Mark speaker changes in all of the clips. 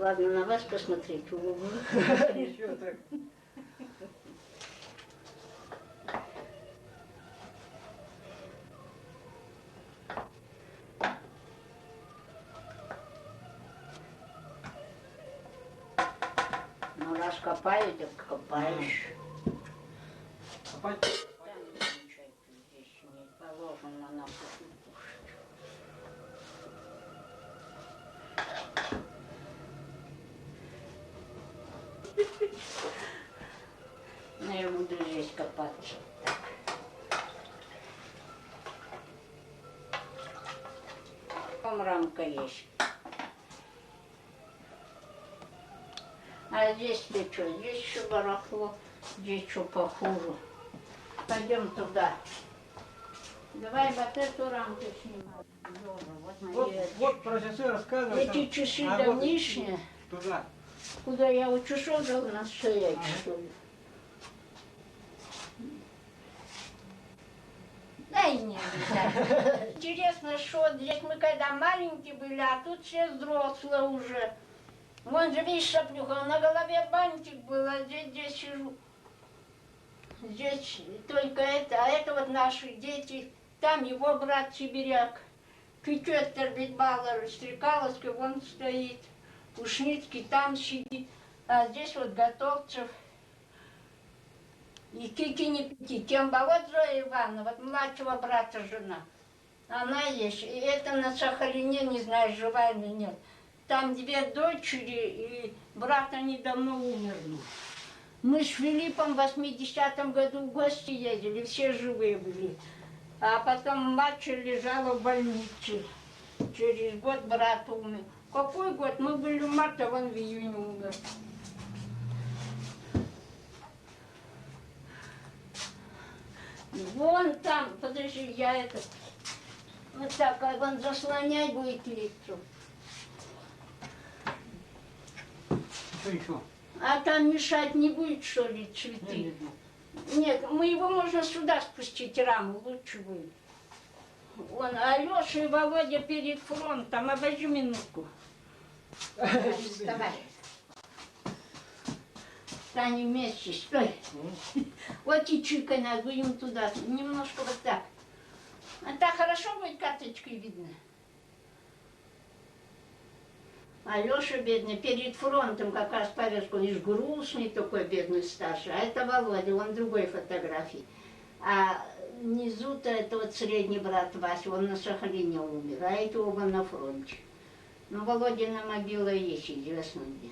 Speaker 1: Ладно, на вас посмотреть.
Speaker 2: Ничего так.
Speaker 1: Ну, раз копаю, так копаешь.
Speaker 2: Копать?
Speaker 1: Там ничего здесь не положено на кухню кушать. Ну, я буду здесь копаться. Так. Там рамка есть. А здесь ты что? Здесь еще барахло, здесь что похуже. Пойдем туда. Давай вот эту рамку снимай. Здорово, вот мои
Speaker 2: Вот, вот про часы рассказывай.
Speaker 1: Эти часы
Speaker 2: А вот
Speaker 1: давнишние.
Speaker 2: Туда.
Speaker 1: Куда я у часов должна стоять, что ли? Да и не обязательно. Интересно, что здесь мы когда маленькие были, а тут все взрослые уже. Вон же, видишь, шаплюха, на голове бантик был, а здесь, здесь сижу. Здесь только это, а это вот наши дети. Там его брат сибиряк. Кютет Торбитбалар, Стрекаловский, вон стоит. Ушницкий там сидит. А здесь вот Готовцев. И Кики не пяти. Тем вот Зоя Ивановна, вот младшего брата жена. Она есть. И это на Сахалине, не знаю, жива или нет. Там две дочери, и брат они давно умерли. Мы с Филиппом в 80-м году в гости ездили, все живые были. А потом младшая лежала в больнице. Через год брат умер. Какой год? Мы были в марте, он в июне умер. Вон там, подожди, я это... Вот так, а он заслонять будет лицо.
Speaker 2: Что еще?
Speaker 1: А там мешать не будет, что ли, цветы?
Speaker 2: Нет, нет,
Speaker 1: Нет, мы его можно сюда спустить, раму лучше будет. Вон, Алеша и Володя перед фронтом. Обожди минутку. Вставай. Встань вместе, стой. Вот и чикай надо, будем туда. Немножко вот так. А так хорошо будет карточкой видно? Алеша, бедный, перед фронтом как раз повестку, он грустный такой, бедный старший. А это Володя, он другой фотографии. А внизу-то это вот средний брат Вася, он на Сахалине умер, а эти оба на фронте. Ну, Володина могила есть, известно где.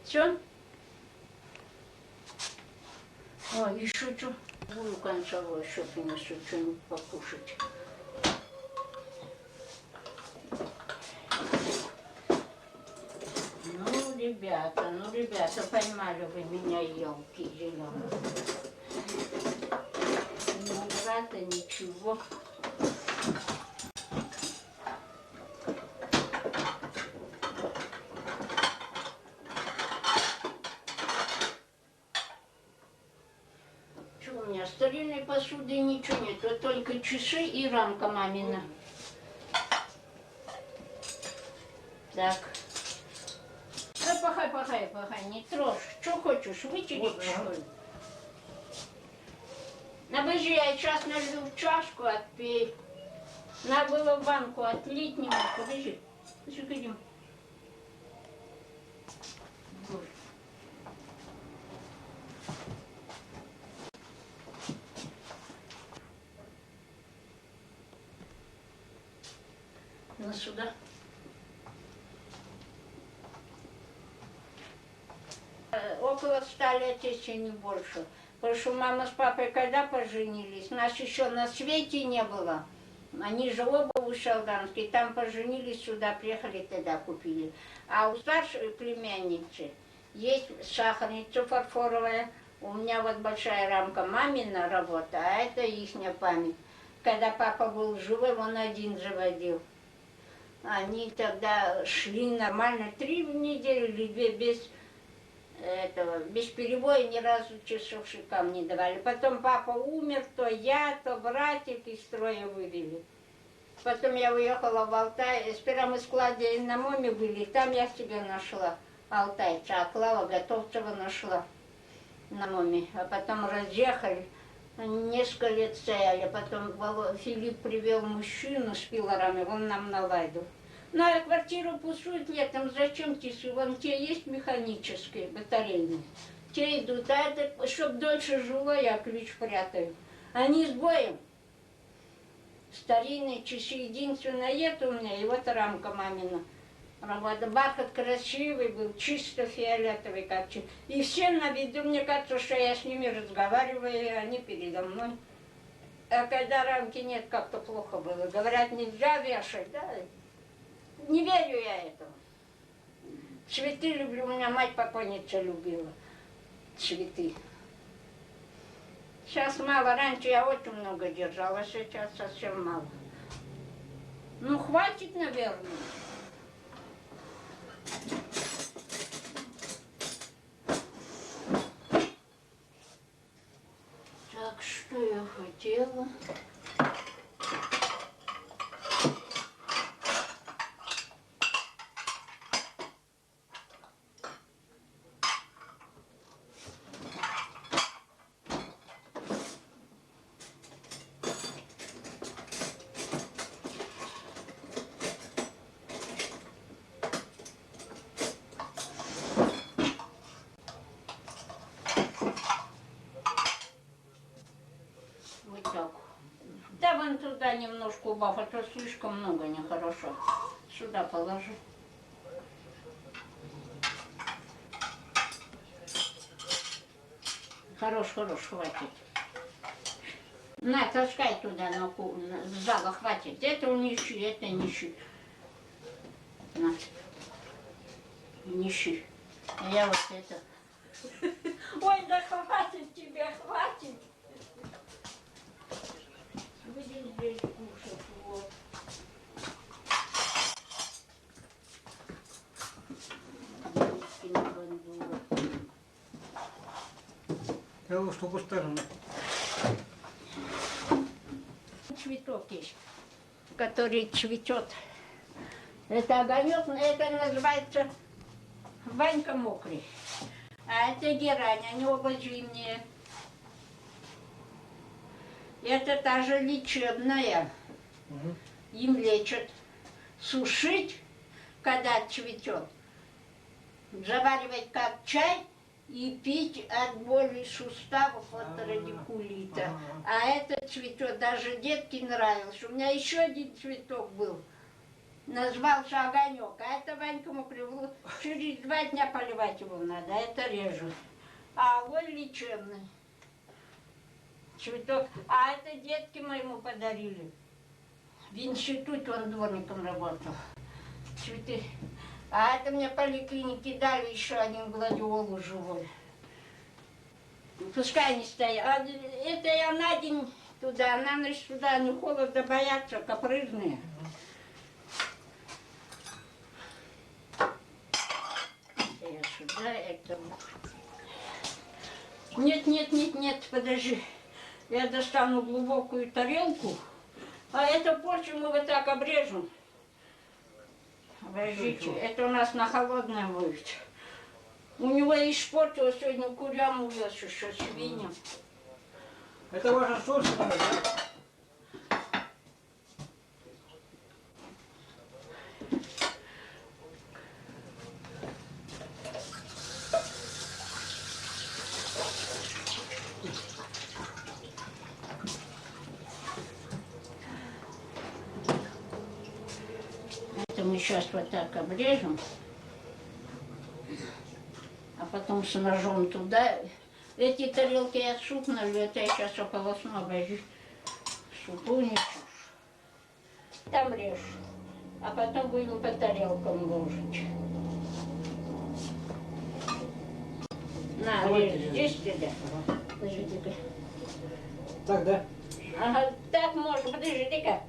Speaker 1: Все? О, еще что? Буду концовую еще принесу что-нибудь покушать. Ну, ребята, ну, ребята, поймали вы меня, елки зеленые. Ну, брата ничего. Что у меня, старинной посуды ничего нет, вот только часы и рамка мамина. Так. Да пахай, пахай, пахай, не трожь. Что хочешь, вытереть,
Speaker 2: Вот,
Speaker 1: что
Speaker 2: ага.
Speaker 1: ли? Обожди, я сейчас налью в чашку, отпей. Надо было в банку отлить немножко. Подожди, подожди, идем. Боже. Ну сюда. Около 100 лет, если не больше. Потому что мама с папой когда поженились, нас еще на свете не было. Они же оба у Шалданские, там поженились, сюда приехали, тогда купили. А у старшей племянницы есть сахарница фарфоровая. У меня вот большая рамка мамина работа, а это ихняя память. Когда папа был живым, он один заводил. Они тогда шли нормально, 3 недели или 2 без Этого, без перебоя ни разу часовщикам не давали. Потом папа умер, то я, то братик из строя вывели. Потом я уехала в Алтай. Сперва мы в складе на Моме были, там я себе нашла алтайца, а Клава Готовцева нашла на Моме. А потом разъехали, несколько лет стояли. Потом Филипп привел мужчину с пилорами, он нам наладил. Ну, а квартиру пустует летом, зачем часы? Вон те есть механические, батарейные. Те идут, а это, чтоб дольше жило, я ключ прятаю. Они с боем. Старинные часы, единственное, это у меня, и вот рамка мамина. Работа. Бархат красивый был, чисто фиолетовый, как И все на виду, мне кажется, что я с ними разговариваю, и они передо мной. А когда рамки нет, как-то плохо было. Говорят, нельзя вешать, да? Не верю я этому. Цветы люблю, у меня мать покойница любила цветы. Сейчас мало, раньше я очень много держала, сейчас совсем мало. Ну, хватит, наверное. Так, что я хотела? Вот так. Да, вон туда немножко убавь, а то слишком много нехорошо. Сюда положи. Хорош, хорош, хватит. На, таскай туда, на, на зала хватит. Это унеси, это неси. На. Неси. А я вот это. Ой, да хватит тебе, хватит. Будем здесь кушать, вот.
Speaker 2: Я что поставлю.
Speaker 1: Цветок есть, который цветет. Это огонек, это называется Ванька мокрый. А это герань, они оба зимние. Это та же лечебная.
Speaker 2: Угу.
Speaker 1: Им лечат. Сушить, когда цветет, заваривать как чай и пить от боли суставов, от радикулита. А этот цветок даже детке нравился. У меня еще один цветок был. Назвался огонек. А это Ванька мокрый. Через 2 дня поливать его надо, а это реже. А огонь лечебный. Цветок. А это детки моему подарили. В институте он дворником работал. Цветы. А это мне поликлинике дали еще один гладиолу живой. Пускай они стоят. А это я на день туда, на ночь туда, ну холода боятся, капризные. Это я сюда, это... Нет, нет, нет, нет, подожди. Я достану глубокую тарелку, а это порцию мы вот так обрежем. Подождите, это у нас на холодное будет. У него испортилось сегодня курям увез еще свиньям.
Speaker 2: Это ваша собственная, да?
Speaker 1: Это мы сейчас вот так обрежем, а потом с ножом туда. Эти тарелки я суп налью, это я сейчас ополосну, обожди. Супу несешь. Там режь, а потом будем по тарелкам ложить. На,
Speaker 2: Давайте
Speaker 1: режь
Speaker 2: я-
Speaker 1: здесь тебя. Подожди-ка.
Speaker 2: Так, да?
Speaker 1: Ага, так можно, подожди-ка.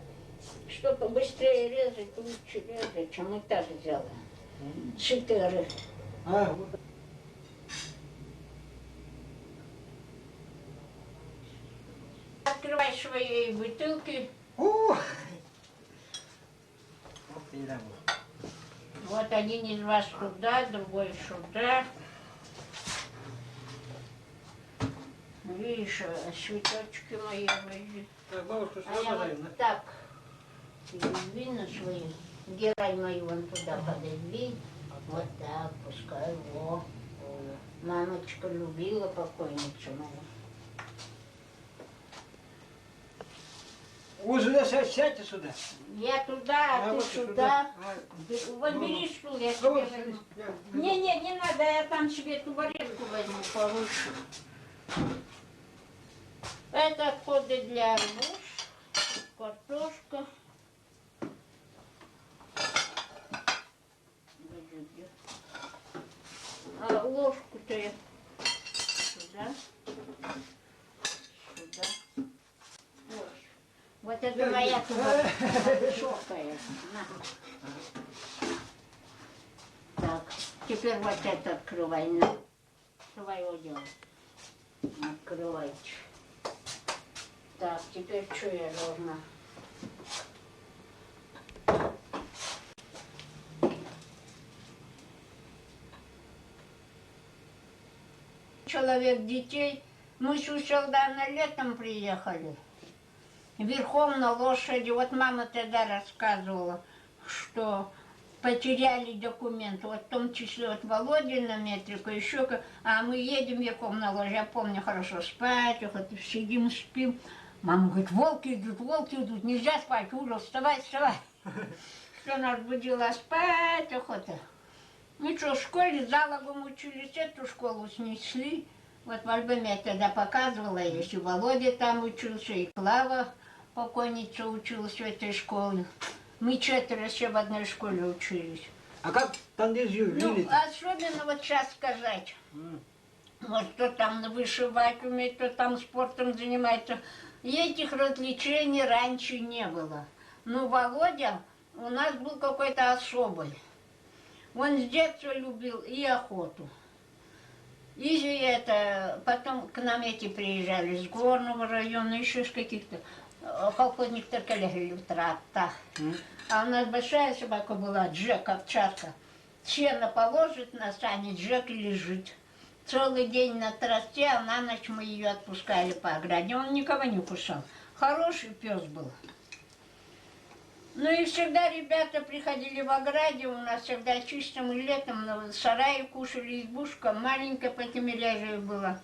Speaker 1: Чтобы быстрее резать, лучше резать, чем мы так сделаем. Четыре.
Speaker 2: А, вот.
Speaker 1: своей бутылки.
Speaker 2: О!
Speaker 1: Вот один из вас туда, другой сюда. Видишь, цветочки мои возьми.
Speaker 2: Так, бабушка,
Speaker 1: А
Speaker 2: сюда
Speaker 1: я
Speaker 2: поставим,
Speaker 1: вот
Speaker 2: да?
Speaker 1: так вина свои, герань мою вон туда пододвинь. Вот так, пускай, во. Мамочка любила покойницу мою.
Speaker 2: Вы сюда сядь, сядьте сюда.
Speaker 1: Я туда, а
Speaker 2: А
Speaker 1: ты
Speaker 2: вот
Speaker 1: сюда.
Speaker 2: А,
Speaker 1: Вот
Speaker 2: Ну,
Speaker 1: бери стул, я
Speaker 2: ну,
Speaker 1: тебе
Speaker 2: вот,
Speaker 1: возьму.
Speaker 2: садись. Я-
Speaker 1: Не-не, не надо, я там себе табуретку возьму повыше. Это отходы для арбуз, картошка. А ложку-то я сюда, сюда. Вот. Вот это моя табуретка, высокая. На. Так, теперь вот это открывай, на. Твое дело. Открывайте. Так, теперь что я должна? Человек детей. Мы с Усть-Алдана летом приехали. Верхом на лошади. Вот мама тогда рассказывала, что потеряли документы. Вот в том числе вот Володина метрику, еще А мы едем верхом на лошади. Я помню хорошо спать, вот сидим, спим. Мама говорит, волки идут, нельзя спать, ужас, вставай, вставай. Что нас будила спать охота. Ну что, в школе залогом учились, эту школу снесли. Вот в альбоме я тогда показывала, если Володя там учился, и Клава покойница училась в этой школе. Мы четверо все в одной школе учились.
Speaker 2: А как Тандезию
Speaker 1: Ну,
Speaker 2: вели?
Speaker 1: особенно вот сейчас сказать. Вот кто там вышивать умеет, кто там спортом занимается. И этих развлечений раньше не было. Но Володя у нас был какой-то особый. Он с детства любил и охоту. И же это, потом к нам эти приезжали с Горного района, еще с каких-то. Колхозник трата. А у нас большая собака была, Джек, овчарка. Сено положит на сани, Джек лежит. Целый день на тросте, а на ночь мы ее отпускали по ограде. Он никого не кусал. Хороший пес был. Ну и всегда ребята приходили в ограде, у нас всегда чисто, мы летом на сарае кушали, избушка маленькая по Тимирязеву была.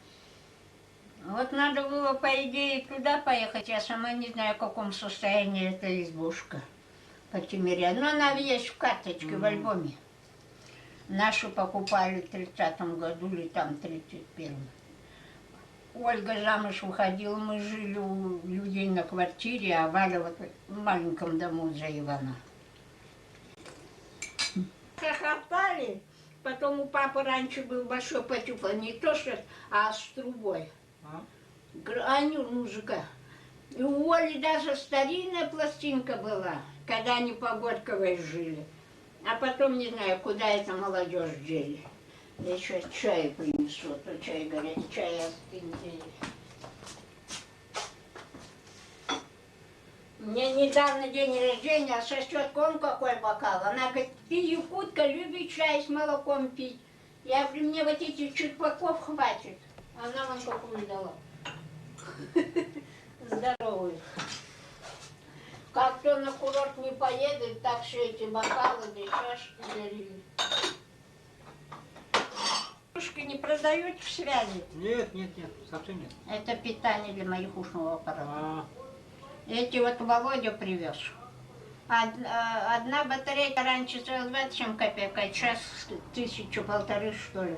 Speaker 1: Вот надо было, по идее, туда поехать, я сама не знаю, в каком состоянии эта избушка по Тимирязеву. Но она есть в карточке, в альбоме. Нашу покупали в 30-м году или там в 31-м. Ольга замуж выходила, мы жили у людей на квартире, а Валя вот в маленьком дому за Ивана. Хохотали. Потом у папы раньше был большой патефон, не то что, а с трубой.
Speaker 2: А?
Speaker 1: Аню музыка. И у Оли даже старинная пластинка была, когда они по Горьковой жили. А потом не знаю, куда эта молодежь дели. Я еще чай принесу, а то чай горячий, чай остынет. Мне недавно день рождения, а сосет он какой бокал. Она говорит, ты, якутка, любишь чай с молоком пить. Я говорю, мне вот этих чурпаков хватит. Она вам какую дала. Здоровую. Как кто на курорт не поедет, так все эти бокалы да чашки дарили. Ушки не продают в связи.
Speaker 2: Нет, нет, нет, совсем нет.
Speaker 1: Это питание для моих ушного аппарата.
Speaker 2: А,
Speaker 1: Эти вот Володя привез. Одна батарейка раньше стоила 27 копеек, а сейчас тысячу полторы, что ли.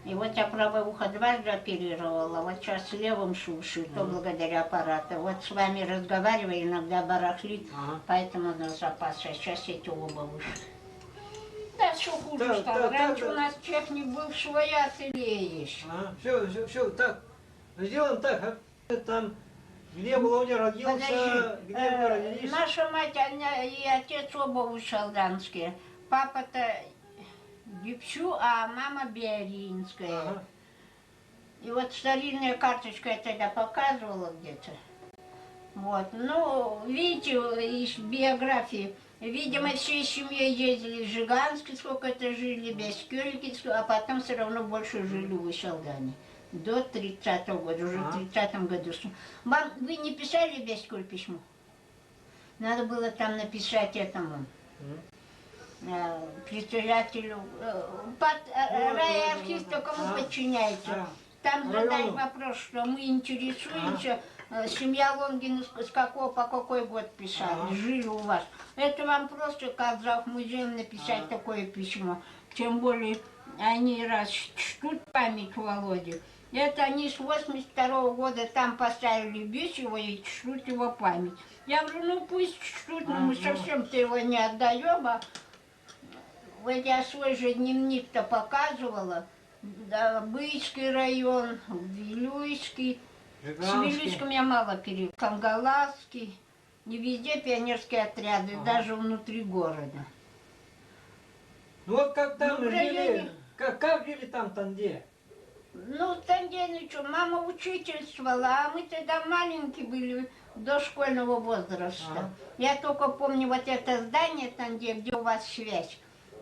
Speaker 1: И вот я правое ухо дважды оперировала, вот сейчас левым слушаю, то благодаря аппарату. Вот с вами разговариваю, иногда барахлит, поэтому на запас, а сейчас эти оба вышли. Да, все хуже
Speaker 2: Да,
Speaker 1: стало.
Speaker 2: да, да,
Speaker 1: Раньше
Speaker 2: да.
Speaker 1: у нас техник был, свой ателье есть.
Speaker 2: Ага, все, все, все, так, сделаем так, а там, где Володя родился,
Speaker 1: Подожди,
Speaker 2: где вы родились.
Speaker 1: Наша мать она и отец оба усть-алданские. Папа-то Дипсю, а мама Биаринская. И вот старинная карточка я тогда показывала где-то. Вот. Ну, видите, из биографии. Видимо, всей семьей ездили в Жиганск, сколько-то жили, Бескельки, а потом все равно больше жили в Усть-Алдане. До 30-го года, уже в 30-м году. Вам, вы не писали Бескель письмо? Надо было там написать этому председателю, райархив-то кому подчиняется? Там задать вопрос, что мы интересуемся, семья Лонгина с какого по какой год писала, жили у вас. Это вам просто как зав музеем написать такое письмо. Тем более они раз чтут память Володи. Это они с 82 года там поставили бюст его и чтут его память. Я говорю, ну пусть чтут, но мы совсем-то его не отдаем, а вот я свой же дневник-то показывала. Да, Бийский район, Вилюйский. С Вилюйском я мало пере... Кангаласский. Не везде пионерские отряды, даже внутри города.
Speaker 2: Ну вот как там
Speaker 1: Ну, в
Speaker 2: жили,
Speaker 1: районе-
Speaker 2: как жили там Танде?
Speaker 1: Ну, там где, ну что, мама учительствовала, а мы тогда маленькие были, до школьного возраста. Я только помню вот это здание там, где у вас связь.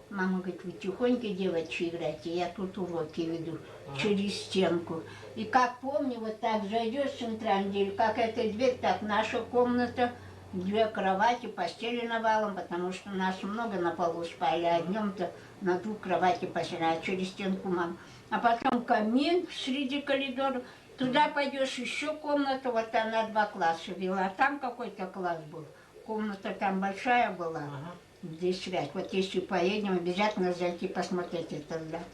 Speaker 1: Мама говорит, вы тихонько, девочки, играйте, я тут уроки веду через стенку. И как помню, вот так зайдешь в центральный дверь, как эта дверь, так наша комната, две кровати, постели навалом, потому что нас много на полу спали, а днем-то на двух кровати постели, а через стенку мама. А потом камин среди коридора, туда пойдешь еще комната, вот она два класса вела, а там какой-то класс был. Комната там большая была, где связь. Вот если поедем, обязательно зайти посмотреть это здание.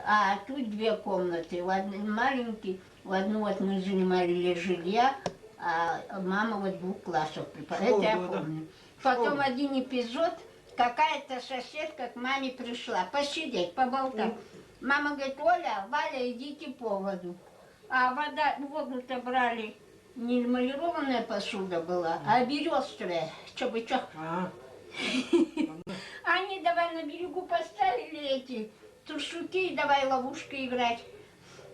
Speaker 1: А тут две комнаты, в одной маленький, в одну вот мы занимали для жилья, а мама вот двух классов преподавала.
Speaker 2: Школа
Speaker 1: Это я
Speaker 2: была, да?
Speaker 1: помню. Потом
Speaker 2: Школа.
Speaker 1: один эпизод, какая-то соседка к маме пришла посидеть, поболтать. Мама говорит, Оля, Валя, идите по воду. А вода, воду-то брали, не эмалированная посуда была, а берестовая, чтобы чё. Они давай на берегу поставили эти туршуки и давай ловушки играть.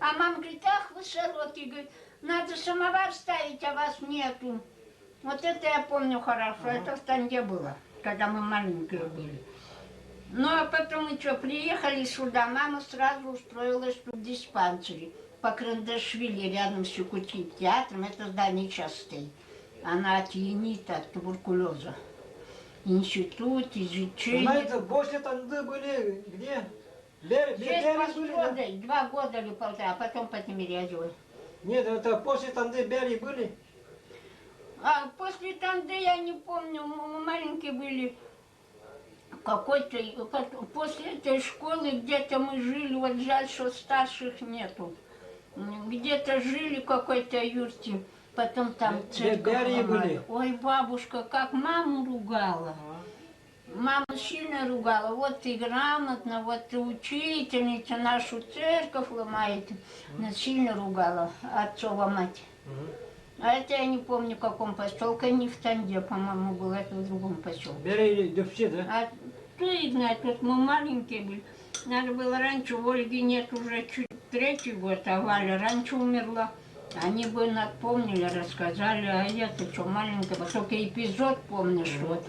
Speaker 1: А мама говорит, ах вы сороки, говорит, надо самовар ставить, а вас нету. Вот это я помню хорошо, это в Танде было, когда мы маленькие были. Ну, а потом мы что, приехали сюда, мама сразу устроилась тут в диспансере по Карандашвили, рядом с Якутским театром, это здание сейчас стоит. Она от енита, от туберкулеза. Институт, изучение.
Speaker 2: Знаете, после Танды были где?
Speaker 1: Здесь
Speaker 2: Бери были, да?
Speaker 1: построили 2 года или полтора, а потом по Тимирязевой.
Speaker 2: Нет, это после Танды Бери были?
Speaker 1: А после Танды я не помню, мы маленькие были. Какой-то, после этой школы где-то мы жили, вот жаль, что старших нету. Где-то жили в какой-то юрте, потом там церковь
Speaker 2: Бери
Speaker 1: ломали.
Speaker 2: были.
Speaker 1: Ой, бабушка, как маму ругала. Мама сильно ругала. Вот ты грамотно, вот ты учительница, нашу церковь ломает. Она сильно ругала отцова мать. А это я не помню, в каком поселке, не в Танде, по-моему, было, это в другом поселке.
Speaker 2: Бери или Дюпси, да?
Speaker 1: А кто их знает, тут мы маленькие были. Надо было раньше, у Ольги нет уже чуть третий год, а Валя раньше умерла. Они бы напомнили, рассказали, а я-то что, маленькая, вот только эпизод помню, что вот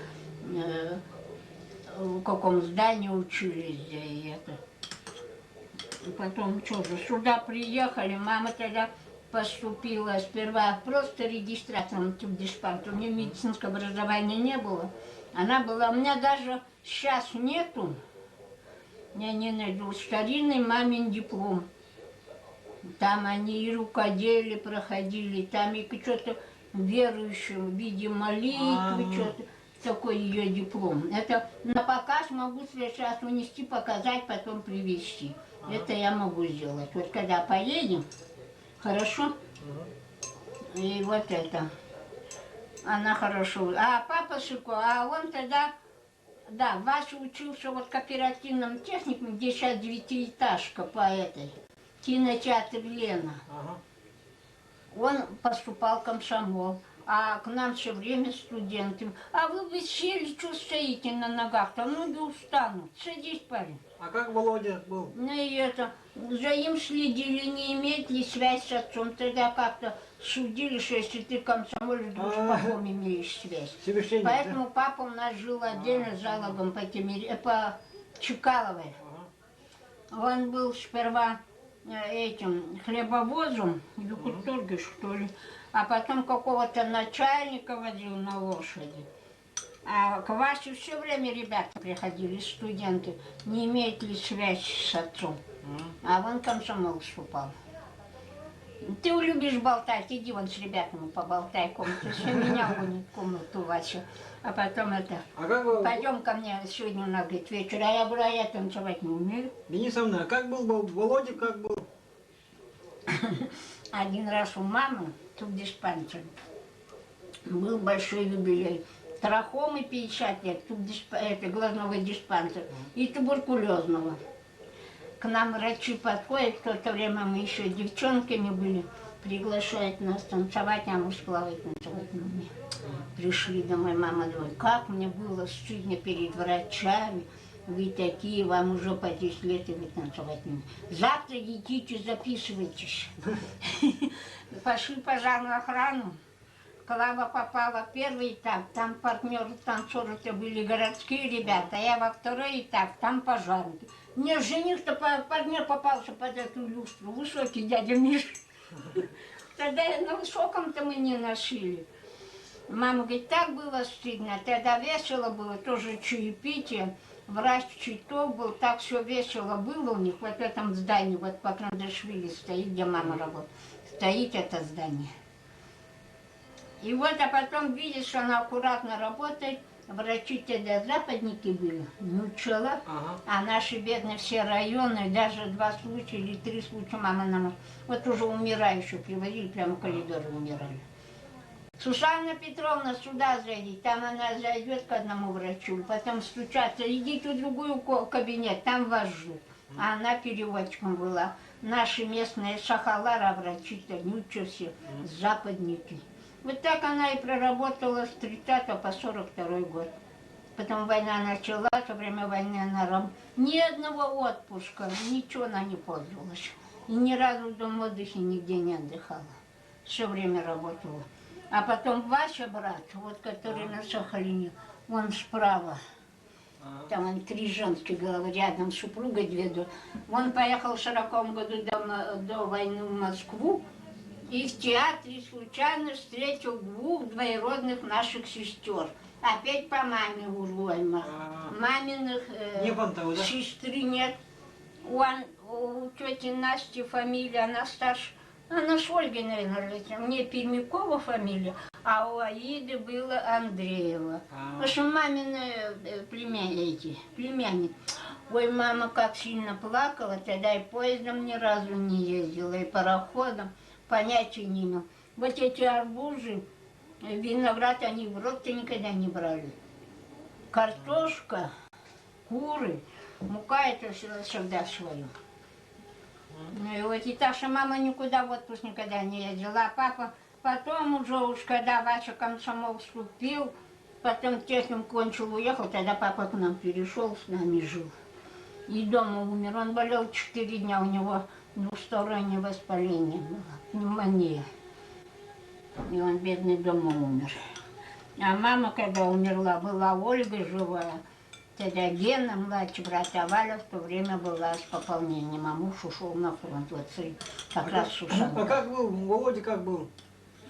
Speaker 1: в каком здании учились, да, и это. И потом что же, сюда приехали, мама тогда поступила сперва просто регистратором в диспансер, у нее медицинского образования не было. Она была, у меня даже сейчас нету, я не найду, старинный мамин диплом. Там они и рукоделие проходили, там и что-то верующим в виде молитвы, что-то. Такой ее диплом. Это на показ могу сейчас унести, показать, потом привезти. Это я могу сделать. Вот когда поедем, хорошо? И вот это. Она хорошо. А папа Шико, а он тогда, да, Вася учился вот в кооперативном техникуме, где сейчас девятиэтажка по этой, кинотеатр Лена. Он поступал в комсомол. А к нам все время студенты. А вы бы сели, что стоите на ногах-то, ноги устанут. Садись, парень.
Speaker 2: А как Володя был?
Speaker 1: Ну и это, за им следили, не имеет ли связь с отцом. Тогда как-то судили, что если ты комсомолец, то с
Speaker 2: А.
Speaker 1: папом имеешь связь.
Speaker 2: Священник, да?
Speaker 1: Поэтому папа у нас жил отдельно залогом по Чкаловой.
Speaker 2: Ага.
Speaker 1: Он был сперва этим хлебовозом, или куторги, что ли, а потом какого-то начальника водил на лошади. А к Васе все время ребята приходили, студенты, не имеет ли связь с отцом. А он комсомол вступал. Ты любишь болтать, иди вон с ребятами поболтай комнату. Все меня гонит в комнату Вася. А потом это,
Speaker 2: А как был,
Speaker 1: пойдем ко мне сегодня у нас, говорит, вечер. А я говорю, а я танцевать не умею.
Speaker 2: Денисовна, а как был Володя, как был?
Speaker 1: Один раз у мамы, тут в диспансере, был большой юбилей. Трахомы 50 лет, тут это, глазного диспансера, и туберкулезного. К нам врачи подходят, в то время мы еще девчонками были, приглашают нас танцевать, а мы сплавать танцевать не умеем. Пришли домой, мама говорит, как мне было стыдно перед врачами, вы такие, вам уже по 10 лет, и вы танцевать не умеете. Завтра идите, записывайтесь. Пошли пожарную охрану. Клава попала в первый этап, там партнеры танцоры-то были городские ребята, а я во второй этап, там пожарники. Мне жених-то партнер попался под эту люстру, высокий дядя Миша. Тогда на высоком-то мы не носили. Мама говорит, так было стыдно, тогда весело было, тоже чаепитие. Врач Читов был, так все весело было у них, вот в этом здании, вот по Крандашвили стоит, где мама работает, стоит это здание. И вот, а потом видишь, что она аккуратно работает, врачи тогда западники были, ну пчела, а наши бедные все районы, даже 2 случая или 3 случая мама нам, вот уже умирающую привозили, прямо в коридоре умирали. Сусанна Петровна, сюда зайди, там она зайдет к одному врачу, потом стучатся, идите в другую кабинет, там вас ждут. А она переводчиком была. Наши местные сахалара врачи-то, ничего все, западники. Вот так она и проработала с 30 по 42 год. Потом война началась, во время войны она ни одного отпуска, ничего она не пользовалась. И ни разу в дом отдыхе нигде не отдыхала. Все время работала. А потом Вася, брат, вот который на Сахалине, он справа. Там он 3 женские головы, рядом супруга, 2 дочери. Он поехал в 40-м году до войны в Москву и в театре случайно встретил 2 двоюродных наших сестер. Опять по маме у Ройма. Маминых
Speaker 2: Не Фонтова, да?
Speaker 1: сестры нет. У тети Насти фамилия, она старше. Она с Ольгой, наверное, родилась. Мне Пермякова фамилия, а у Аиды было Андреева. Потому что мамины племянник. Ой, мама как сильно плакала, тогда и поездом ни разу не ездила, и пароходом, понятия не имела. Вот эти арбузы, виноград они в рот никогда не брали. Картошка, куры, мука это всегда свое. Ну и вот и так, что мама никуда в отпуск никогда не ездила, а папа потом уже уж, когда Вася комсомол вступил, потом техникум кончил, уехал, тогда папа к нам перешел, с нами жил. И дома умер. Он болел 4 дня, у него двустороннее воспаление было, пневмония. И он, бедный, дома умер. А мама, когда умерла, была Ольга живая. Тогда Гена, младший брат, а Валя в то время была с пополнением, а муж ушел на фронт. Вот сын как раз Сусанка.
Speaker 2: А как был? Володя как был?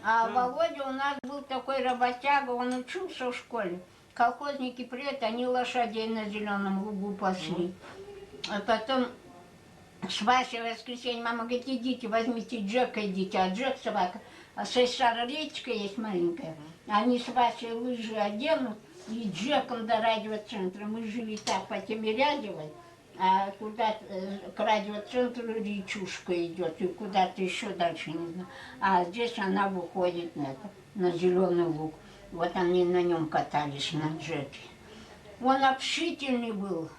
Speaker 1: А Володя у нас был такой работяга, он учился в школе. Колхозники приедут, они лошадей на зеленом лугу пасли. А потом с Васей в воскресенье мама говорит, идите, возьмите Джека, идите. А Джек собака, а сестра речка есть маленькая. Они с Васей лыжи оденут и Джеком до радиоцентра. Мы жили так по Тимирязевой, а куда к радиоцентру речушка идет, и куда-то еще дальше, не знаю. А здесь она выходит на зеленый луг. Вот они на нем катались, на Джеке. Он общительный был.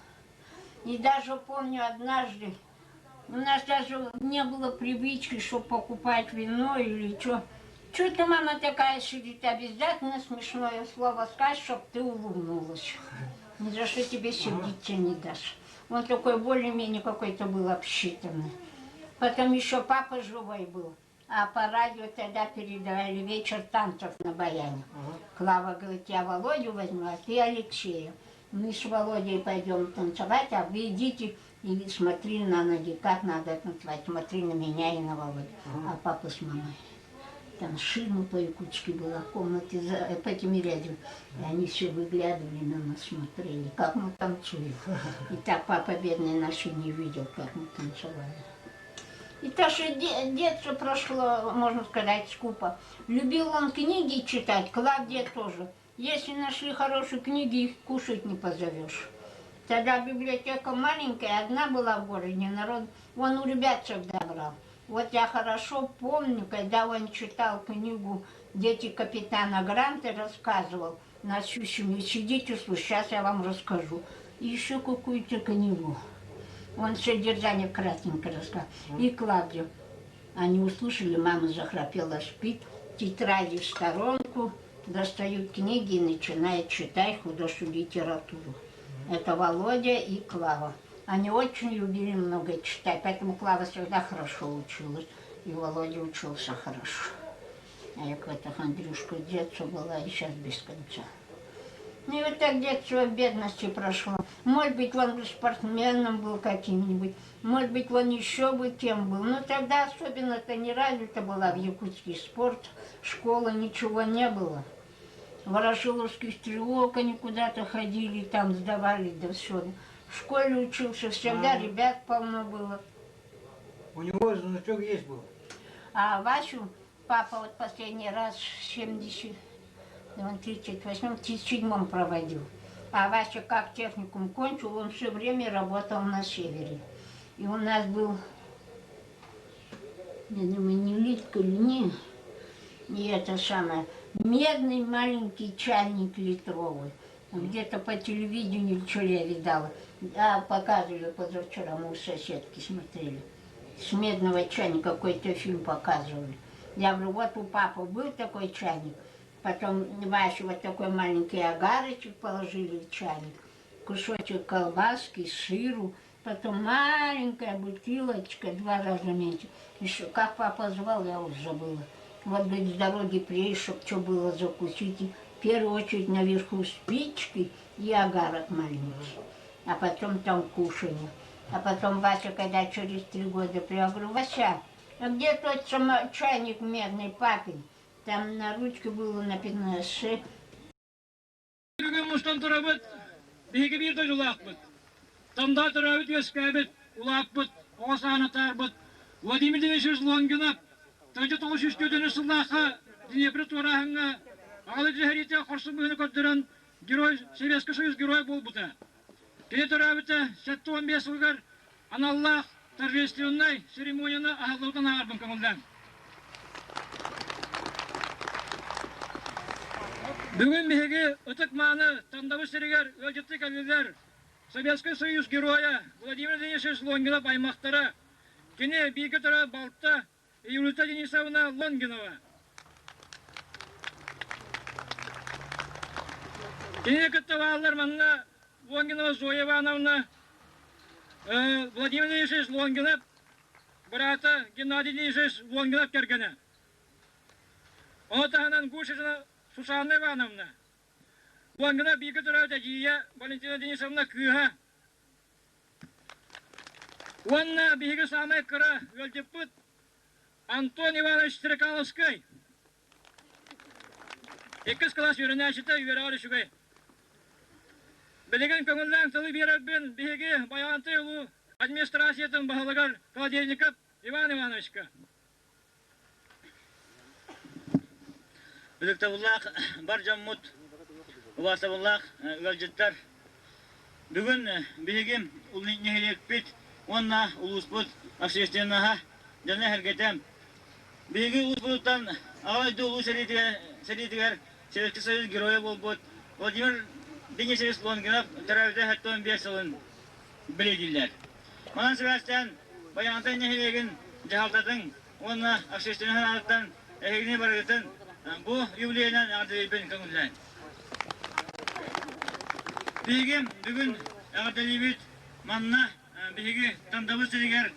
Speaker 1: И даже помню однажды, у нас даже не было привычки, чтоб покупать вино или чё. Что ты, мама, такая сидит, обязательно смешное слово скажешь, чтоб ты улыбнулась. Ни за что тебе сердиться не дашь. Он такой более-менее какой-то был обсчитанный. Потом еще папа живой был. А по радио тогда передавали вечер танцев на баяне. Клава говорит, я Володю возьму, а ты Алексея. Мы с Володей пойдем танцевать, а вы идите и смотри на ноги, как надо танцевать, смотри на меня и на Володю. А папа с мамой. Там ширма по-якутски была, в комнате за, по Тимирязеву. И они все выглядывали на нас, смотрели, как мы танцуем. И так папа бедный наш и не видел, как мы танцевали. И то, что детство прошло, можно сказать, скупо. Любил он книги читать, Клавдия тоже. Если нашли хорошие книги, их кушать не позовешь. Тогда библиотека маленькая, одна была в городе, народ, он у ребят всегда брал. Вот я хорошо помню, когда он читал книгу «Дети капитана Гранта», рассказывал на всю семью, сидите, слушайте, сейчас я вам расскажу. И еще какую-то книгу. Он содержание кратенько рассказал. И Клавдию. Они услышали, мама захрапела, спит, тетради в сторонку, достают книги и начинают читать художественную литературу. Это Володя и Клава. Они очень любили много читать, поэтому Клава всегда хорошо училась, и Володя учился хорошо. А я какая-то Андрюшка детство была, и сейчас без конца. Ну и вот так детство в бедности прошло. Может быть, он бы спортсменом был каким-нибудь, может быть, он еще бы кем был. Но тогда особенно-то не развита была в Якутске спорт, школа, ничего не было. Ворошиловский стрелок, они куда-то ходили, там сдавали, да все. В школе учился, всегда ребят полно было.
Speaker 2: У него значок есть был.
Speaker 1: А Васю папа вот последний раз в 70, он 38-м, 37-м проводил. А Вася как техникум кончил, он все время работал на севере. И у нас был, я думаю, не Литка или не, не это самое, медный маленький чайник литровый. Где-то по телевидению, что ли, я видала. А, показывали позавчера, мы у соседки смотрели. С медного чайника какой-то фильм показывали. Я говорю, вот у папы был такой чайник. Потом Васе вот такой маленький огарочек положили в чайник, кусочек колбаски, сыру, потом маленькая бутылочка, 2 раза меньше. Еще как папа звал, я уже забыла. Вот, говорит, с дороги приедешь, чтоб что было закусить. И в первую очередь наверху спички и огарок маленький, а потом там кушанье. А потом Вася, когда через 3 года приехал, говорю, Вася, а где тот чайник медный папин? Там на ручке было написано «Ш».
Speaker 3: Бүгүн мустан турабыт, биһиги биир дойдулаахпыт. Танда төрөөбүт үөскээбит, улааппыт, оҕо саана таарбыт Владимир Денисович Лонгинов 1904 сыллаахха Днепр туорааһыҥҥа аҕалы дьэһэриитэ хорсун быһыыны көрдөрөн Герой Советский Союз герой буолбута. Кини төрөөбүтэ 75 сылыгар аналлаах торжественнай церемонияны аһыллыбытын ааҕарбын көҥүллээҥ. Бүгүн биһиги ытык-мааны Тандабы сиригэр ыалдьыттыы кэллилэр Советский Союз геройа Владимир Денисович Лонгинов аймахтара, кини бииргэ төрөөбүт балта Юлита Денисовна Лонгинова. Кинини кытта бааллар манна Лонгинова Зоя Ивановна, Владимир Денисович Лонгинов, быраата Геннадий Денисович Лонгинов кэргэнэ. Ону таһынан Гушина Сусанна Ивановна, Лонгинов бииргэ төрөөбүт эдьиийэ Валентина Денисовна кыыһа. Уонна биһиги саамай кыра ыалдьыппыт Антон Иванович Стрекаловскай. Иккис кылаас үөрэнээччитэ үөрэҕэр үчүгэй. Билигин көҥүллээн тылы биэрэрбин биһиги Байаҕантай улуу администрациятын баһылыгар Холодильников Иван Ивановичка.
Speaker 4: Ытыктабыллаах бар дьоммут, убаастабыллаах ыалдьыттар, бүгүн биһиги нэһилиэкпит уонна улууспут общественноһа дьоно-сэргэтэ биһиги улууспутуттан Аҕа дойду Улуу сэриитигэр Советский Союз геройа буолбут Владимир Денисович Лонгинов төрөөбүтэ 75 сылын бэлиэтииллэр. Манан сибээстээн Байаҕантай нэһилиэгин дьаһалтатын уонна общественнай санаатыттан Эһигини барыгытын бу юбилейынан эҕэрдэлиирбин көҥүллээн. Биһиги бүгүн эҕэрдэлиибит манна биһиги Тандабыт сиригэр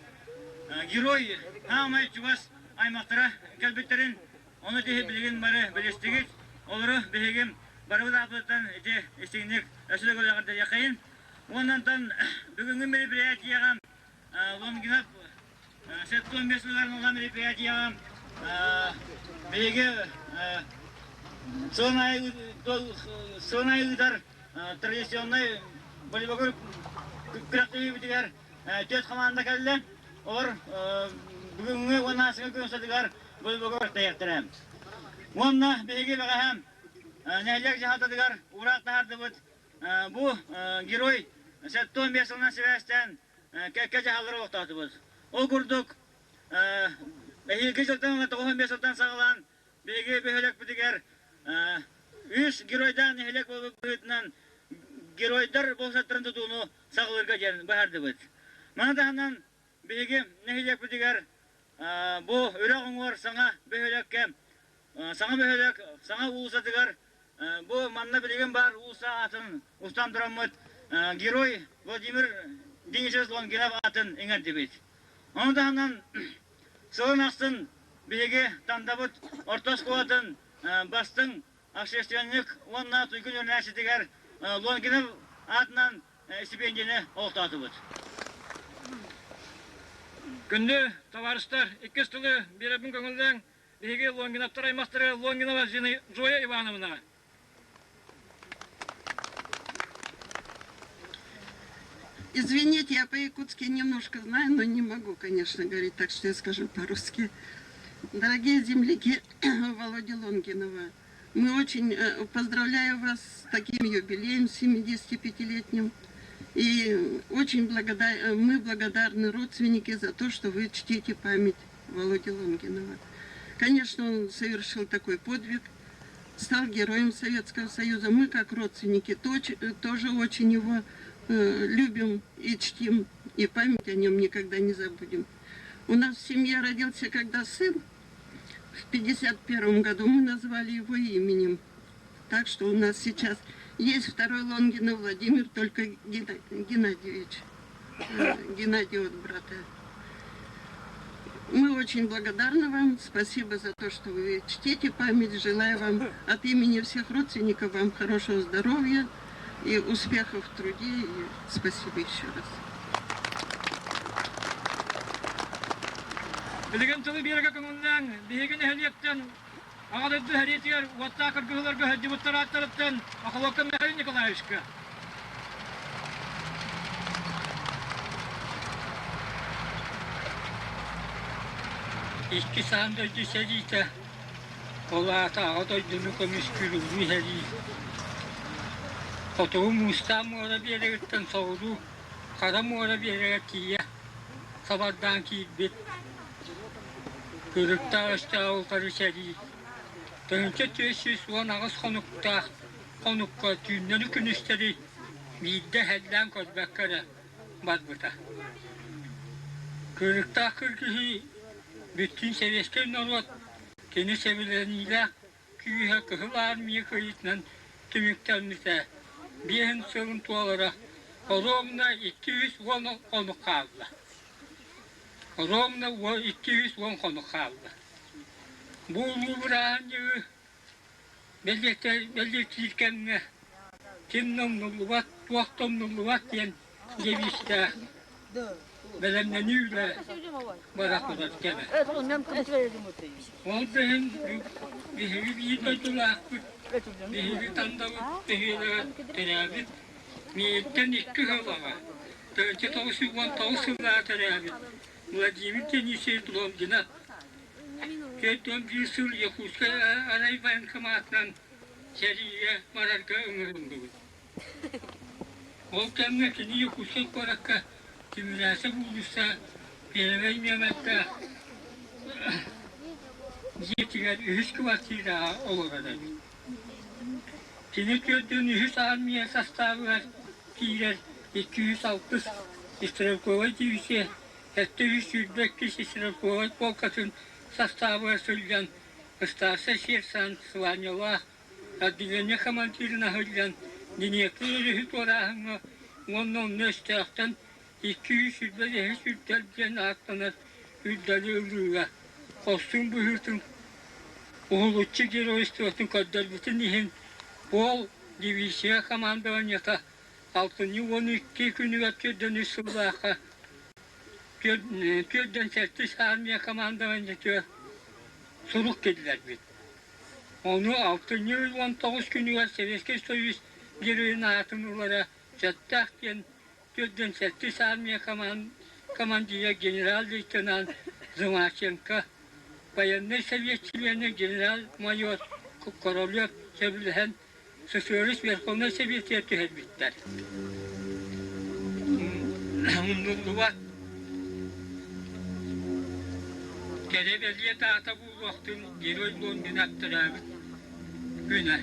Speaker 4: герой хаамай чугас аймахтара кэлбиттэрин ону тиһи билигин бары билистигит. Олору биһиги барыбыт ааппытыттан ити истиҥник өссө да эҕэрдэлиэххэйин. Уоннантан бүгүҥҥү мероприятиеҕа Лонгинов 75 сылларынан мероприятиеҕа биһиги сыл аайы ыытар традиционнай волейбол күрэхтэһиибитигэр түөрт хамаанда кэллэ. Олор бүгүҥҥү уонна ааспыт күн устатыгар волейболга күрэхтэһиэхтэрэ. Уонна биһиги бэҕэһээ нэһилиэк дьаһалтатыгар уураах таһаардыбыт. Бу герой 75 сылынан сибээстээн кэккэ дьаһаллары олохтоотубут. Ол курдук, эһиилги сылтан 95 сылтан саҕалаан биһиги бөһүөлэкпитигэр үс геройдаах нэһилиэк буолбут быһыытынан геройдар болсаттарын тутууну саҕалыырга диэн быһаардыбыт. Маны таһынан биһиги нэһилиэкпитигэр бу үрэх уҥуор саҥа бөһүөлэккэ саҥа бөһүөлэк саҥа уулуссатыгар бу манна билигин баар уулусса аатын устан тураммыт герой Владимир Денисович Лонгинов аатын иҥэрдибит. Ону таһынан сылын ахсын биһиги Тандабыт орто оскуолатын бастыҥ общественник уонна туйгун үөрэнээччитигэр Лонгинов аатынан стипендияны олохтоотубут.
Speaker 3: Күндү табаарыстар, иккис тылы биэрэбин көҥүллээҥ. Биһиги Лонгиновтар аймахтары Лонгинова Зоя Ивановна.
Speaker 5: Извините, я по-якутски немножко знаю, но не могу, конечно, говорить, так что я скажу по-русски. Дорогие земляки Володя Лонгинова, мы очень поздравляю вас с таким юбилеем 75-летним. И очень мы благодарны родственники за то, что вы чтите память Володи Лонгинова. Конечно, он совершил такой подвиг, стал героем Советского Союза. Мы, как родственники, тоже очень его любим и чтим, и память о нем никогда не забудем. У нас в семье родился когда сын, в 51 году мы назвали его именем. Так что у нас сейчас есть второй Лонгинов Владимир, только Геннадьевич. Геннадий от брата. Мы очень благодарны вам. Спасибо за то, что вы чтите память. Желаю вам от имени всех родственников вам хорошего здоровья и успехов в труде. И спасибо еще раз.
Speaker 3: Билигин тылы биэргэ көҥүллээн, биһиги нэһилиэктэн Аҕа дойду сэриитигэр уоттаах кыргыһыыларга сылдьыбыттар ааттарыттан Охолокко Михаил Николаевичка.
Speaker 6: Иккис аан дойду сэриитэ, ол аата Аҕа дойдуну көмүскүүр улуу сэрии. Хотугу муустаах муора биэрэгиттэн соҕуруу Хара муора биэрэгэр тиийэ сабардаан киирбит Кырыктаах өстөөх утары сэрии 1418 хонуктаах хонукка түүннэри-күнүстэри биирдэ иһэллээн көрбөккө эрэ барбыта. Кырыктаах кыргыһыы бүттүүн сэбиэскэй норуот кини сэбилэниилээх күүһэ Кыһыл Армия кыайыытынан түмүктэммитэ биэһин сылын туолара оруобуна 210 хонук хаалла. Ровно 210 хонук хаалла. Бу улуу бырааһынньыгы бэлиэтиир кэмҥэ ким да умнуллубат, туох да умнуллубат диэн девизтээх бэлэмнэнии үлэ бара турар кэмэ. Ол да иһин биһиги биир дойдулаахпыт, биһиги Тандабыт бөһүөлэгэр төрөөбүт, миигиттэн икки сыл аҕа, 1919 сыллаах төрөөбүт Владимир Денисович Лонгинов 41 сыл Якутскай райвоенкоматынан сэриигэ барарга ыҥырыллыбыт. Ол кэмҥэ кини Якутскай куоракка Тимирязев уулусса Первай нүөмэрдээх дьиэтигэр үһүс квартираҕа олорор эбит. Кини төрдүн үһүс армия састаабыгар киирэр 206 стрелковай дивизия 722 стрелковай полкатын састаабыгар сылдьан. Ыстаарсай сержант званиелаах отделение командирын аһыллан Днепр өрүһү туорааһыҥҥа уонна онно өстөөхтөн 225 үрдэл диэн ааттанар үрдэли ылыыга хорсун быһыытын уһулуччу геройствотын көрдөрбүтүн иһин Пол дивизия командованиета алтынньы 12 күнүгэр төрдөнүс сыллаахха төрдөн сэттис армия командованиетыгар сурук киллэрбит. Ону алтынньы 19 күнүгэр Советский Союз Геройун аатын ылара сөптөөх диэн төрдөн сэттис армия командира генерал-лейтенант Зымаченко, военнай совет чилиэнэ генерал-майор Королев сөбүлэһэн СССР Верховнай Советыгар түһэрбиттэр. Умнуллубат кэрэ бэлиэ даата буолуохтун Герой Лонгинов төрөөбүт күнэ.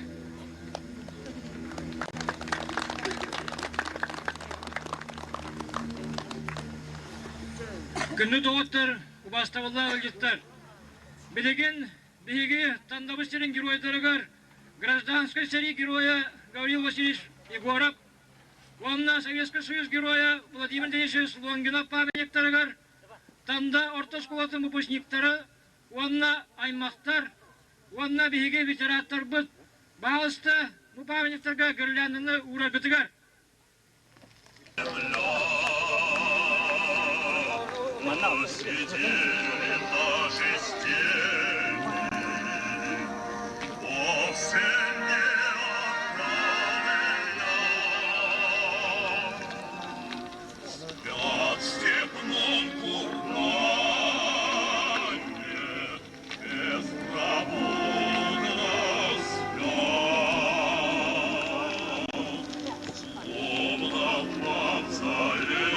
Speaker 3: Күндү доҕоттор, убаастабыллаах ыалдьыттар! Билигин биһиги Тандабыт сирин геройдарыгар гражданскай сэрии геройа Гаврил Васильевич Егоров уонна Советскай Союз геройа Владимир Денисович Лонгинов памятниктарыгар Танда орто оскуолатын выпускниктара уонна аймахтар уонна биһиги ветераттарбыт баҕалыста бу памятниктарга гирлянданы уураргытыгар.
Speaker 7: Светили наши степи, Вовсе не отправлена. Спят в степном кургане Беспробудно спят. Словно в мавзолее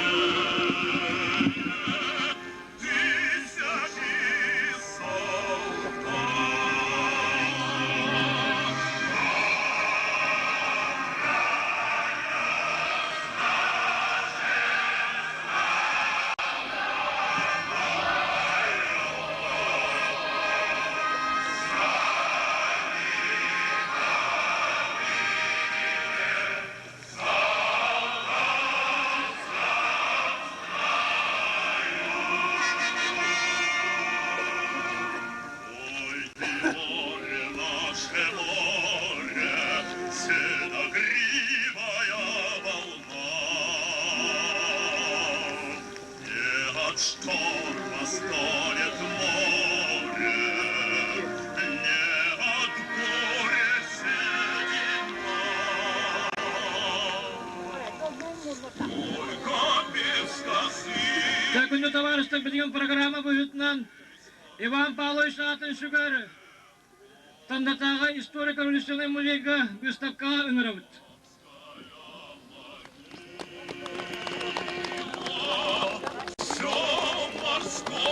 Speaker 7: Тысячи солдат. Ой, ты море наше море, седогривая волна. Не от шторма стонет море, не от горя седина. Только без косы.
Speaker 3: Күндү табаарыстар билигин программа быһыытынан Иван Павлович аатын сүгэр Тандатааҕы историко-революционнай музейга выставкаҕа ыҥырабыт.
Speaker 7: Все морское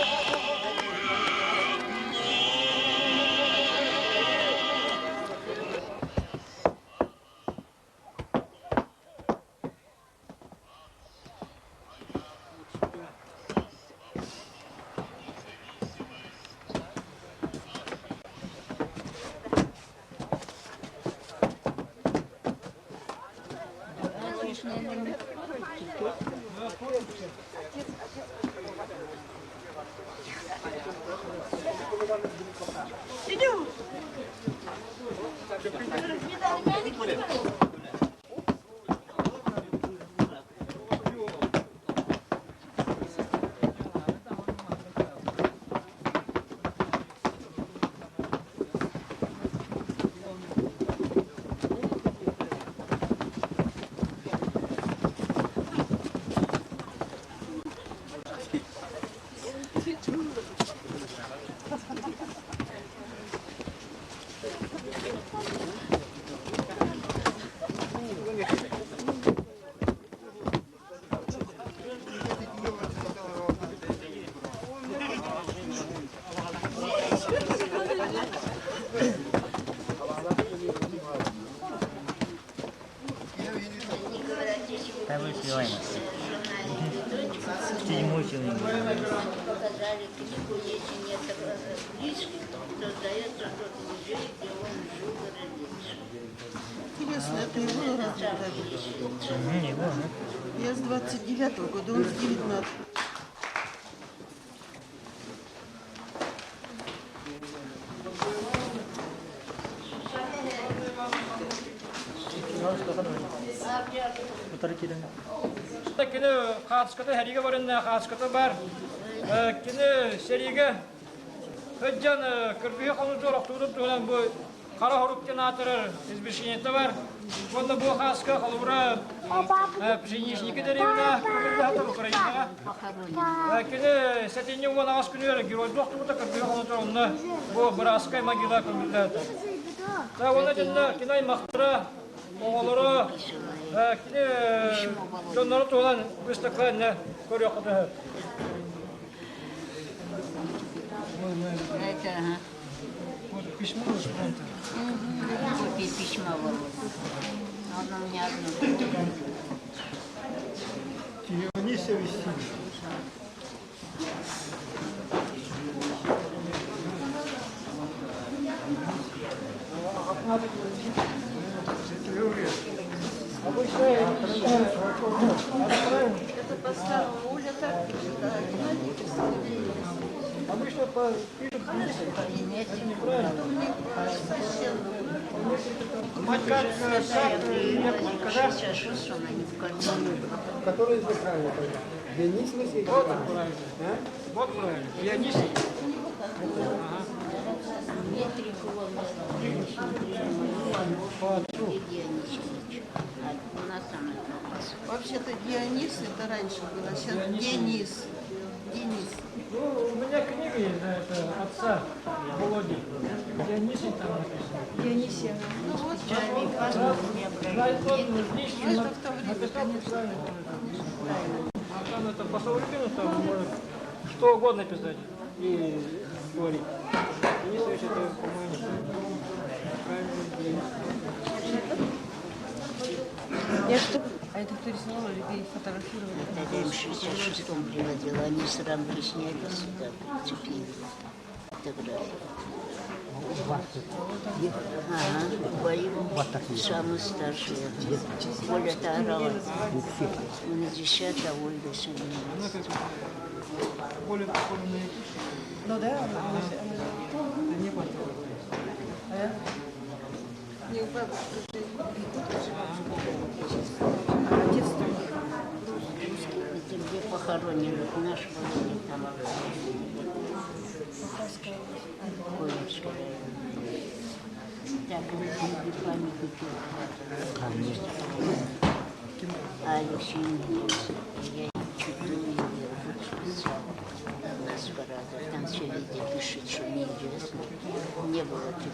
Speaker 7: дно.
Speaker 4: Седьмой человек.
Speaker 1: Показали книгу, если нет близких, то сдается тот музей, где он жил и родился.
Speaker 5: Интересно, это его разве так?
Speaker 4: Его, да?
Speaker 5: Я с 29-го года, он с 19
Speaker 3: Кини хаатыската сэриигэ барынна, хаатыската баар. Кини сэриигэ сылдьан кыргыһыы хонуутугар охтубутун туһунан бу хара хорук диэн аатырар извещениета бар. Уонна бу хааска холобура Пшеничники дэриэбинэ кыргыһата Украинаҕа. Кини сэтинньи 18 күнүгэр геройдуу охтубута кыргыһыы хонуутугар онно бу бырааскай могила көмүллээтэ. Уонна итиннэ кини аймахтара оҕолоро кини дьонноро туһунан выставка иннэ көрүөххэ төһө.
Speaker 1: Это, ага.
Speaker 3: Вот письмо с фронта.
Speaker 1: Копия письма Володи. Он у меня одно.
Speaker 2: Дионисия висит.
Speaker 5: Это по-старому Оля так пишет, а Геннадий писал Денис.
Speaker 3: Обычно пишут
Speaker 1: Нет,
Speaker 3: это неправильно.
Speaker 5: У них священно.
Speaker 3: Мать как, как якутка, да?
Speaker 1: 66 она не в картоне.
Speaker 2: Который из правильно? Денис Васильевич.
Speaker 3: Вот правильно. Вот правильно. Дионисий.
Speaker 1: Дмитрий Дионисович. А у нас там это
Speaker 5: Вообще-то Дионис это раньше было, сейчас Денис. Денис.
Speaker 3: Ну, у меня книга есть, да, это отца Володи. Дионисий там написано.
Speaker 8: Дионисия.
Speaker 5: Ну вот,
Speaker 3: Знает он лично
Speaker 5: Ну, это в то время,
Speaker 3: написал
Speaker 5: конечно.
Speaker 3: правильно. А там это по современному там можно что угодно писать и говорить. Денисович это, по-моему, правильно Дионисий.
Speaker 8: Я что? А это кто рисовал или ты фотографировал?
Speaker 1: Тогда я в 66-м приводила. Они с рамки сняли сюда, прицепили фотографию. Ага, Боим, самый старший. Оля Тарова. Он из 10 а Ольга 17.
Speaker 3: Оля похожа на якутку.
Speaker 8: Ну да, она, она,
Speaker 3: Да не похожа.
Speaker 5: У них бабушка же якутка же бабушка.
Speaker 8: а отец у них
Speaker 1: Это где похоронили наш Володя там. Коинский район. Так, вот памятники. А Алексей Михайлович, я чуть не увидела, вот специально. У нас парада, там все везде пишет, что неизвестно. Не было таких.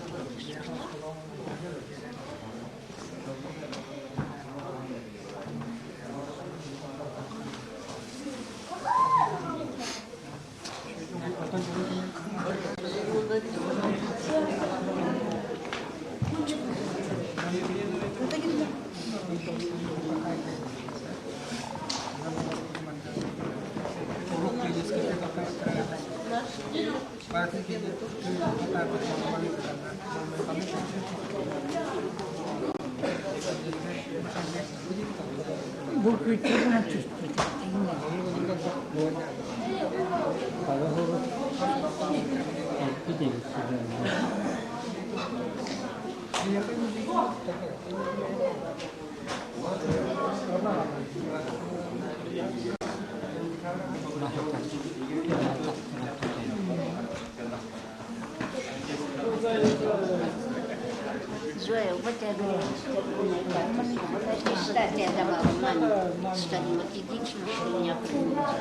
Speaker 1: Зоя, вот я говорю, карточка. Вот аттестат я давала маме. Старым. Вот единственное, что у меня хранится.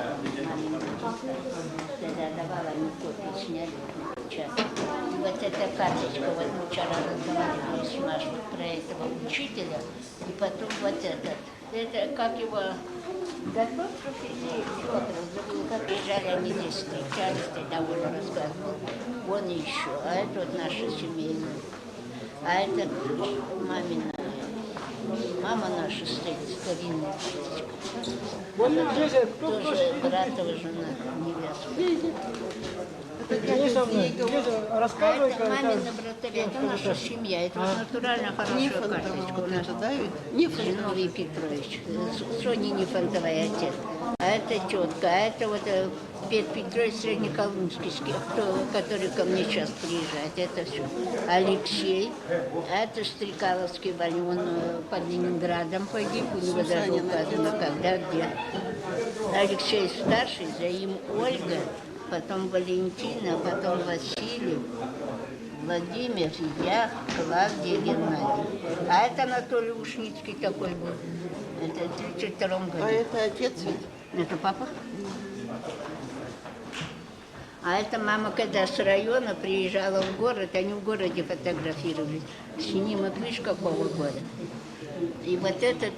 Speaker 1: Мамин аттестат. Тогда давала, они копии сняли, вот напечатали. И вот эта карточка, вот мы вчера разговаривали с Машей вот про этого учителя, и потом вот этот. Это как его, Готовцев или Федоров, забыла, как приезжали, они здесь встречались, тогда Оля рассказывала. Он еще, а это вот наша семейная. А это мамина. Мама наша стоит, старинная карточка.
Speaker 3: Вот здесь кто кто
Speaker 1: Тоже
Speaker 3: сидит?
Speaker 1: братова жена, невестка.
Speaker 3: Здесь со мной. Здесь
Speaker 1: А
Speaker 3: рассказывай,
Speaker 1: это
Speaker 3: как
Speaker 1: мамина братовья, это наша семья. Это вот натурально хорошая
Speaker 5: Нифонтова
Speaker 1: карточка у
Speaker 5: вот
Speaker 1: нас.
Speaker 5: это, да, ведь? Нифонтова.
Speaker 1: Зиновий Петрович, Соня Нифонтовая отец. А это тетка, а это вот Петр Петрович Среднеколымский, кто, который ко мне сейчас приезжает. Это все. Алексей, а это Стрекаловский больной, он под Ленинградом погиб, у него даже
Speaker 5: Сусанин
Speaker 1: указано,
Speaker 5: отец.
Speaker 1: когда, где. Алексей старший, за ним Ольга, потом Валентина, потом Василий, Владимир, я, Клавдия, Геннадий. А это Анатолий Ушницкий такой был. Это в 32 году.
Speaker 5: А это отец ведь?
Speaker 1: Это папа? А это мама, когда с района приезжала в город, они в городе фотографировались. Снимок, видишь, какого года. И вот этот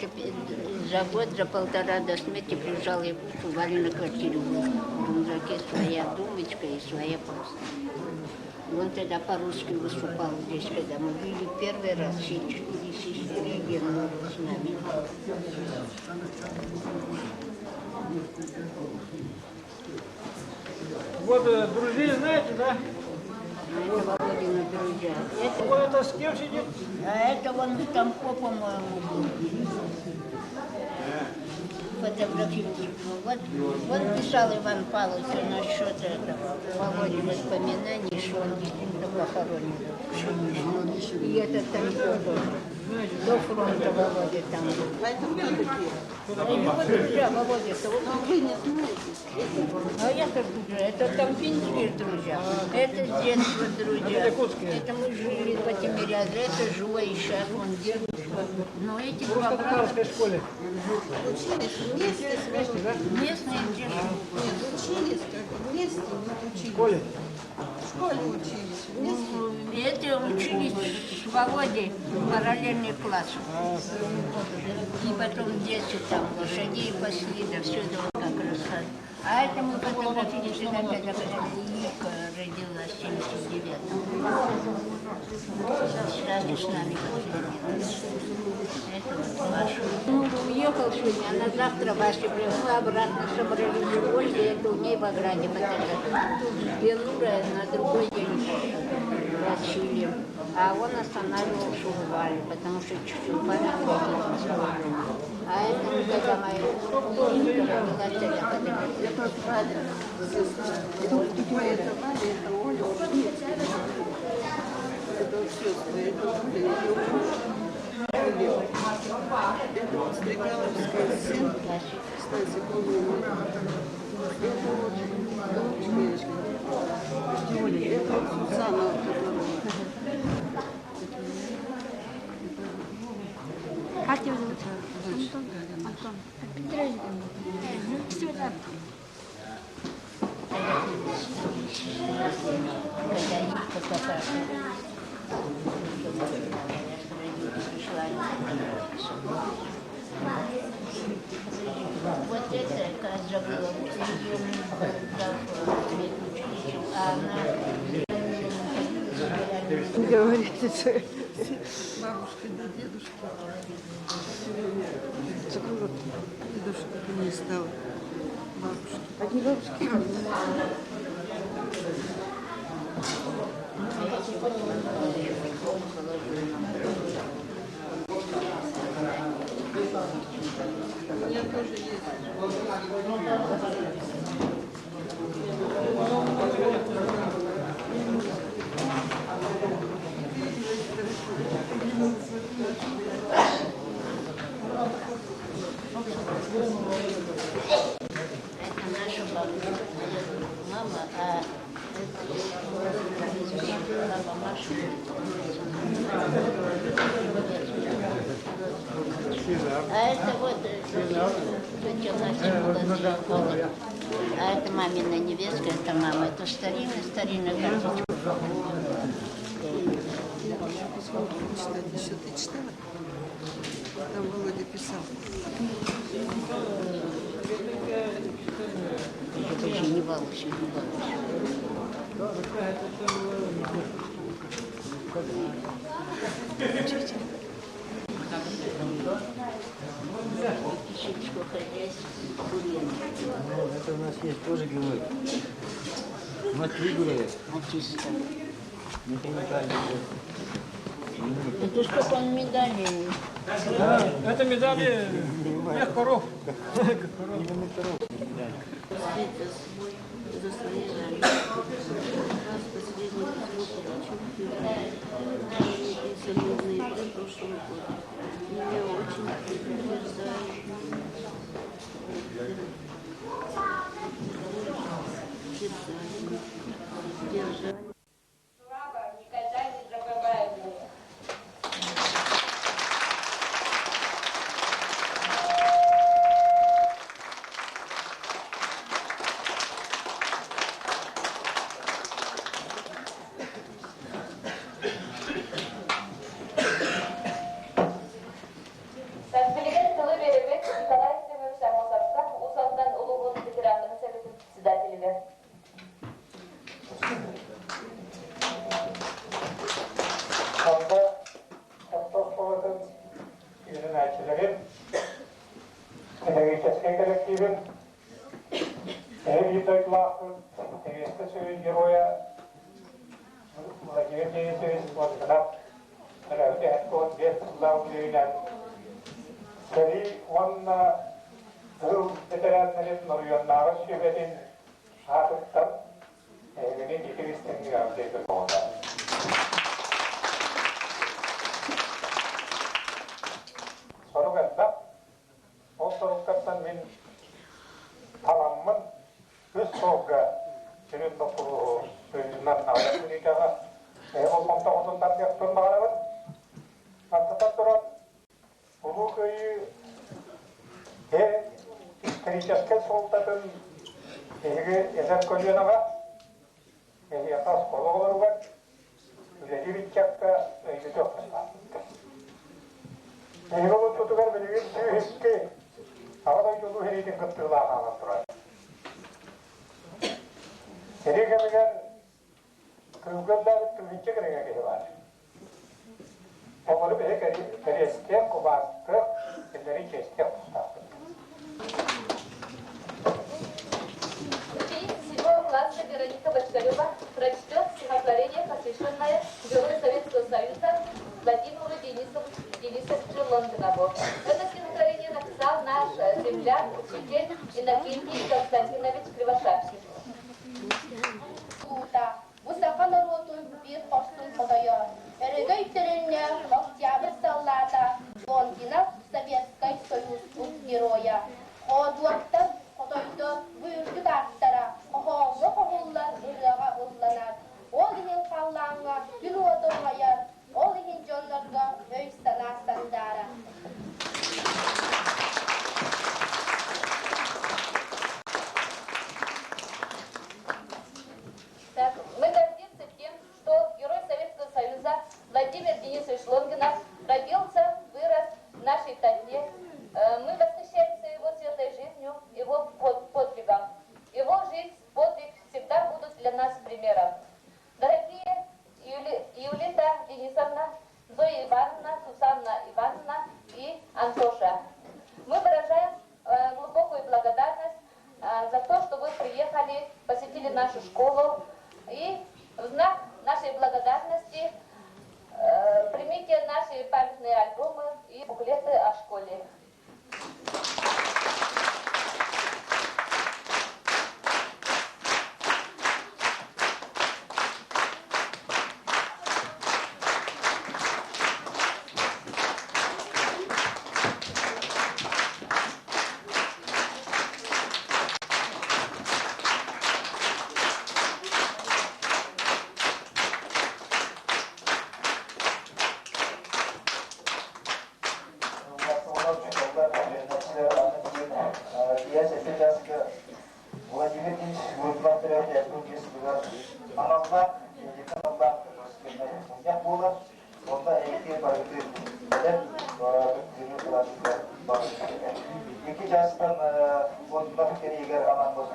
Speaker 1: за год, за полтора до смерти приезжал я у Вали на квартиру. был. В Рундуке своя думочка и своя просто. И он тогда по-русски выступал здесь, когда мы были первый раз, все четыре сестры Германа с нами.
Speaker 3: Вот друзей знаете, да?
Speaker 1: Это Володина друзья. Это,
Speaker 3: Вот это с кем сидит?
Speaker 1: а это он в Тамко, по-моему, был. Фотографировал. Вот, вот писал Иван Павлович насчет этого Володи воспоминаний, что он действительно похоронен в. И это Тамко тоже. До фронта Володя там был.
Speaker 5: А это кто такие?
Speaker 1: А его друзья, Володя-то, вот
Speaker 5: Ну, вы не знаете.
Speaker 1: А я как друзья, это тампинские друзья, это с детства друзья.
Speaker 3: якутские.
Speaker 1: Это мы жили по Тимирязеву, это Жуа и сейчас он дедушка. Но эти два брата
Speaker 3: Татарской школе.
Speaker 5: Учились вместе с Володей.
Speaker 1: местные где живут.
Speaker 5: Нет, учились как вместе, но учились.
Speaker 3: В школе.
Speaker 5: В школе учились вместе.
Speaker 1: Ну, Это учились с Володей параллельный класс. И потом дети там лошадей пасли, да все это вот как рассказывали. А это мы фотографировали всегда, когда Лика родилась в 79-м. Сразу с нами подсоединилась. Это вот Маша. Ну, уехал сегодня, а на завтра Вася приехал. Мы обратно собрались в Ольге, это у ней в ограде фотография. Белура на другой день Василием. А он останавливался у Вали, потому что чуть-чуть память А это когда моя Линка родилась, тогда фотография.
Speaker 5: Это Валя, сестра. Ой, это Валя, это Оля Ушницкая. Это вот сестры, это Оля, ее муж. Оля. Это вот Стрекаловский сын, Стасик, он умер. Это вот дочка Оля. Это вот Сусанна, которая.
Speaker 9: Как тебя зовут?
Speaker 5: Дочь
Speaker 9: Антон.
Speaker 5: Галя наша.
Speaker 9: Антон. Сюда.
Speaker 1: Когда Лика такая пришла. Вот это, как забыла, ее дал медучилище, а она
Speaker 8: Говорит,
Speaker 5: Бабушка да дедушка. Дедушка не стал. Бабушки.
Speaker 8: Одни бабушки.
Speaker 5: У меня тоже есть.
Speaker 1: Это наша бабушка, моя мама, а это баба Маша. А это вот тетя Настя была. А это мамина невестка, это мама. Это старинная-старинная карточка.
Speaker 5: Я письмо буду читать. Еще ты читала? Там Володя писал.
Speaker 1: Подожди, не волнуйся, не волнуйся. сельского хозяйства
Speaker 2: Ну, это у нас есть тоже герой. У нас три героя. Михаил Михайлович.
Speaker 1: Это сколько он медалей?
Speaker 3: Да, это медали всех коров.
Speaker 8: За свой, за свои жаль. Раз последний письмо получил в феврале. В ноябре прошлого года. Меня очень терзали. Терзали, держали.
Speaker 1: Слава никогда не забываемая.
Speaker 9: Билигин тылы биэрэбит Николай Семенович Аммосовка, Уус Алдан улууһун ветераннарын советын председателигэр.
Speaker 10: Онно орто оскуолатын үөрэнээччилэрин, педагогическай кэлэктиибин, эһиги дойдулаахпыт Сэбиэскэй Союз Геройа Владимир Денисович Лонгинов төрөөбүт эһэт 15 сыллаах үбүлүөйүнэн сэрии уонна тыыл бэтэрээннэрин оройуоннааҕы сүбэтин аатыттан эһигини итир истиҥник эҕэрдэлиибин. Сорук элбэх. Ол соруктартан мин таламмын үс суолга сүрүн боппуруоһу сүрүннэн аҕыйах мүнүүтэҕэ эһи болҕомтоҕутун тардыахпын баҕарабын. Бастатан туран, Улуу Кыайыы историческай суолтатын биһиги эдэр көлүөнэҕэ, эһиэхэ оскуола оҕолоругар, үлэлиир ыччакка өйдөтүөх тустаахпыт. Биһиги улууспутугар билигин 102 Аҕа дойду Улуу сэриитин кыттыылаах хаалан турар. Сэрии кэмигэр тыылга өллөөбүт тыһыынча кэриҥэ киһи баар. Олору биһи кэриэстиэх, кубаастыах, кинилэри чиэстиэх тустаахпыт.
Speaker 9: Ученица седьмого класса Вероника Бочкарева прочтет стихотворение, посвященное Герою Советского Союза Владимиру Денисовичу, Денисовичу Лонгинову. Это стихотворение написал наш земляк, учитель Иннокентий Константинович Кривошапкин.
Speaker 11: Улуута, бу саха норуотун биир хорсун хотойо, Өрөгөй төлөннөөх Октябрь саллаата Лонгинов Советскай Союз геройа. Хоодуоттар хотойдор бу үрдүк ааттара хоһооҥҥо хоһуллар, ырыаҕа ылланар. Ол иһин халлааҥҥа күн уота умайар, ол иһин дьоннорго өй-санаа сандаарар.
Speaker 9: Так, мы гордимся тем, что герой Советского Союза Владимир Денисович Лонгинов родился, вырос в нашей Тотьме. Мы восхищаемся его светлой жизнью, его подвигом. Его жизнь, подвиг всегда будут для нас примером. Дорогие Юлита Денисовна, Зоя Ивановна, Сусанна Ивановна и Антоша, мы выражаем глубокую благодарность за то, что вы приехали, посетили нашу школу. И в знак нашей благодарности примите наши памятные альбомы и буклеты о школе.
Speaker 12: Владимир Ильич Лонгинов төрөөбүт 75 сылыгар аналлаах, аналлаах мунньах буолар. Онно эһиги барыгытын кэлэн кыттыыны ыларгытыгар баҕарабын. Икки чаастан Лонгинов кэриэһигэр анаммыт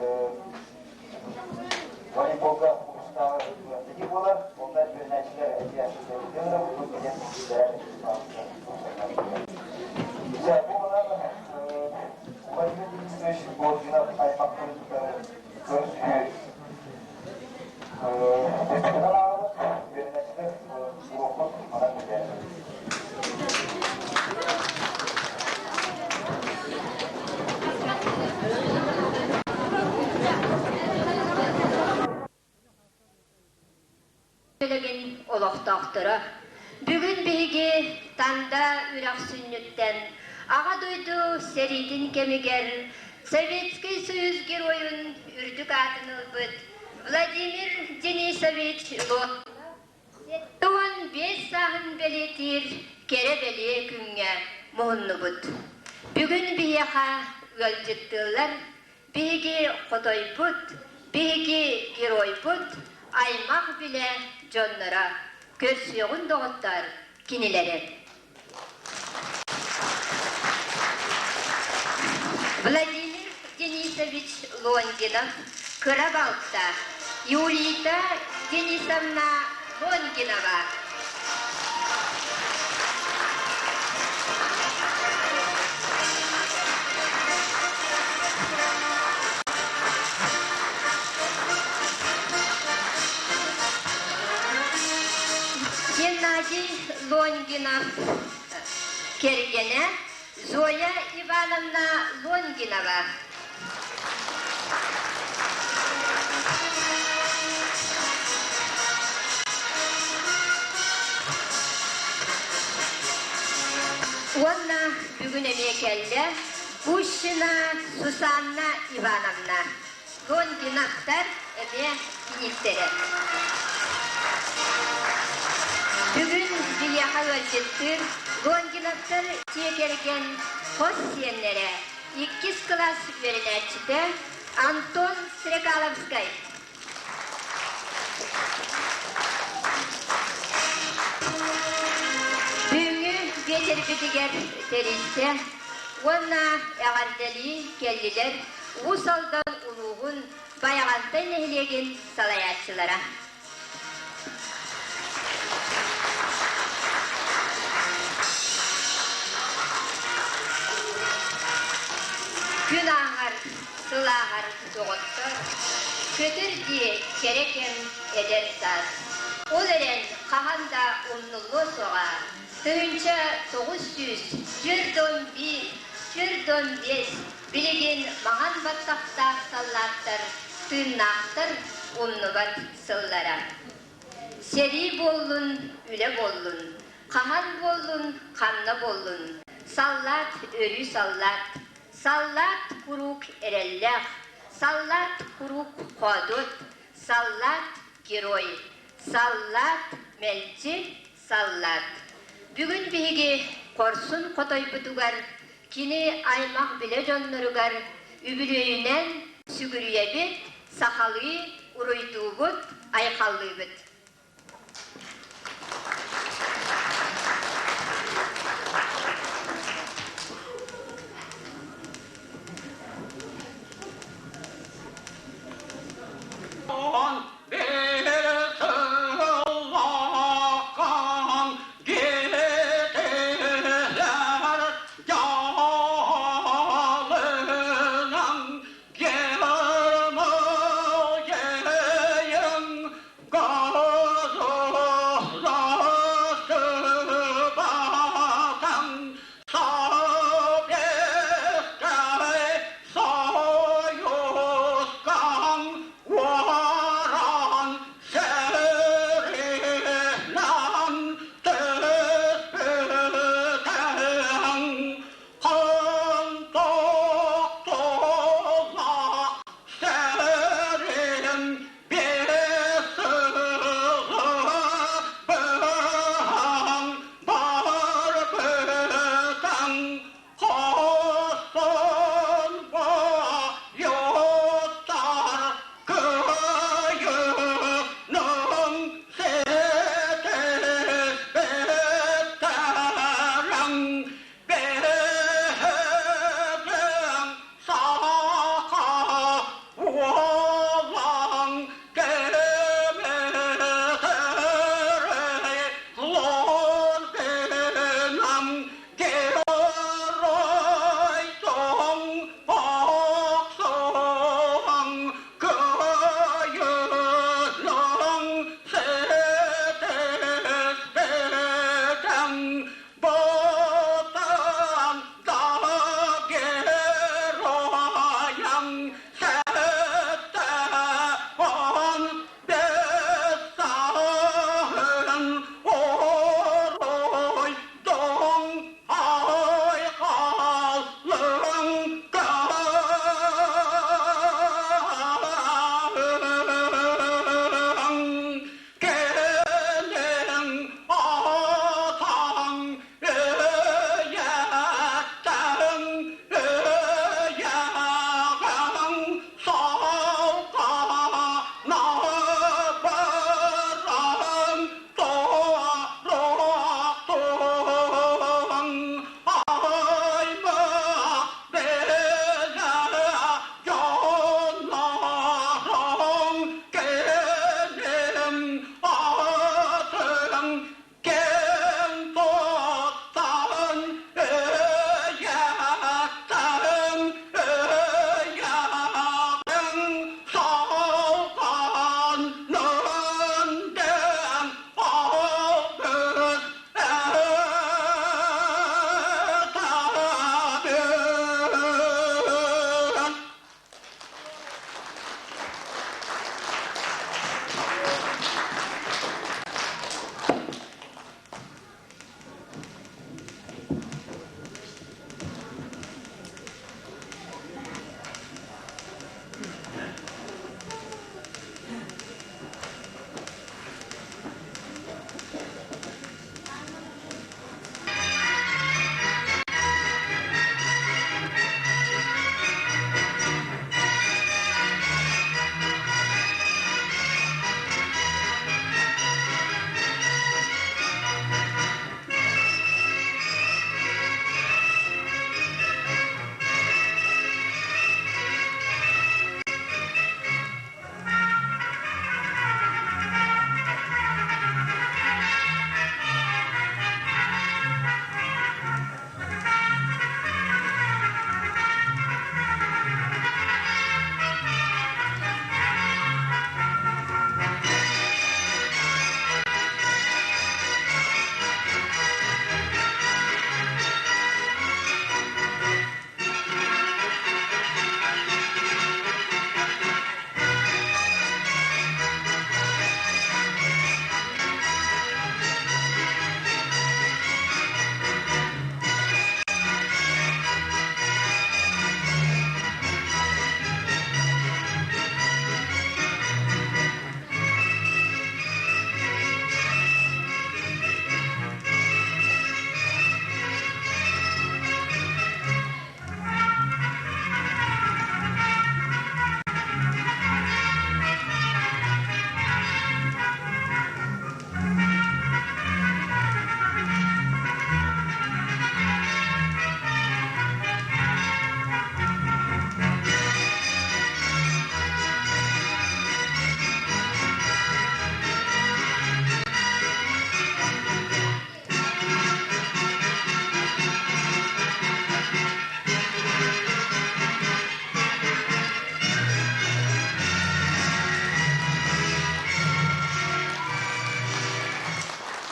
Speaker 12: волейболга улуустааҕы күрэхтэһии буолар. Онно үөрэнээччилэр эмиэ ыҥырабыт диэн бу манан. Владимир Денисович Лонгинов аймахтарын кытары көрсүһүү Түспүтүнэн ааҕабыт, үөрэнээччилэр уруокпут манан бүтэр.
Speaker 13: Билигин олохтоохторо. Бүгүн биһиги Танда үрэх сүнньүттэн Аҕа дойду сэриитин кэмигэр Советский Союз Геройун үрдүк аатын ылбыт Владимир Денисович Лонгинов 75 сааһын бэлиэтиир кэрэ-бэлиэ күҥҥэ муһуннубут. Бүгүн биһиэхэ ыалдьыттыыллар Биһиги хотойбут, биһиги геройбут, аймах-билэ дьонноро, көрсүөҕүн доҕоттоор кинилэри. Владимир Денисович Лонгинов кыра балта Юлита Денисовна Лонгинова. Геннадий Лонгинов кэргэнэ Зоя Ивановна Лонгинова. Уонна бүгүн эмиэ кэллэ Гущина Сусанна Ивановна. Лонгиновтар эмиэ киниттэрэ. Бүгүн биһиэхэ ыалдьыттыыр Лонгиновтар дьиэ кэргэн хос сиэннэрэ, иккис кылаас үөрэнээччитэ Антон Стрекаловскай. Бүгүҥҥү биэчэрбитигэр тэрилтэ уонна эҕэрдэлии кэллилэр Уус Алдан улууһун Байаҕантай нэһилиэгин салайааччылара. Күн ааһар, сыл ааһар доҕоттор, көтөр дии кэрэ кэм эдэр саас. Ол эрэн хаһан да умнуллуо суоҕа 1941, 45 билигин маҥан баттахтаах саллааттар тыыннаахтар умнубат сыллара. Сэрии буоллун, үлэ буоллун, хаһан буоллун, ханна буоллун, саллаат өрүү саллаат, саллаат куруук эрэллээх, саллаат куруук хоодуот, саллаат герой, саллаат мэлдьи саллаат. Бүгүн биһиги хорсун хотойбутугар кини аймах-билэ дьонноругар үбүлүөйүнэн сүгүрүйэбит, сахалыы уруйдуубут, айхаллыыбыт.
Speaker 14: Go!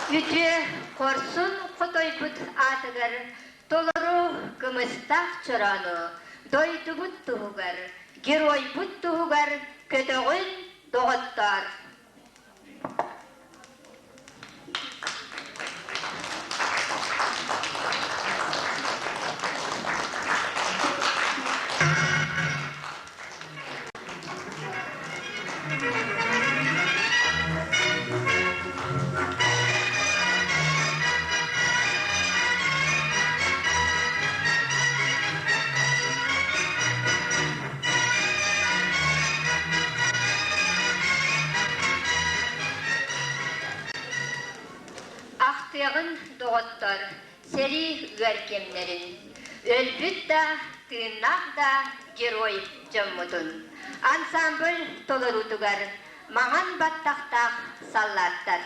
Speaker 13: Үтүө хорсун хотойбут аатыгар толору кымыстаах чороону дойдубут туһугар, геройбут туһугар көтөҕүн доҕоттоор! Ахтыаҕын доҕоттор, сэрии ыар кэмнэрин, өлбүт да, тыыннаах да герой дьоммутун ансамбль толоруутугар маҥан баттахтаах саллааттар.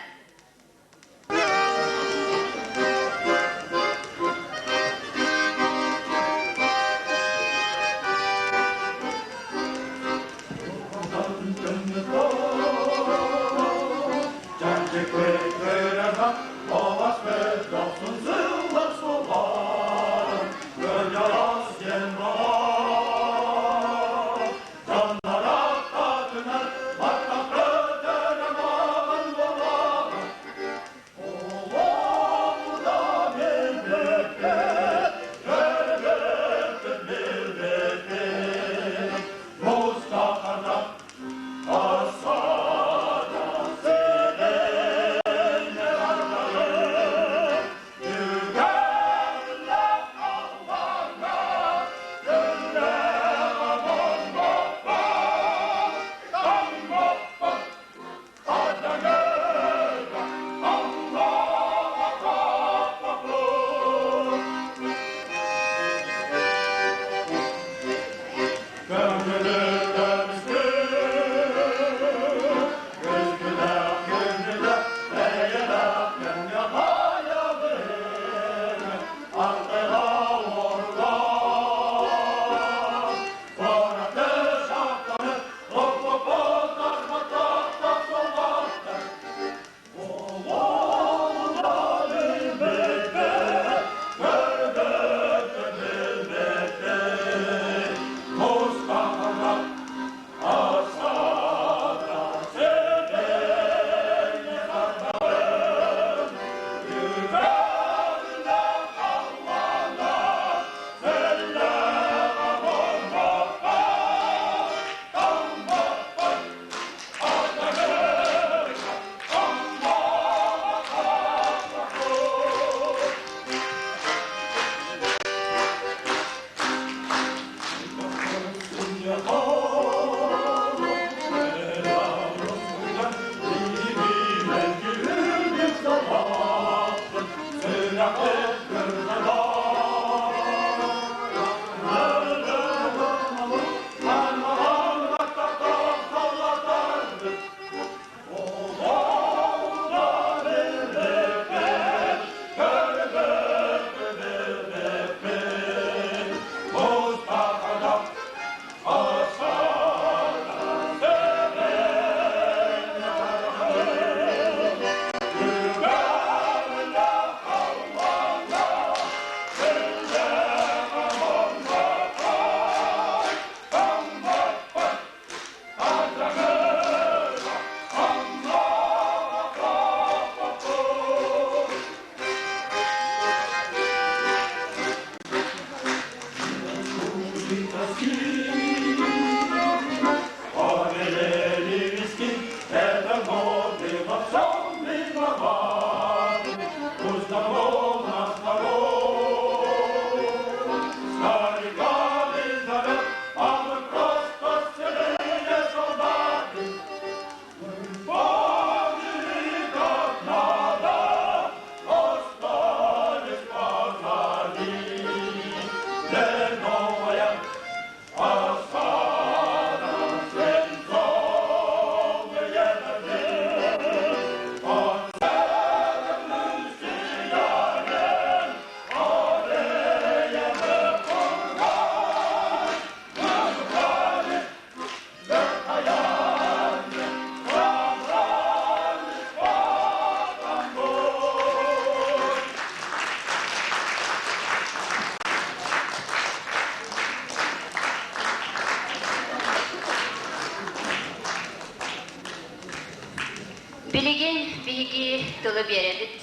Speaker 13: Билигин биһиги тылы биэрэбит.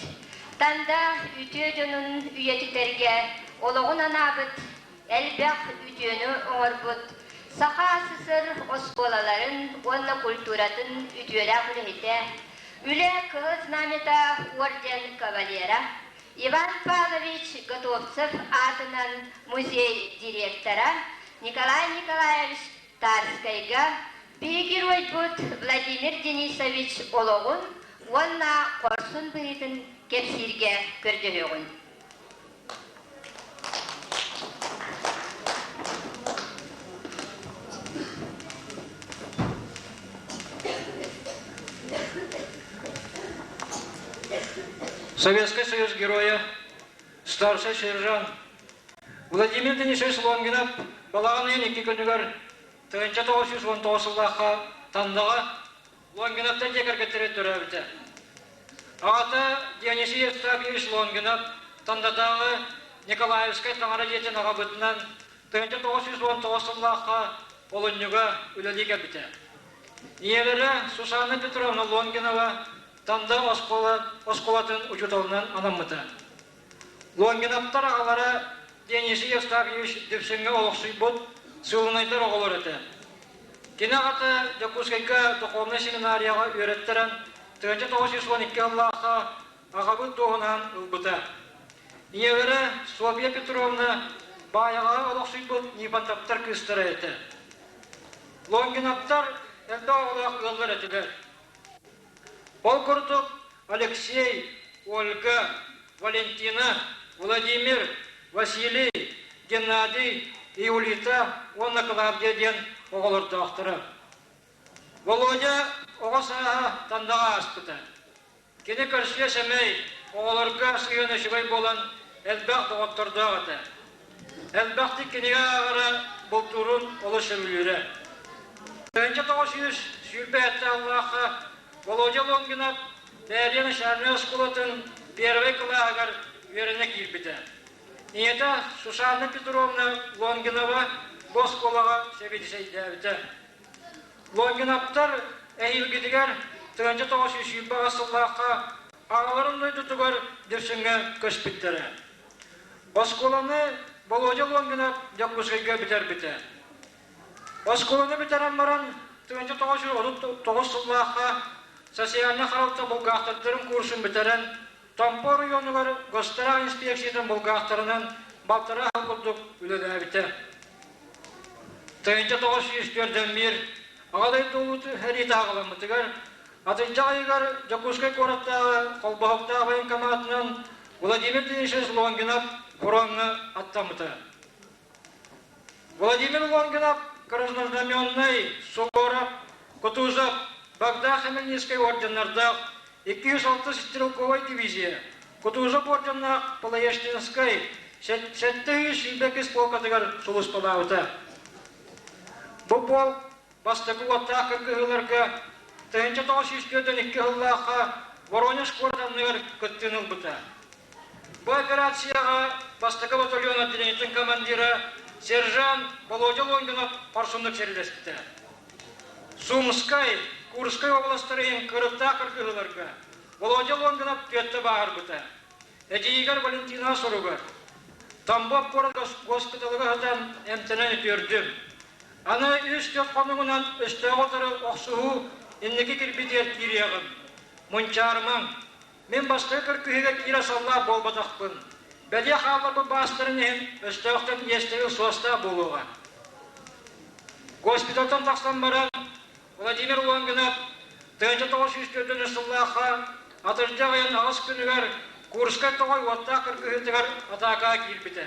Speaker 13: Танда үтүө дьонун үйэтитэргэ олоҕун анаабыт, элбэх үтүөнү оҥорбут Саха СССР оскуолаларын уонна культуратын үтүөлээх үлэһитэ, Үлэ Кыһыл Знамята орден кавалера Иван Павлович Готовцев аатынан музей директора Николай Николаевич Тарскайга биһиги геройбут Владимир Денисович олоҕун уонна хорсун быһыытын кэпсииргэ көрдөһүөҕүн.
Speaker 3: Советский Союз Героя, старший сержант Владимир Денисович Лонгинов балаҕан ыйын икки күнүгэр 1919 сыллаахха Тандаҕа Лонгиновтан дьиэ кэргэттэрэ төрөөбүтэ. Аҕата Дионисий Евстафьевич Лонгинов Тандатааҕы Николаевскай таҥара дьиэтин аҕабытынан 1919 сыллаахха олунньуга үлэлии кэлбитэ. Ийэлэрэ Сусанна Петровна Лонгинова Танда оскуолатын учууталынан анаммыта. Лонгиновтар аҕалара Дионисий Евстафьевич Дүпсүҥҥэ олохсуйбут сыылынайдар оҕолор этэ. Кини аҕата Дьокуускайга духовнай семинарияҕа үөрэттэрэн 1912 сыллаахха аҕабыт дуоһунаһын ылбыта. Ийэлэрэ Софья Петровна Баайаҕаҕа олохсуйбут Нифонтовтар кыыстара этэ. Лонгиновтар элбэх оҕолоох ыаллар этилэр. Ол курдук Алексей, Ольга, Валентина, Владимир, Василий, Геннадий, Иулита уонна Клавдия диэн оҕолордоохторо. Володя оҕо сааһа Тандаҕа ааспыта. Кини көрсүө сэмэй, оҕолорго сыһыана үчүгэй буолан элбэх доҕоттордоох этэ. Элбэхтик кинигэ ааҕара, бултуурун олус сөбүлүүрэ. 1927 сыллаахха Володя Лонгинов Бээрийэ начальнай оскуолатын первай кылааһыгар үөрэнэ киирбитэ. Ийэтэ Сусанна Петровна Лонгинова бу оскуолаҕа сэбиэдиссэйдээбитэ. Лонгиновтар эһиилгитигэр 1928 сыллаахха аҕаларын дойдутугар Дүпсүҥҥэ көспүттэрэ. Оскуоланы Володя Лонгинов Дьокуускайга бүтэрбитэ. Оскуоланы бүтэрэн баран 1939 сыллаахха социальнай харалта булгаахтардарын курсун бүтэрэн Томпо оройуонугар Госстара инспекциятын булгаахтарынан балтараа сыл курдук үлэлээбитэ. 1941 Аҕа дойду Улуу сэриитэ аҕаламмытыгар атырдьах ыйыгар Дьокуускай куораттааҕы холбоһуктаах военкоматынан Владимир Денисович Лонгинов фроҥҥа аттаммыта. Владимир Лонгинов Краснознаменный, Суворов, Кутузов, Богдан Хмельницкай орденнардаах 206 стрелковай дивизия, Кутузов орденнаах Полоештинскай 722 полкатыгар сулууспалаабыта. Бу полк бастакы уоттаах кыргыһыыларга 1942 сыллаахха Воронеж куорат анныгар кыттыыны ылбыта. Бу операцияҕа бастакы батальон отделениетын командира сержант Володя Лонгинов хорсуннук сэриилэспитэ. Сумскай, Курскай областары иһин кырыктаах кыргыһыыларга Володя Лонгинов түөттэ бааһырбыта. Эдьиийигэр Валентина суругар Тамбов куорат госпиталыгар сытан эмтэнэн үтүөрдүм. Аны үс-түөрт хонугунан өстөөҕү утары охсуһуу инники кирбитигэр киириэҕим. Мунчаарымаҥ, Мин бастакы кыргыһыыга киирэ саллаат буолбатахпын. Бэлиэ хаалларбыт баастарын иһин өстөөхтөн иэстэбил суостаах буолуоҕа. Госпитальтан тахсан баран Владимир Лонгинов 1904 сыллаахха атырдьах ыйын аҕыс күнүгэр Курскай тоҕой уоттаах кыргыһыытыгар атаакаҕа киирбитэ.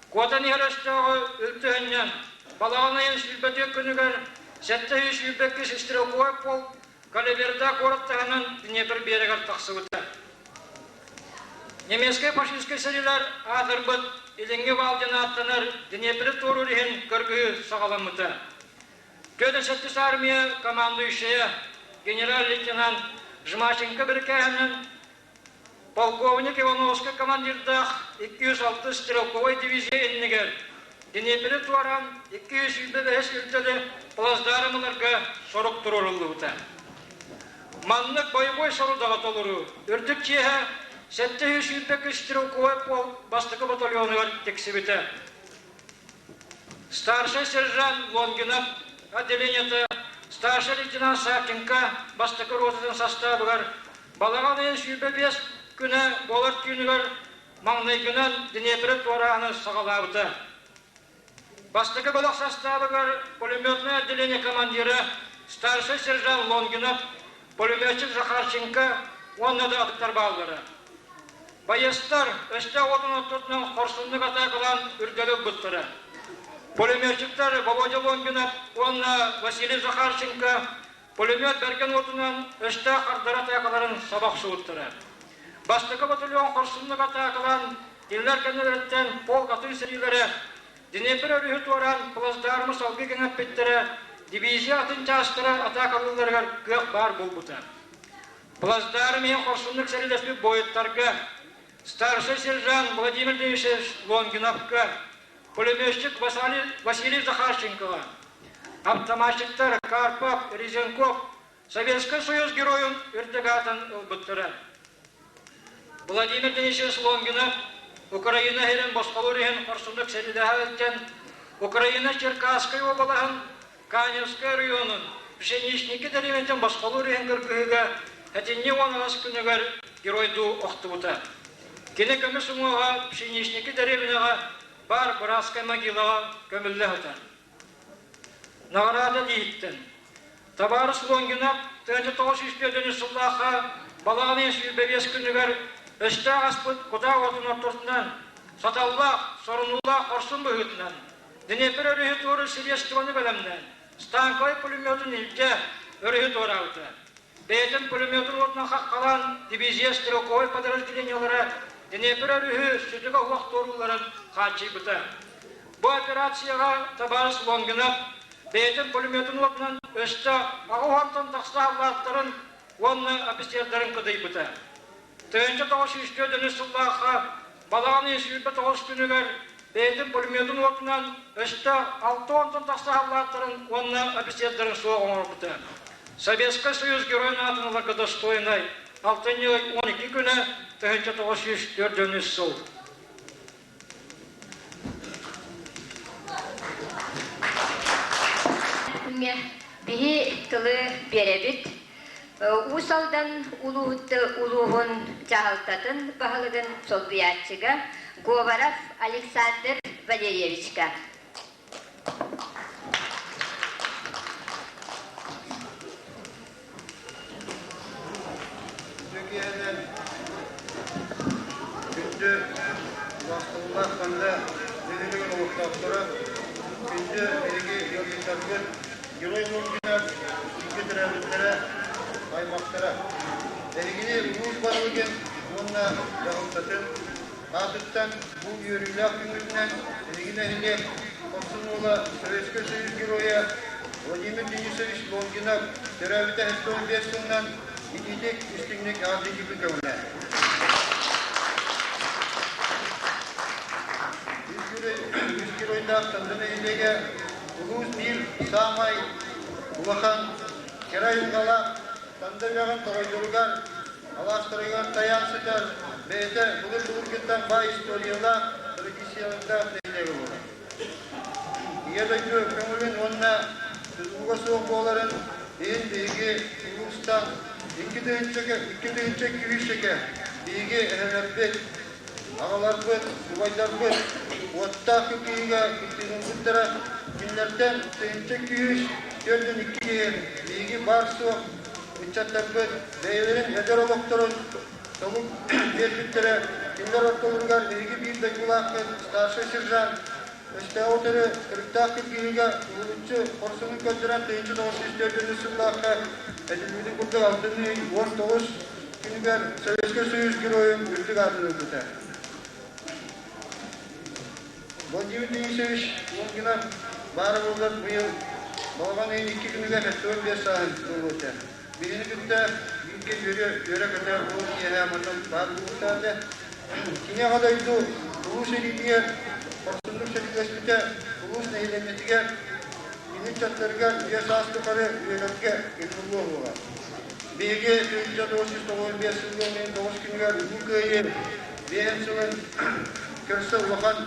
Speaker 3: Куотан иһэр өстөөҕү үлтүһүнньэн балаҕан ыйын 24 күнүгэр 722 стрелковай полк Калиберда куорат таһынан Днепр биэрэгэр тахсыбыта. Немецкэй фашистскай сэриилэр аатырбыт Илиҥҥи Вал диэн ааттанар Днепри туоруур иһин кыргыһыы саҕаламмыта. Петр Сэттис армия командующайа генерал-лейтенант Жмаченко бирикээһинэн Полковник Ивановскай командирдаах 206 стрелковай дивизия иннигэр Днепри туораан 225 үрдэли плацдарм ыларга сорук туруоруллубута. Маннык бойобуой сорудаҕы толоруу үрдүк чиэһэ 722 стрелковай полк бастакы батальонугар тиксибитэ. Старшай сержант Лонгинов отделениета старшай лейтенант Савченко бастакы ротатын састаабыгар балаҕан ыйын 25 күнэ буолар түүнүгэр маҥнайгынан Днепры туорааһыны саҕалаабыта. Бастакы бөлөх састаабыгар пулеметное отделение командира старшай сержант Лонгинов, пулеметчик Захарченко уонна да атыттар бааллара. Байыастар өстөөх уотун оттотунан хорсуннук атаакалаан үрдэли ылбыттара. Пулеметчиктар Володя Лонгинов уонна Василий Захарченко пулемет бэргэн уотунан өстөөх хардары атаакаларын саба охсубуттара. Бастакы батальон хорсуннук атаакалаан кинилэр кэннилэриттэн полк атын сэриилэрэ Днепр өрүһү туораан плацдармы салгыы кэҥэппиттэрэ, дивизия атын чаастара атаакалыылларыгар кыах баар буолбута. Плацдарм иһин хорсуннук сэриилэспит буойуттарга старшай сержант Владимир Денисович Лонгиновка, пулеметчик Василий Захарченкова, автоматчиктар Карпов, Резенков Советскай Союз Геройун үрдүк аатын ылбыттара. Владимир Денисович Лонгинов Украина иһин босхолуур иһин хорсуннук сэриилэһэ Украина Черкасскай уобалаһын Каневскай оройуонун Пшеничники дэриэбинэтин босхолуур иһин кыргыһыыга сэтинньи 10 күнүгэр геройдуу охтубута. Кини көмүс уҥуоҕа Пшеничники дэриэбинэҕэ баар Братскай могилаҕа көмүллэ сытар. Наҕараада дииһиттэн Табаарыс Лонгинов 1904 сыллаахха балаҕан ыйын 25 күнүгэр өстөөх аспыт кутаа уотун ортотунан саталлаах, сорунуулаах хорсун быһыытынан Днепр өрүһү туоруур средствоны бэлэмнээн, станковай пулеметун илдьэ өрүһү туораабыта. Бэйэтин пулеметун уотунан хаххалаан дивизия стрелковай подразделениелара Днепр өрүһү сүтүгэ уох туоруулларын хааччыйбыта. Бу операцияҕа табаарыс Лонгинов бэйэтин пулеметун уотунан өстөөх аҕа уонтан тахса саллааттарын уонна офицердарын кыдыйбыта. 1904 сыллаахха балаҕан ыйын 29 күнүгэр бэйэтин пулеметун уотунан өстөөх 60 тахса саллааттарын уонна офицердарын суох оҥорбута. Советскай Союз Геройун аатын ыларга достойнай алтынньы 12 күнэ 1904 сыл.
Speaker 13: Биһи тылы биэрэбит. Уус Алдан улууһун дьаһалтатын баһылыгын солбуйааччыга Говоров Александр Валерьевичка.
Speaker 14: Үтүө күндү убаастабыллаах Танда нэһилиэгин олохтоохторо, күндү биһиги ыалдьыттарбыт, Герой Лонгинов бииргэ төрөөбүттэрэ, аймахтара. Эһигини улуус баһылыгын уонна дьаһалтатын аатыттан бу үөрүүлээх күҥҥүтүнэн эһиги нэһилиэк хорсун уола Советскай Союз Геройа Владимир Денисович Лонгинов төрөөбүтэ 75 сылынан итиитик истиҥник эҕэрдэлиибин көҥүлэ. Үс геройдаах Танда нэһилиэгэ улуус биир саамай улахан кэрэ айылҕалаах Танда үрэҕин тоҕойдоругар, алаастарыгар тайаан сытар бэйэтэ былыр-былыргыттан баай историялаах, традициялардаах нэһилиэгэ буолар. Ийэ дойду көҥүлүн уонна тутулуга суох буоларын иһин биһиги улуустан 2 200 сэкэ биһиги эһэлэрбит, аҕаларбыт, убайдарбыт уоттаах кыргыһыыга кыттыыларбыттара кинилэртэн 1242 киһи биһиги баар-суох ыччаттарбыт бэйэлэрин эдэр олохторун толук биэрбиттэрэ. Кинилэр ортолоругар биһиги биир дойдулаахпыт старшай сержант өстөөҕү утары кырыктаах кыргыһыыга уһулуччу хорсунун көрдөрөн 1904 сыллаахха этиллибитин курдук алтынньы 19 күнүгэр Советскай Союз Геройун үрдүк аатын ылбыта. Владимир Денисович Лонгинов баара буоллар быйыл балаҕан ыйын икки күнүгэр 75 сааһын туолуо этэ. Биһини кытта бииргэ үөрэ-көтө ол киэһэ манна баар буолуохтаах Кини Аҕа дойду Улуу сэриитигэр хорсуннук сэриилэспитэ, улуус нэһилиэнньэтигэр, кини ыччаттарыгар үйэ саас тухары үйэлэргэ умнуллуо суоҕа. Биһиги 1995 сылын 9 күнүгэр Улуу Кыайыы биэһин сылын көрсө улахан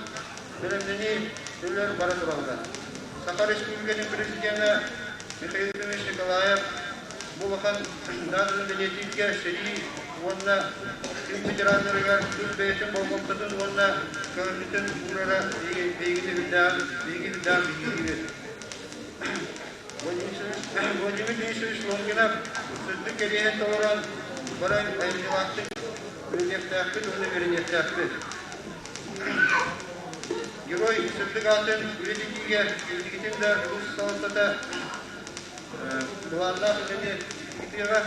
Speaker 14: бэлэмнэнии үлэлэр бара тураллар. Саха Республикатын Президенэ Михаил Ефимович Николаев бу улахан даатаны бэлиэтииргэ сэрии уонна тыыл ветераннарыгар тус бэйэтин болҕомтотун уонна көҥүлүтүн уурара биһигини үрдээн биһиги үрдээн биһириибит. Владимир Денисович Лонгинов сырдык кэриэһин толорон баран айымньылаахтык үлэлиэхтээхпит уонна үөрэниэхтээхпит. Герой сырдык аатын үйэтитиигэ инникитин да улуус салалтата былааннаах үлэни ыытыаҕа.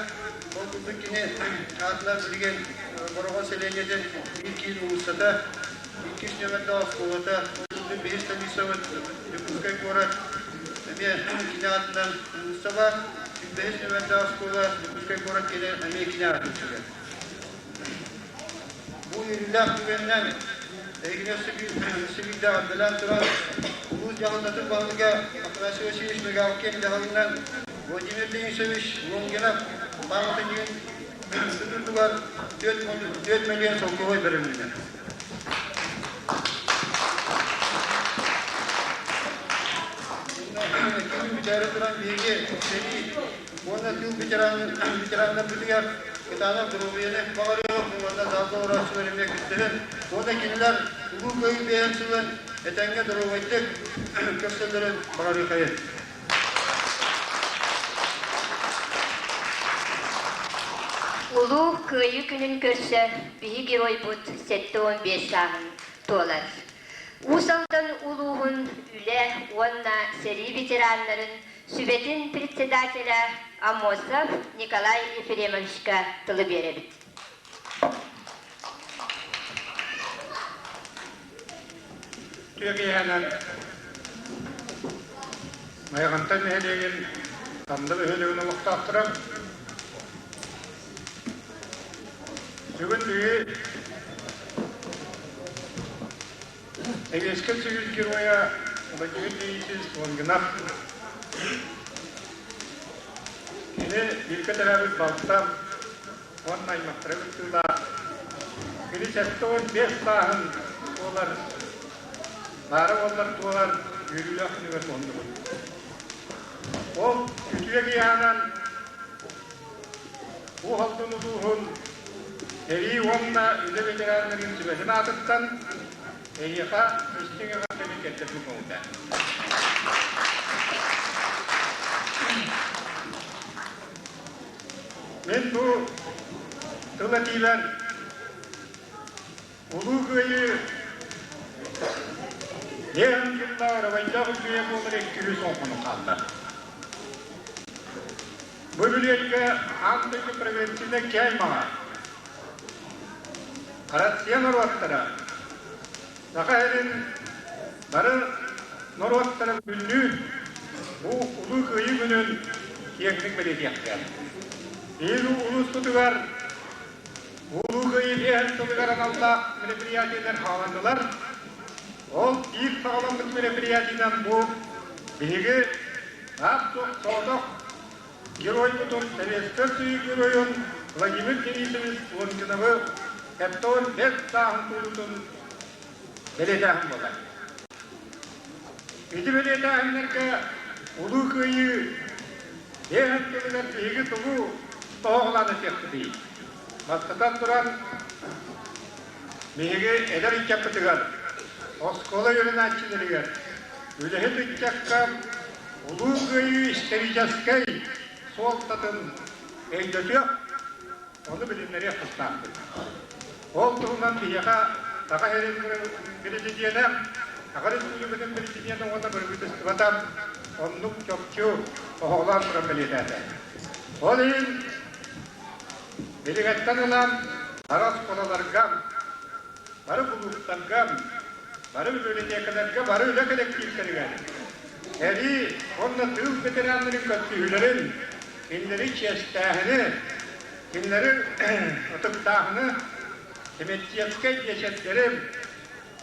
Speaker 14: Ол курдук кини аатынан билигин Бороҕон сэлиэнньэтин биир киин уулуссата, иккис нүөмэрдээх оскуолата, ол курдук биһис станицабыт Дьокуускай куорат эмиэ кини аатынан уулусса баар, бэһис нүөмэрдээх оскуола Дьокуускай куорат киэнэ эмиэ кини аатын сүгэр. Бу үөрүүлээх түгэнинэн эһигини өссө биирдэ эҕэрдэлээн туран, улуус дьаһалтатын баһылыга Афанасий Васильевич Мигалкин дьаһалынан Владимир Денисович Лонгинов пааматынньыгын тутуутугар 4 миллион солкуобай бэрилиннэ. Күн бүтээри туран биһиги сэрии уонна тыыл ветераннарбытыгар кытаанах доруобуйаны баҕарыаҕыҥ уонна залга олорооччулар эмиэ кыттыһын уонна кинилэр Улуу Кыайыы биэһин сылын этэҥҥэ доруобайдык көрсөллөрүн баҕарыахайын.
Speaker 13: Улуу Кыайыы күнүн көрсө биһи геройбут 75 сааһын туолар. Уус Алдан улууһун үлэ уонна сэрии ветераннарын сүбэтин председателэ Аммосов Николай Ефремовичка тылы биэрэбит.
Speaker 10: Үтүө Майаҕантай нэһилиэгин Танда бөһүөлэгин олохтоохторо бүгүн биһиги Сэбиэскэй Союз Геройа Владимир Денисович Лонгинов кини бииргэ төрөөбүт балта уонна аймахтара кыттыылаах кини 75 сааһын туолар баара буоллар туолар үөрүүлээх күнүгэр муһуннубут. Ол үтүө киһианан Уус Алдан улууһун сэрии уонна үлэ ветераннарын сүбэтин аатыттан эһиэхэ истиҥ эҕэрдэни тиэрдэрбин көҥүллээх. Мин бу тыл этиибэр Улуу Кыайыы Леон Киллаар Ырабайдаах үтүө буолар иккиһи соҥхону хаалла. Бу билиэккэ аан дойду превентивнай кээн маҥа Россия норуоттара Саха сирин бары норуоттара күннүүн бу Улуу Кыайыы күнүн киэҥник бэлиэтиэхтээх. Биһиги улууспутугар Улуу Кыайыы биэһин сылыгар аналлаах мероприятиелар хааланнылар. Ол биир саҕаламмыт мероприятиенан бу биһиги аат-суох соҕотох геройбутун, Советскай Союз геройун Владимир Денисович Лонгиновы Эптон бэрт сааһын туолуутун бэлиэтээһин буолар. Ити бэлиэтээһиннэргэ Улуу Кыайыы биэһин сылыгар биһиги тугу тоһоҕолоон этиэхпитий? Бастатан туран, биһиги эдэр ыччаппытыгар, оскуола үөрэнээччилэригэр, үлэһит ыччакка Улуу Кыайыы историческай суолтатын өйдөтүөх, ону билиннэриэх тустаахпыт. Ол туһунан биһиэхэ Саха сирин Президенэ, Саха Республикатын Президенэ уонна Правительствота оннук чопчу оһоҕолоон туран бэлиэтээтэ. Ол иһин билиҥэттэн ылан бары оскуолаларга, бары кулууптарга, бары библиотекаларга, бары үлэ кэлэктииптэригэр сэрии уонна тыыл ветераннарын көрсүһүүлэрин, кинилэри чиэстээһини, кинилэри ытыктааһыны, коммерческай биэчэрдэри,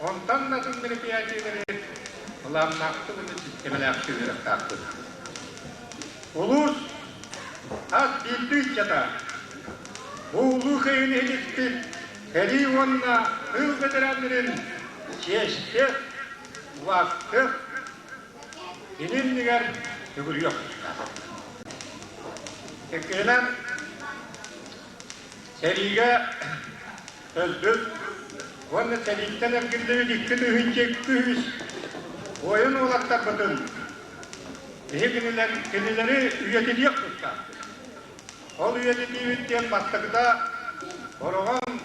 Speaker 10: онтон да атын мероприятиелары былааннаахтык уонна систиэмэлээхтик ыытыахтаахпыт. Улуус. Хас биирдии ыччата бу улуу кыайыыны иһитиспит сэрии уонна тыыл бэтэрээннэрин чиэстиэх, убаастыах, кини иннигэр сүгүрүйүөх тустаах. Иккиһинэн, сэриигэ өлбүт уонна сэрииттэн эргиллибит 2203 буойун уолаттарбытын биһи кинилэр, кинилэри үйэтитиэх тустаахпыт. Ол үйэтитиибит диэн бастакыта Бороҕон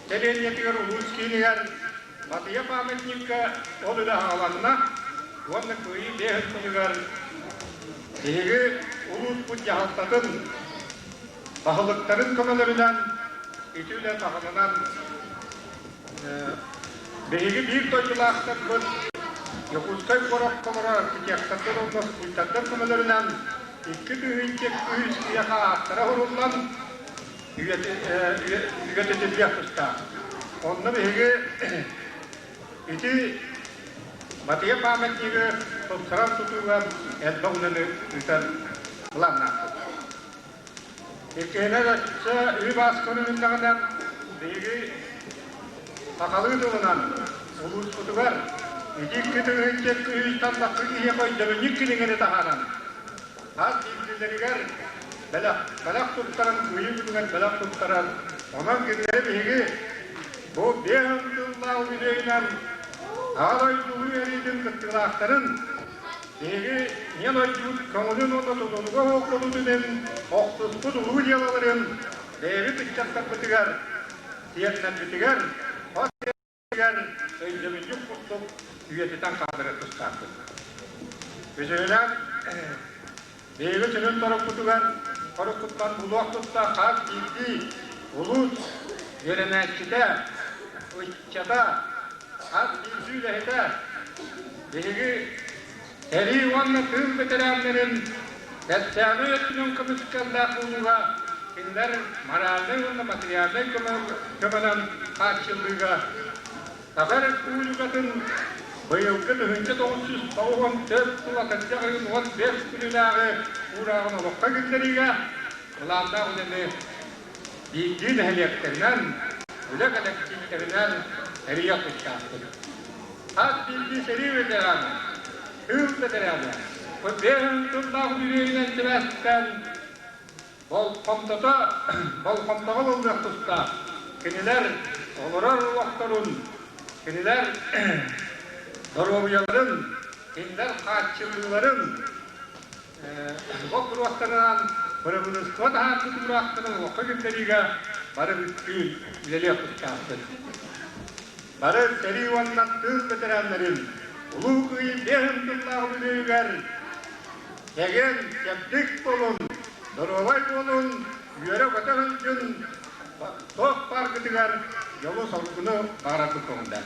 Speaker 10: сэлиэнньэтигэр улуус киинигэр Батыйа памятникка ол үлэ аҕаланна уонна Кыайыы биэһин сылыгар биһиги улууспут дьаһалтатын баһылыктарын көмөлөрүнэн ити үлэ таһымынан биһиги биир дойдулаахтарбыт Дьокуускай куоракка олорор архитектордар уонна скульптордар көмөлөрүнэн 2300 киһиэхэ ааттара суруллан үйэтитиллиэх тустаах. Онно биһиги ити Батыйа памятнигы тупсаран тутууга элбэх үлэни ыытар былааннаахпыт. Иккиһинэн өссө үп-ас көрүлүннэҕинэ биһиги сахалыы тылынан улууспутугар ити 2003 тахса киһиэхэ өйдөбүнньүк кинигэни таһааран хас биирдиилэригэр бэлэх, бэлэх туттаран, кыайыы күнүгэр бэлэх туттаран, онон кинилэри биһиги бу биэс сыллаах үбүлүөйүнэн Аҕа дойду Улуу эриитин кыттыылаахтарын биһиги Ийэ дойдубут көҥүлүн уонна тутулуга суох иһин охсуспут улуу дьыалаларын бэйэбит ыччаттарбытыгар, сиэннэрбитигэр, хос өйдөбүнньүк курдук үйэтитэн хаалларыах тустаахпыт. Үсүһүнэн, биһиги сүрүн сорукпутугар хоруккуттан булуох тустаах хас биирдии улуус үөрэнээччитэ, ыччата, хас биирдии үлэһитэ биһиги сэрии уонна тыыл бэтэрээннэрин социальнай өттүнэн көмүскэллээх буолууга кинилэр моральнай уонна материальнай көмөнөн хааччыллыыга Саха Республикатын быйылгы 1994 сыл атырдьах ыйын 15 күнүнээҕи уурааҕын олоххо киллэриигэ былааннаах үлэни биирдии нэһилиэктэринэн, үлэ кэлэктииптэринэн тэрийиэх тустаахпыт. Хас биирдии сэрии ветерана, тыыл бэтэрээнэ бу биэһин сыллаах үбүлүөйүнэн сибээстээн болҕомтото болҕомтоҕо ылыллыах тустаах. Кинилэр олорор олохторун, кинилэр доруобуйаларын, кинилэр хааччыллыыларын боппуруостарынан бырабыыталыстыба таһаарбыт уураахтарын олоххо киллэриигэ бары бүттүүн үлэлиэх тустаахпыт. Бары сэрии уонна тыыл бэтэрээннэрин Улуу Кыайыы биэһин сыллаах үбүлүөйүгэр чэгиэн, чэбдик буолун, доруобай буолун, үөрэ-көтө сылдьын, туох бааргытыгар дьолу-соргуну баҕарарбыт көҥүллээх.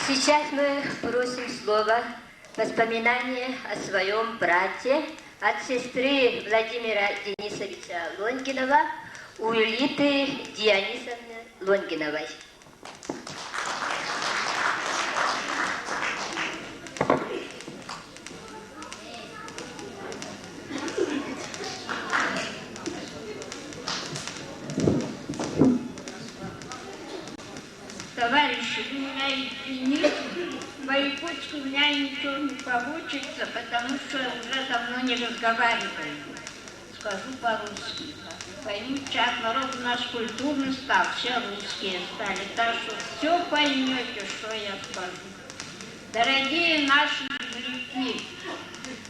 Speaker 13: Сейчас мы просим слово воспоминание о своем брате от сестры Владимира Денисовича Лонгинова, Улиты Дионисовны Лонгиновой.
Speaker 1: Товарищи, вы меня извините, по-якутски у меня ничего не получится, потому что я уже давно не разговариваю. Скажу по-русски. Поймите, сейчас народ у нас культурный стал, все русские стали, так что все поймете, что я скажу. Дорогие наши земляки,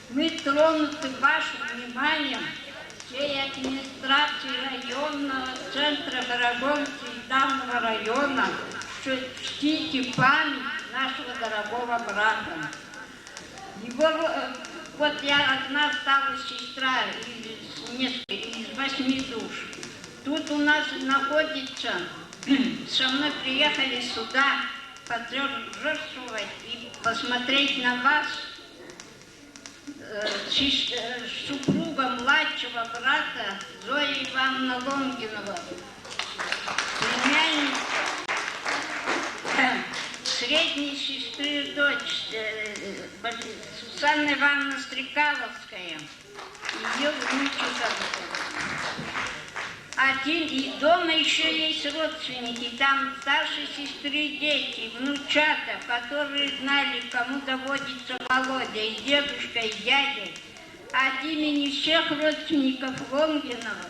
Speaker 1: мы тронуты вашим вниманием всей администрации районного центра Дорогомки и данного района, что чтите память нашего дорогого брата. Его, вот я одна стала сестра из, нескольких, из восьми душ. Тут у нас находится, со мной приехали сюда поторжествовать и посмотреть на вас, супруга младшего брата Зоя Ивановна Лонгинова, племянница. Средней сестры дочь э, Сусанна Ивановна Стрекаловская, ее внучка. Один, и дома еще есть родственники, там старшей сестры дети, внучата, которые знали, кому доводится Володя, и дедушка, и дядя. От имени всех родственников Лонгинова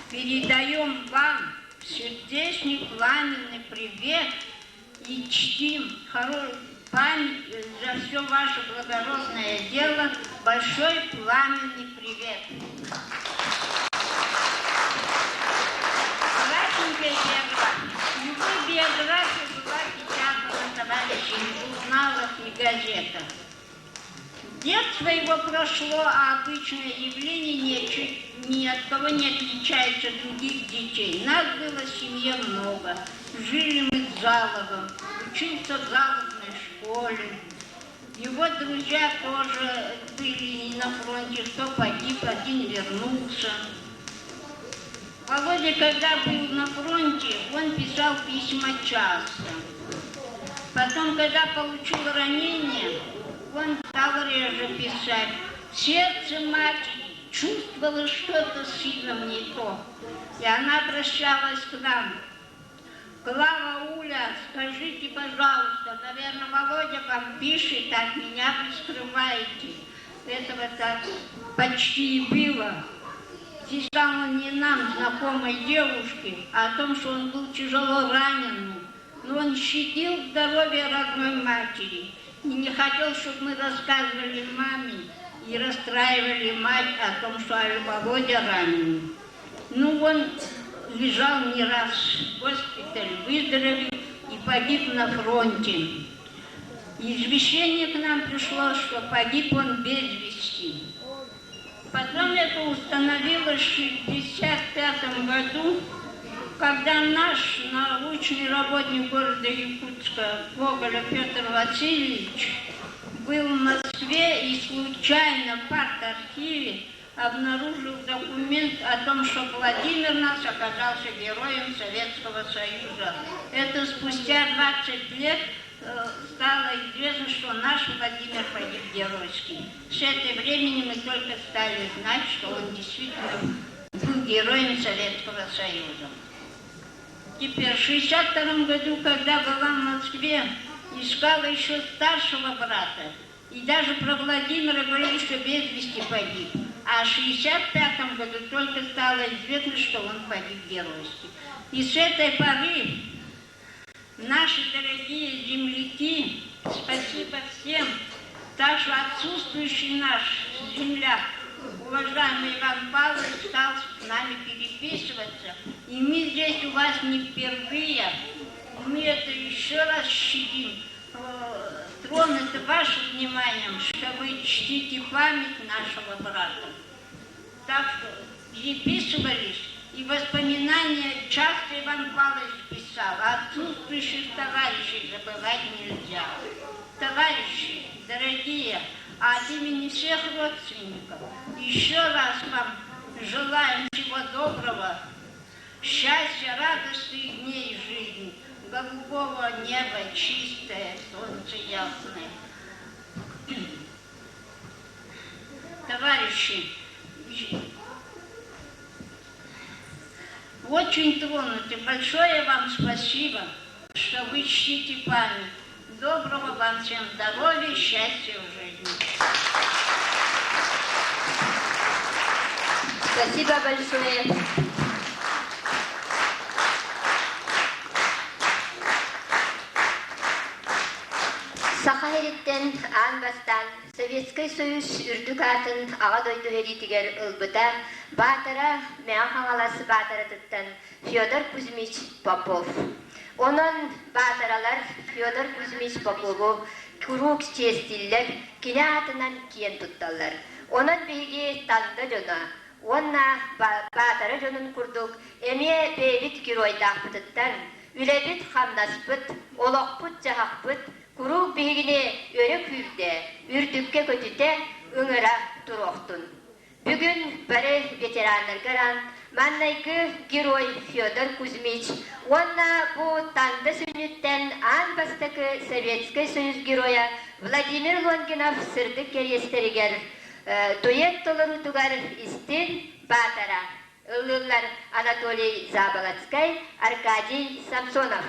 Speaker 1: передаем вам сердечный пламенный привет и чтим память за все ваше благородное дело. Большой пламенный привет. Кратенькая биография. Его биография была печатана, товарищи, в журналах и газетах. Детство его прошло, а обычное явление ни, ни от кого не отличается от других детей. Нас было в семье много. Жили мы с Залогом, учился в залогной школе. Его друзья тоже были на фронте, кто погиб, один вернулся. Володя, когда был на фронте, он писал письма часто. Потом, когда получил ранение, он стал реже писать. Сердце матери чувствовало что-то с сыном не то. И она обращалась к нам. Клава Уля, скажите, пожалуйста, наверное, Володя вам пишет, от меня вы скрываете. Этого так почти и было. Писал он не нам, знакомой девушке, а о том, что он был тяжело ранен. Но он щадил здоровье родной матери и не хотел, чтобы мы рассказывали маме и расстраивали мать о том, что Володя ранен. Ну, он лежал не раз в госпитале, выздоровел и погиб на фронте. Извещение к нам пришло, что погиб он без вести. Потом это установилось в 1965 году, когда наш научный работник города Якутска Гоголя Петр Васильевич был в Москве и случайно в парт-архиве обнаружил документ о том, что Владимир наш оказался героем Советского Союза. Это спустя 20 лет стало известно, что наш Владимир погиб геройски. С этого времени мы только стали знать, что он действительно был героем Советского Союза. Теперь, в 1962 году, когда была в Москве, искала еще старшего брата. И даже про Владимира говорили, что без вести погиб. А в 1965 году только стало известно, что он погиб геройски. И с этой поры наши дорогие земляки, спасибо всем, также отсутствующий наш земляк, уважаемый Иван Павлович, стал с нами переписываться. И мы здесь у вас не впервые. Мы это еще раз щадим. Тронуты вашим вниманием, что вы чтите память нашего брата. Так что переписывались, и воспоминания часто Иван Павлович писал, а отсутствующих товарищей забывать нельзя. Товарищи, дорогие, от имени всех родственников еще раз вам желаем всего доброго, счастья, радостных дней жизни, голубого неба, чистое, солнце ясное. Товарищи, очень тронуты. Большое вам спасибо, что вы чтите память. Доброго вам всем здоровья, счастья в жизни.
Speaker 13: Спасибо большое. Саха сириттэн аан бастаан Советскай Союз үрдүк аатын Аҕа дойду сэриитигэр ылбыта Баатара Мэҥэ Хаҥалас Баатаратыттан Федор Кузьмич Попов. Онон Баатаралар Федор Кузьмич Попову куруук чиэстииллэр, кини аатынан киэн тутталлар. Онон биһиги Танда дьоно уонна Баатара дьонун курдук эмиэ бэйэбит геройдаахпытыттан үлэбит-хамнаспыт, олохпут-дьаһахпыт куруук биһигини өрө күүрдэ, үрдүккэ көтүтэ, ыҥыра туруохтун. Бүгүн бары ветераннарга анаан маннайгы герой Федор Кузьмич уонна бу Танда сүнньүттэн аан бастакы Советскай Союз геройа Владимир Лонгинов сырдык кэриэстэригэр дуэт толоруутугар истин Баатара ыллыыллар Анатолий Заболоцкай, Аркадий Самсонов.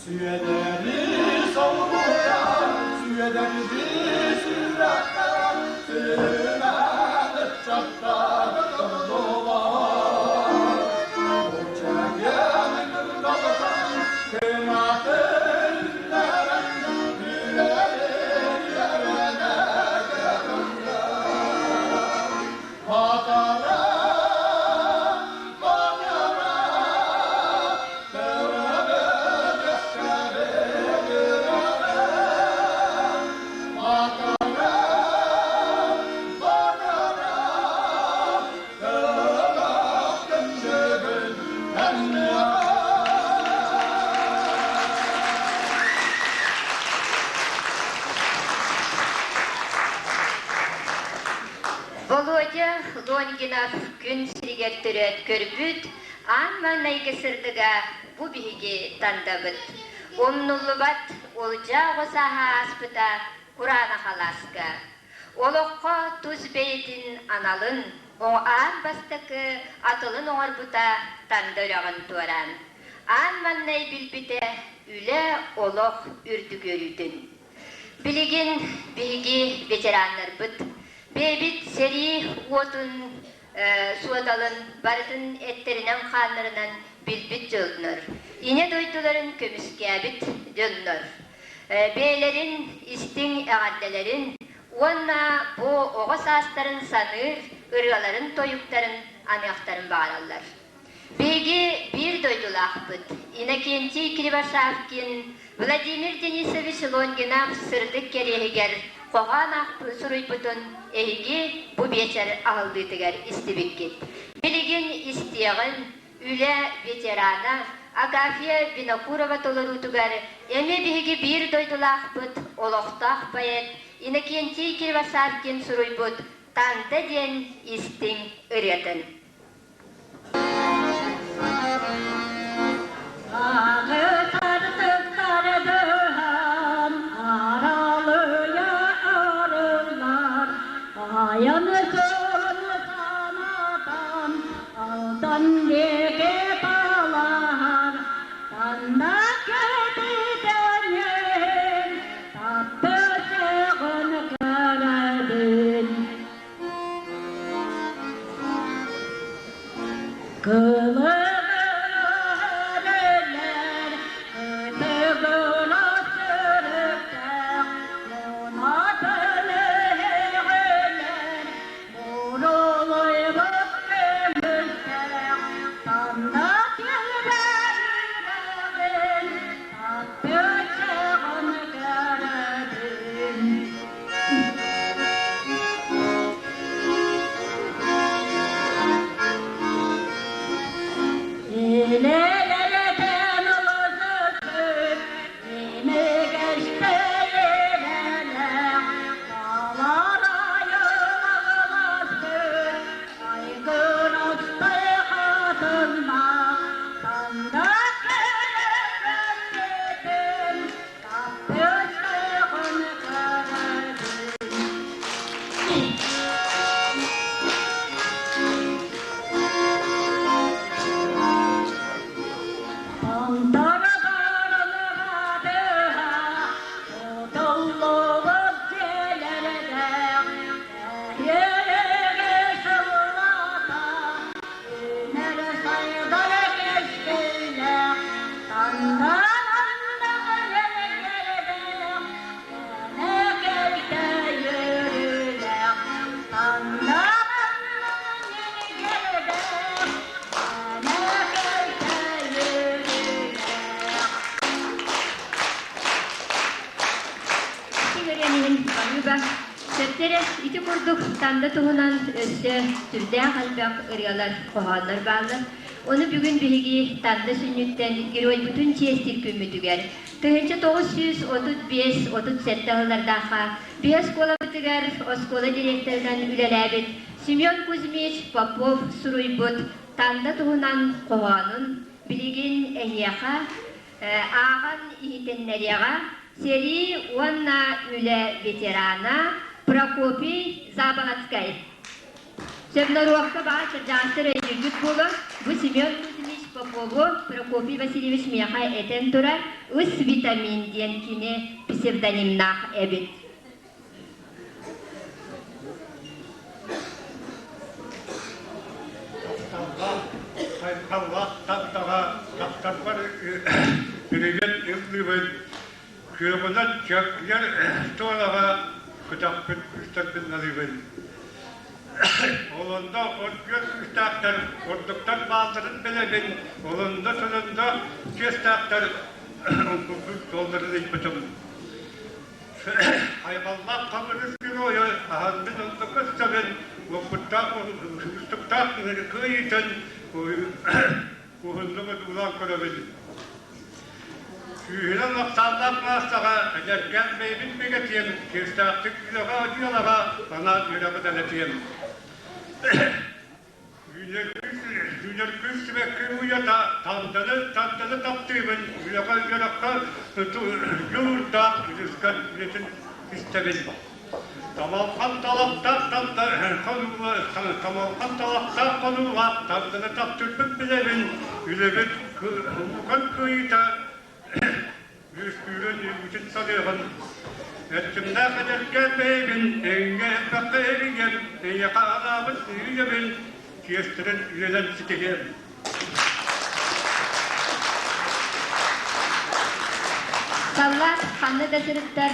Speaker 7: Сүөдэри солбуйар, сүөдэрди сүрэхтэр, сүмэн ыччаттар турдулар. Чэгиэн кырдалытан, кынатын үүннэрэн, үлэлин үөрэнэ көтөллөр. Батара, батара,
Speaker 13: Володя Лонгинов күн сиригэр төрөөт көрбүт аан маҥнайгы сырдыга бу биһиги тандабыт. Умнуллубат улдьаа оҕо сааһа ааспыта кураанах алааска. Олоххо тус бэйэтин аналын, аан бастакы атылын оҥорбута Танда үрэҕин туораан. Аан маҥнай билбитэ үлэ, олох үрдүк үөрүүтүн. Билигин биһиги ветераннарбыт бэйэбит сэрии уотун суодалын барытын эттэринэн-хааннарынан билбит дьоннор, Ийэ дойдуларын көмүскээбит дьоннор бэйэлэрин истиҥ эҕэрдэлэрин уонна бу оҕо саастарын саныыр ырыаларын-тойуктарын аныахтарын баҕараллар. Биһиги биир дойдулаахпыт Иннокентий Кривошапкин Владимир Денисович Лонгинов сырдык кэриэһигэр хоһоон суруйбутун эһиги бу биэчэр аһыллыытыгар истибиккит. Билигин истиэҕин үлэ ветерана Агафья Винокурова толоруутугар эмиэ биһиги биир дойдулаахпыт олохтоох поэт Иннокентий Кривошапкин суруйбут «Танда» диэн истиҥ ырыатын. Тэрэ ити курдук Танда туһунан өссө сүрдээх элбэх ырыалар, хоһооннор бааллар. Ону бүгүн биһиги Танда сүнньүттэн геройбутун чиэстиир күммүтүгэр 1935-37 сыллардаахха биһи оскуолабытыгар оскуола директорынан үлэлээбит Семен Кузьмич Попов суруйбут Танда туһунан хоһоонун билигин эһиэхэ ааҕан иһитиннэриэҕэ сэрии уонна үлэ ветерана Прокопий Заболоцкай. Сөбноруокка баар кырдьаҕастар өйдүүргүт буолуо, бу Семен Кузьмич Попову Прокопий Васильевич миэхэ этэн турар «Ыс витамин» диэн кини псевдонимнаах эбит.
Speaker 10: Тапталлаах таптаҕа таптарбар билигин ыллыыбын күөҕүнэн чөккүйэр туолаҕа күтэхпин күстэрбин налыыбын. Олонно оргуйар күүстээхтэр ордуктар баалларын билэбин, олонно сононно чиэстээхтэр оҥкурдук суолларын ыйбытым. Айҕаллаах хабырыс геройа аһанмын онно көрсөбүн, уопуттаах уустуктаах кыайыытын уһуннук одуулаан көрөбүн. Күүһүнэн ахсааннаах маассаҕа эдэркээн бэйэбин бигэтиэм, чиэстээхтик үлэҕэ дьыалаҕа анаан үөрэҕи дэлэтиэм. Үүнэр күн сибэкки уйата танданы, танданы таптыыбын, үлэҕэ үөрэххэ дьулуурдаах үтүскэн үлэтин истэбин. Тамалхан талахтаах танда хонуула, тамалхан талахтаах хонуулаах танданы таптыырбын билэбин, үлэбит улуукан кыайыыта Үскүүрүн үүтүн саныаҕын, эрчимнээх эдэркээн бэйэбин, эйгэ элбэххэ эрийэн, эйиэхэ анаабыт үйэбин, чиэстэрин үйэлэн ситиһиэм.
Speaker 13: Саллаат ханна да сырыттар,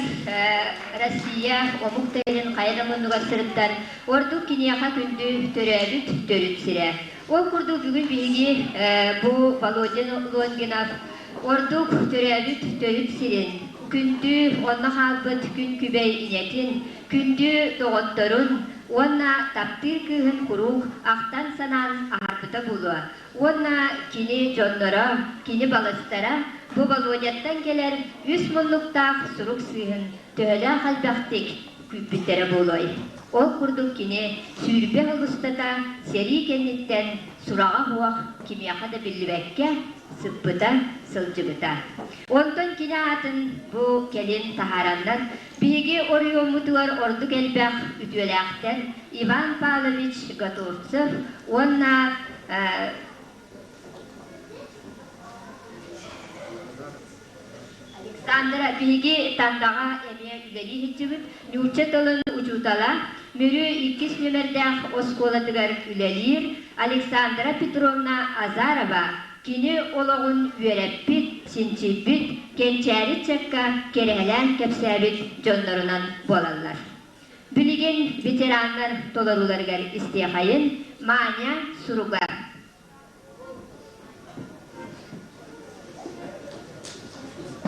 Speaker 13: Россия омук да илин хайа да муннугар сырыттар, ордук киниэхэ күндү төрөөбүт төрүт сирэ. Ол курдук бүгүн биһиги бу Володя Лонгинов Ордук төрөөбүт төрүт сирин, күндү онно хаалбыт күн күбэй ийэтин, күндү доҕотторун уонна таптыыр кыыһын куруук ахтан-санаан аһарбыта буолуо уонна кини дьонноро, кини балыстара бу Володяттан кэлэр үс муннуктаах сурук сыыһын төһөлөөх элбэхтик күүппүттэрэ буолуой? Ол курдук кини 20 сыл устата сэрии кэнниттэн сураҕа суох кимиэхэ да биллибэккэ сыппыта, сылдьыбыта. Онтон кини аатын бу кэлин таһаараннар, биһиги оройуоммутугар ордук элбэх үтүөлээхтэр Иван Павлович Готовцев уонна Александра биһиги Тандаҕа эмиэ үлэлии сылдьыбыт нуучча тылын учуутала, Мүрү иккис нүөмэрдээх оскуолатыгар үлэлиир Александра Петровна Азарова кини олоҕун үөрэппит, чинчийбит, кэнчээри ыччакка кэрэһэлээн кэпсээбит дьоннорунан буолаллар. Билигин ветераннар толорууларыгар истиэхэйин Маня суруга.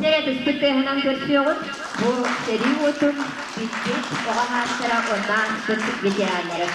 Speaker 13: Дьэ, түспүт тыаһынан көрсүөҕүн, бу сэрии уотун билбит оҕо хаастара уонна ааспыт ветераннары.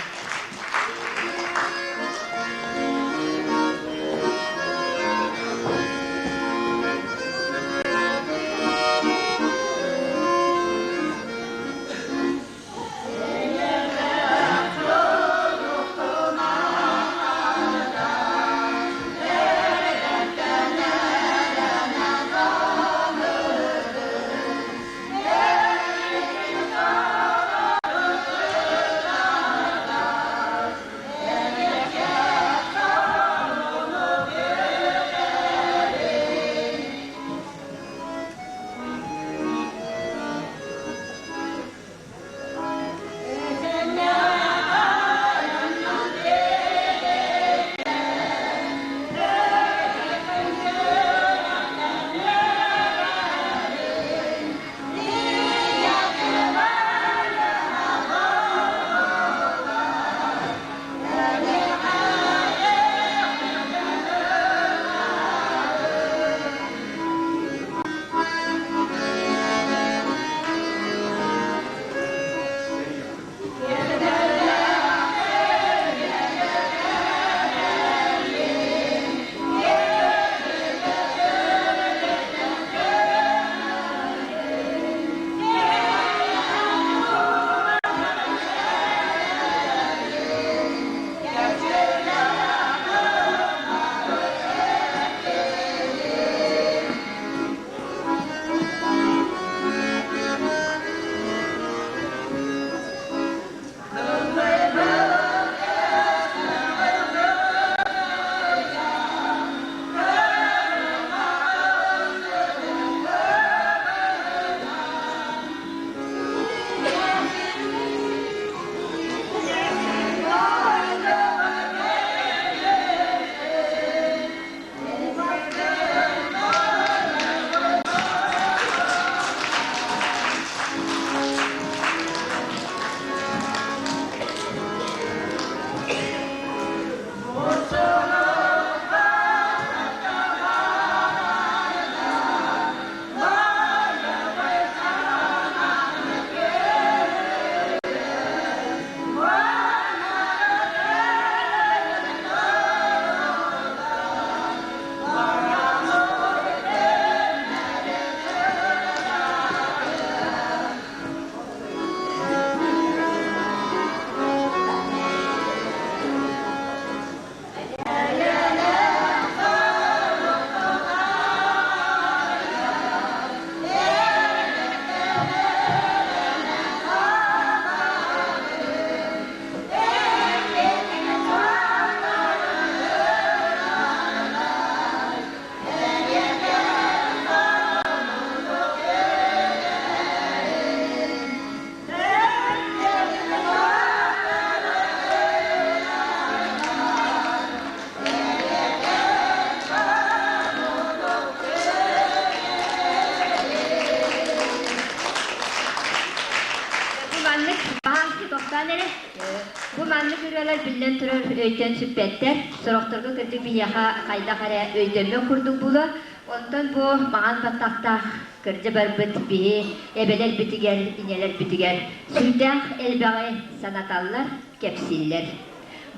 Speaker 13: ырыалар биллэн турар өйтөн сүппэттэр, сорохторго кырдьык биһиэхэ хайдах эрэ өйдөммөт курдук буолуо. Онтон бу маҥан баттахтаах кырдьа барбыт биһи эбэлэрбитигэр, ийэлэрбитигэр сүрдээх элбэҕи санаталлар, кэпсииллэр.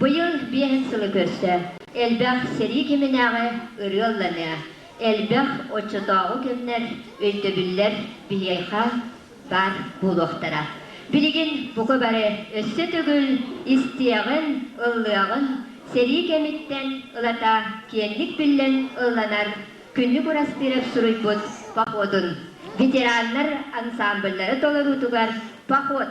Speaker 13: Быйыл биэһин сылы көрсө элбэх сэрии кэминээҕи ырыа ылланыа, элбэх оччотооҕу кэмнэр, өйдөбүллэр биһиэхэ баар буолуохтара. Билигин бука бары өссө төгүл истиэҕин, ыллыаҕын, сэрии кэмиттэн ылата киэҥник биллэн ылланар Күннүк Урастыырап суруйбут походун ветераннар ансамбллара толоруутугар «Поход»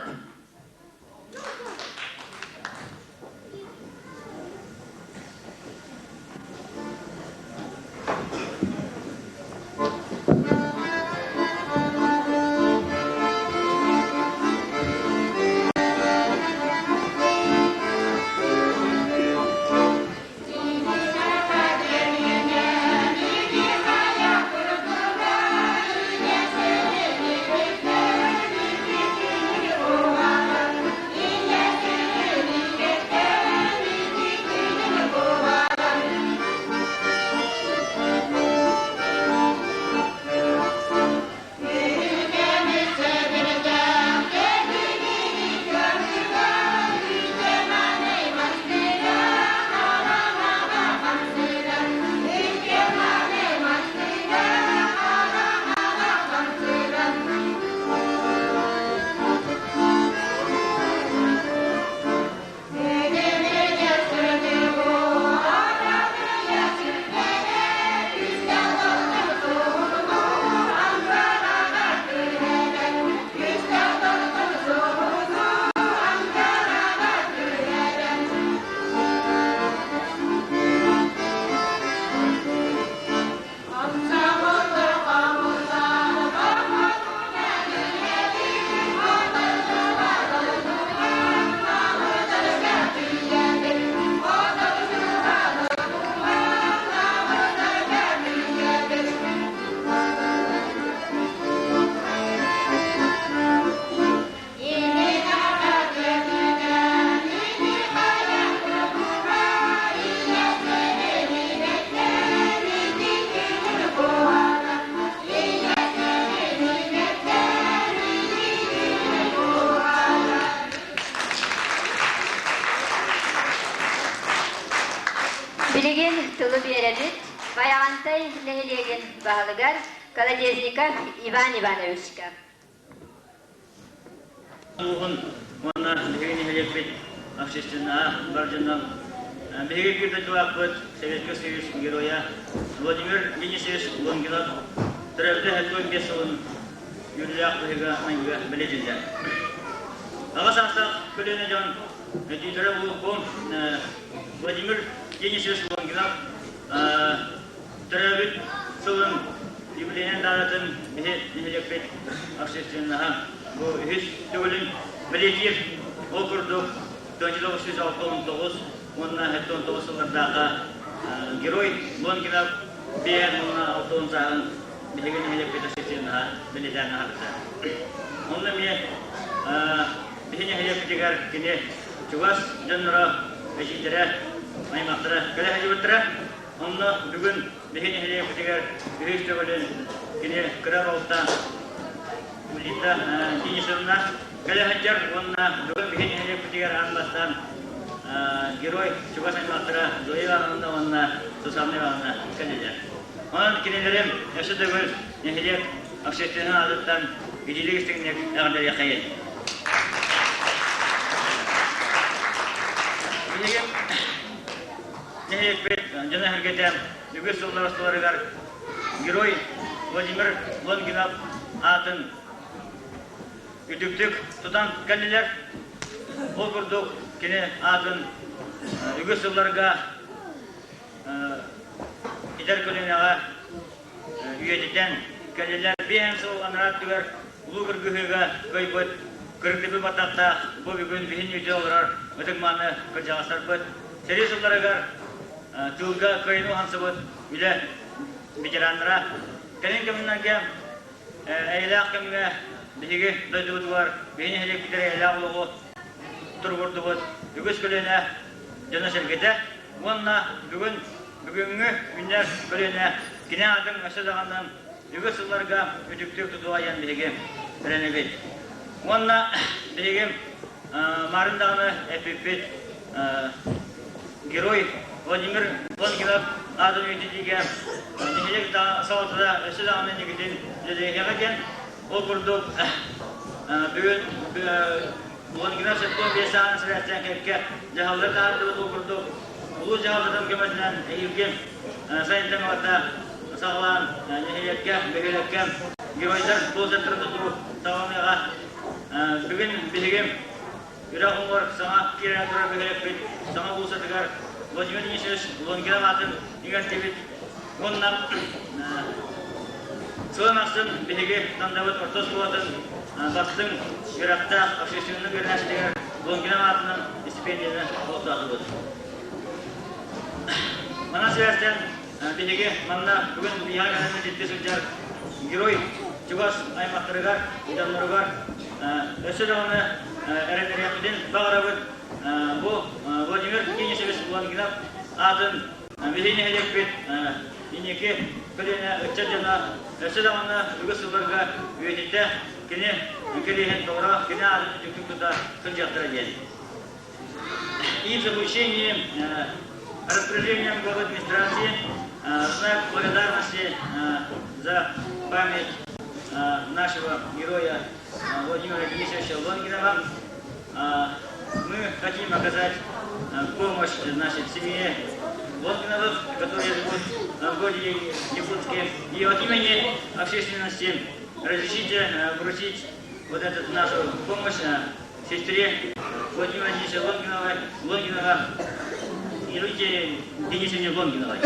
Speaker 13: Билигин тылы биэрэбит Байаҕантай нэһилиэгин баһылыгар Колодезников Иван Ивановичка.
Speaker 4: Улууһун уонна биһиги нэһилиэкпит общественноһа бар дьонно биһиги биир дойдулаахпыт Советский Союз Геройа Владимир Денисович Лонгинов төрөөбүтэ 75 сылын үөрүүлээх быһыыга-майгыга бэлиэтиллэр. Аҕа саастаах көлүөнэ дьон өтүүлэрэ улууккум Владимир Денисович Лонгинов Төрөөбүт сылын юбилейнай даататын биһи нэһилиэкпит общественноһа бу үһүс төгүлүн бэлиэтиир. Ол курдук 1969 уонна 79 сыллардаахха Герой Лонгинов биэһэн уонна 60 сааһын биһиги нэһилиэкпит общественноһа бэлиэтээн аһарбыта. Онно эмиэ биһи нэһилиэкпитигэр кини чугас дьонноро, эдьиийдэрэ, аймахтара кэлэ сылдьыбыттара. Онно бүгүн биһи нэһилиэкпитигэр үһүс төгүлүн кини кыра балта Улита Денисовна кэлэ сылдьар уонна бүгүн биһи нэһилиэкпитигэр аан бастаан герой чугас аймахтара Зоя Ивановна уонна Сусанна Ивановна кэллилэр. Онон кинилэрим өссө төгүл нэһилиэк общественнай аатыттан итиилик истиҥник эҕэрдэлиэххэйин. Билигин Нэһилиэкпит дьоно-сэргэтэ үгүс сыллар усталарыгар Герой Владимир Лонгинов аатын үтүктүк тутан кэллилэр. Ол курдук кини аатын үгүс сылларга эдэр көлүөнэҕэ үйэтитэн кэллилэр. Биэһэн сыл анараа өттүгэр Улуу Кыргыһыыга кыайбыт кыргыһыы баттахтаах бу бүгүн биһин үйдэ олорор ытык-мааны кырдьаҕастарбыт сэрии сылларыгар тыылга кыайыны уһансыбыт үлэ ветераннара кэлин кэмнэргэ эйэлээх кэмҥэ биһиги дойдубутугар биһи нэһилиэкпитигэр эйэлээх олоҕу туругурдубут. үгүс көлүөнэ дьоно-сэргэтэ уонна бүгүн бүгүҥҥү үүнэр көлүөнэ кини аатын өссө даҕаны үгүс сылларга үтүктүү тутуһайан биһиги эрэнэбит. Уонна биһиги марын даҕаны эппиппит герой Владимир Лонгинов аатын үйэтитиигэ нэһилиэк салалтата өссө даҕаны инникитин үлэлиэҕэ диэн. Ол курдук бүгүн Лонгинов 75 сааһын сэрээттэн кэккэ дьаһаллар таһаардыбыт. Ол курдук улуус дьаһалтатын көмөтүнэн эһиилги сайынтан ылата саҕалаан нэһилиэккэ, бөһүөлэккэ геройдар площадьтарын тутуу саҕаланыаҕа. Бүгүн биһиги Үрэх уҥуор саҥа киирэн турар бөһүөлэкпит саҥа уулуссатыгар Владимир Денисович Лонгинов аатын иҥэрдибит. Уонна сылын ахсын биһиги Тандабыт орто оскуолатын бастыҥ үөрэхтээх общественнай үөрэнээччилэригэр Лонгинов аатынан стипендияны олохтоотубут. Манан сибээстээн биһиги манна бүгүн биһиэхэ кэлэн ититти сылдьар герой чугас аймахтарыгар, дьонноругар өссө даҕаны эрэннэриэхпитин баҕарабыт. Бу Владимир Денисович Лонгинов аатын биһиги нэһилиэкпит инники көлүөнэ ыччат дьоно өссө даҕаны үгүс сылларга үйэтитэ кини кэриэһин толоро, кини аатын үтүктүк тута сылдьыахтара диэн. И в заключение распоряжением главы администрации знак благодарности за память нашего героя Владимира Денисовича Лонгинова мы хотим оказать помощь нашей семье Лонгиновых, которые живут в городе Якутске. И от имени общественности разрешите вручить вот эту нашу помощь сестре Владимира Денисовича Лонгинова, Лонгинова Ируте Денисовне Лонгиновой.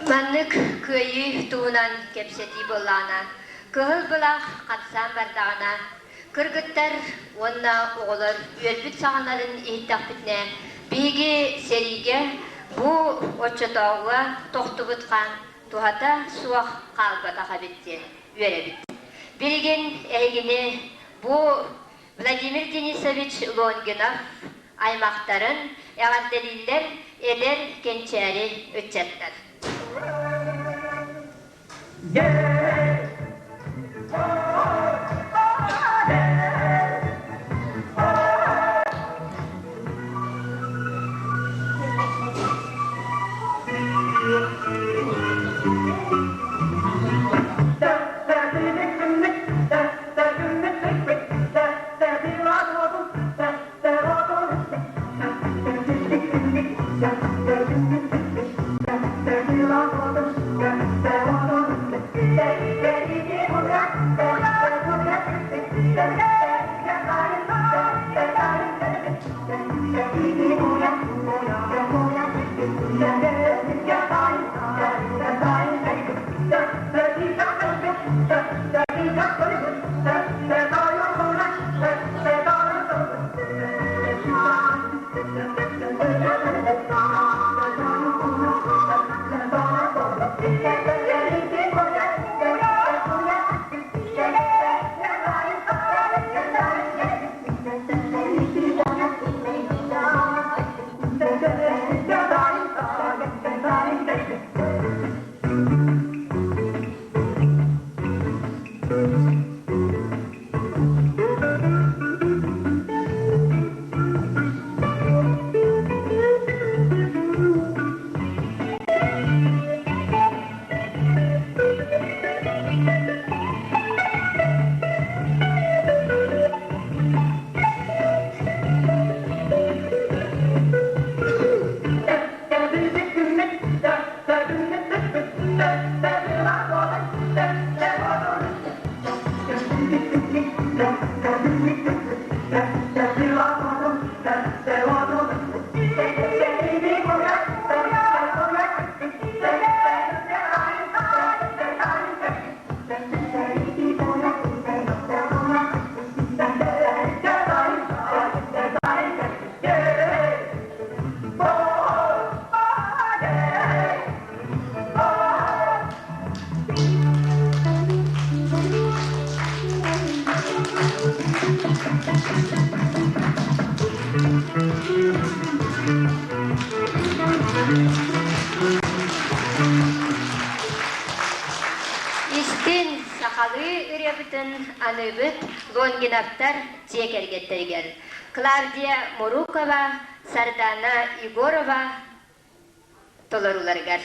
Speaker 13: Маннык кыайыы туһунан кэпсэтии буоллаҕына, кыһыл былаах хапсаан бардаҕына, Кыргыттар уонна оҕолор үөрбүт саҕаларын иһиттэхпитинэ, биһиги сэриигэ бу оччотооҕуга тохтубут хаан туһата суох хаалбатах эбит диэн үөрэбит. Билигин эһигини бу Владимир Денисович Лонгинов аймахтарын эҕэрдэлииллэр эдэр кэнчээри ыччаттар. Истин сахалыы ырыабытын аныыбыт Лонгиновтар дьиэ кэргэттэригэр Клавдия Мурукова, Сардана Егорова толорууларыгар.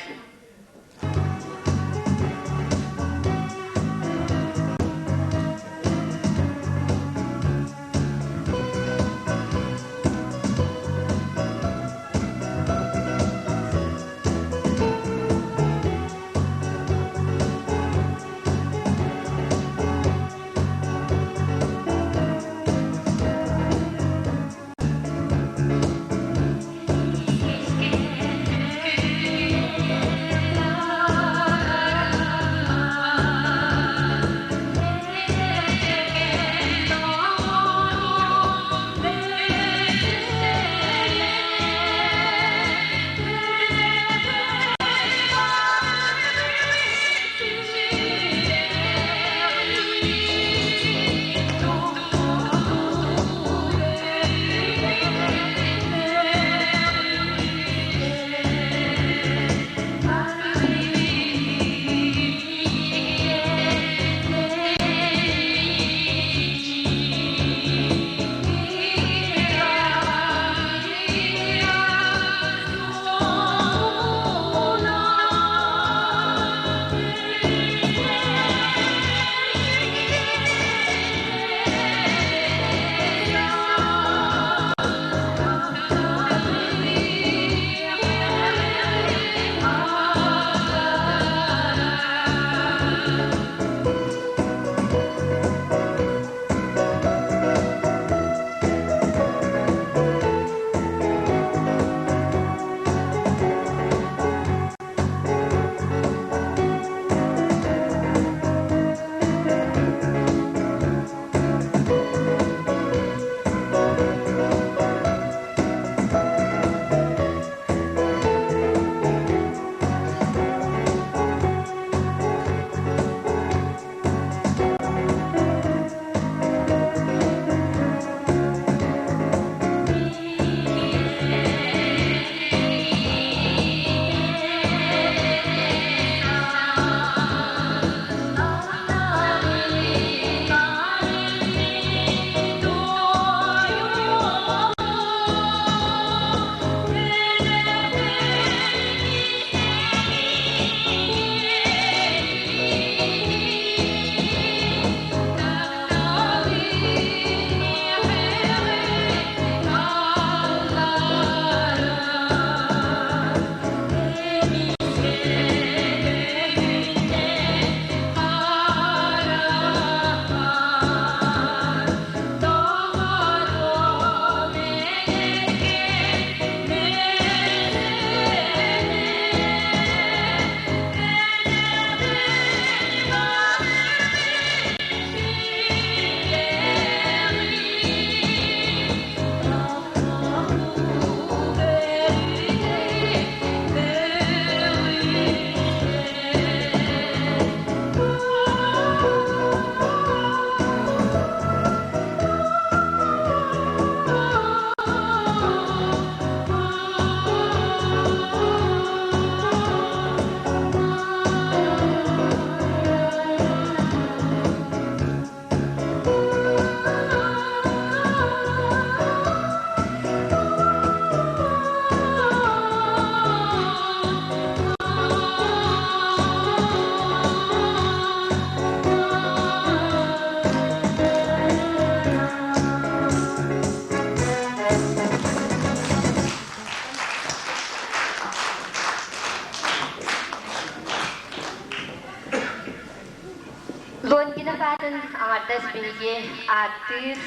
Speaker 13: Лонгинов аатын аҥардас биһиги ааттыыр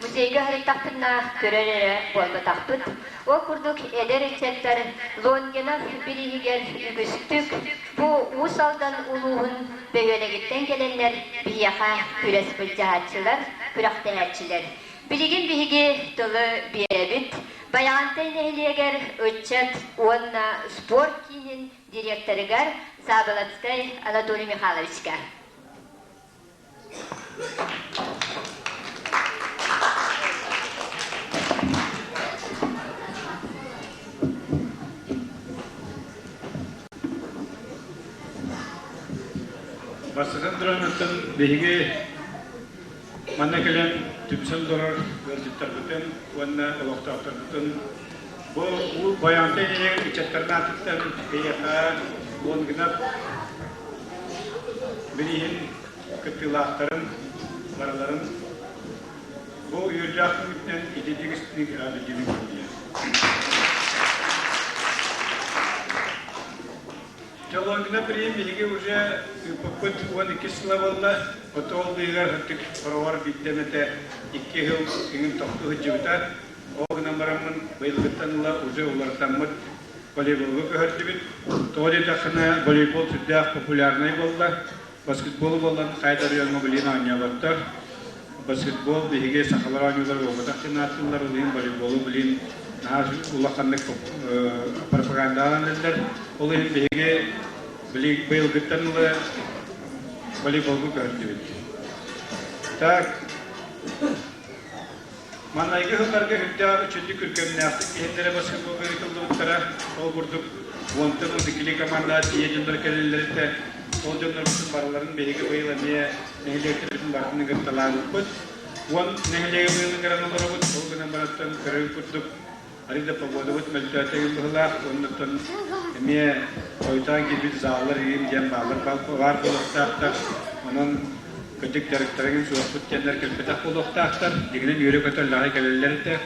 Speaker 13: музейга сырыттахпытына көрөр эрэ буолбатахпыт. Ол курдук эдэр ыччаттар Лонгинов бирииһигэр үгүстүк бу Уус Алдан улууһун бөһүөлэгиттэн кэлэннэр биһиэхэ күрэс былдьаһааччылар, күрэхтэһээччилэр. Билигин биһиги тылы биэрэбит Байаҕантай нэһилиэгэр ыччат уонна спорт киинин директорыгар Саабылацкай Анатолий Михайловичка.
Speaker 10: Бастатан туран оттон биһиги манна кэлэн түмсэн олорор ыалдьыттарбытын уонна олохтоохторбутун бу Байаҕантай нэһилиэгин ыччаттарын аатыттан эйиэхэ Лонгинов бирииһин кыттыылаахтарын барыларын бу үөрүүлээх күммүтүнэн ититик истиҥ эҕэрдэлиибин диэн. Дьолуоҥҥа прием биһиги уже ыыппыппыт 12 сыла буолла. Оту ол быыһыгар ытык хороҕор биирдэ эмэтэ икки сыл иҥин тохтуу сылдьыбыта. Ол гынан бараммын быйылгыттан ыла уже уларытаммыт волейболга көһөрдүбүт. Тоҕо диэтэххинэ волейбол сүрдээх популярнай буолла. Баскетболу буоллан хайа да оройуоҥҥа билигин оонньооботтор. Баскетбол биһиги сахалар оонньуулар буолбатах диэн ааттыыллар, ол иһин волейболу билигин наһаа улаханнык пропагандалаан эрэллэр. Ол иһин биһиги быйылгыттан ыла волейболга көһөрдүбүт. Так, Маҥнайгы сылларга үрдээх үчүгэй күргүөмнээхтик иһэллэрэ баскетболга ыытыллыбыттара. Ол курдук, уонтан 12 команда тиийэ дьоннор кэлэллэритэ, ол дьоннорбутун барыларын биһиги быйыл эмиэ нэһилиэктэрбитин барытын ыгытталаабыппыт. Уон нэһилиэги быйыл ыҥыран олоробут, ол гынан барантан көрөр курдук арыый да погодабыт мөлтөөтө быһыылаах, уоннаттан эмиэ хойутаан киирбит заллар иим диэн бааллар баар буолуохтаахтар. Онон кырдьык дьарыктарыгын суохпут диэннэр кэлбэтэх буолуохтаахтар. Дьиҥинэн үөрэ-көтө лаҕай кэлэллэр этэ.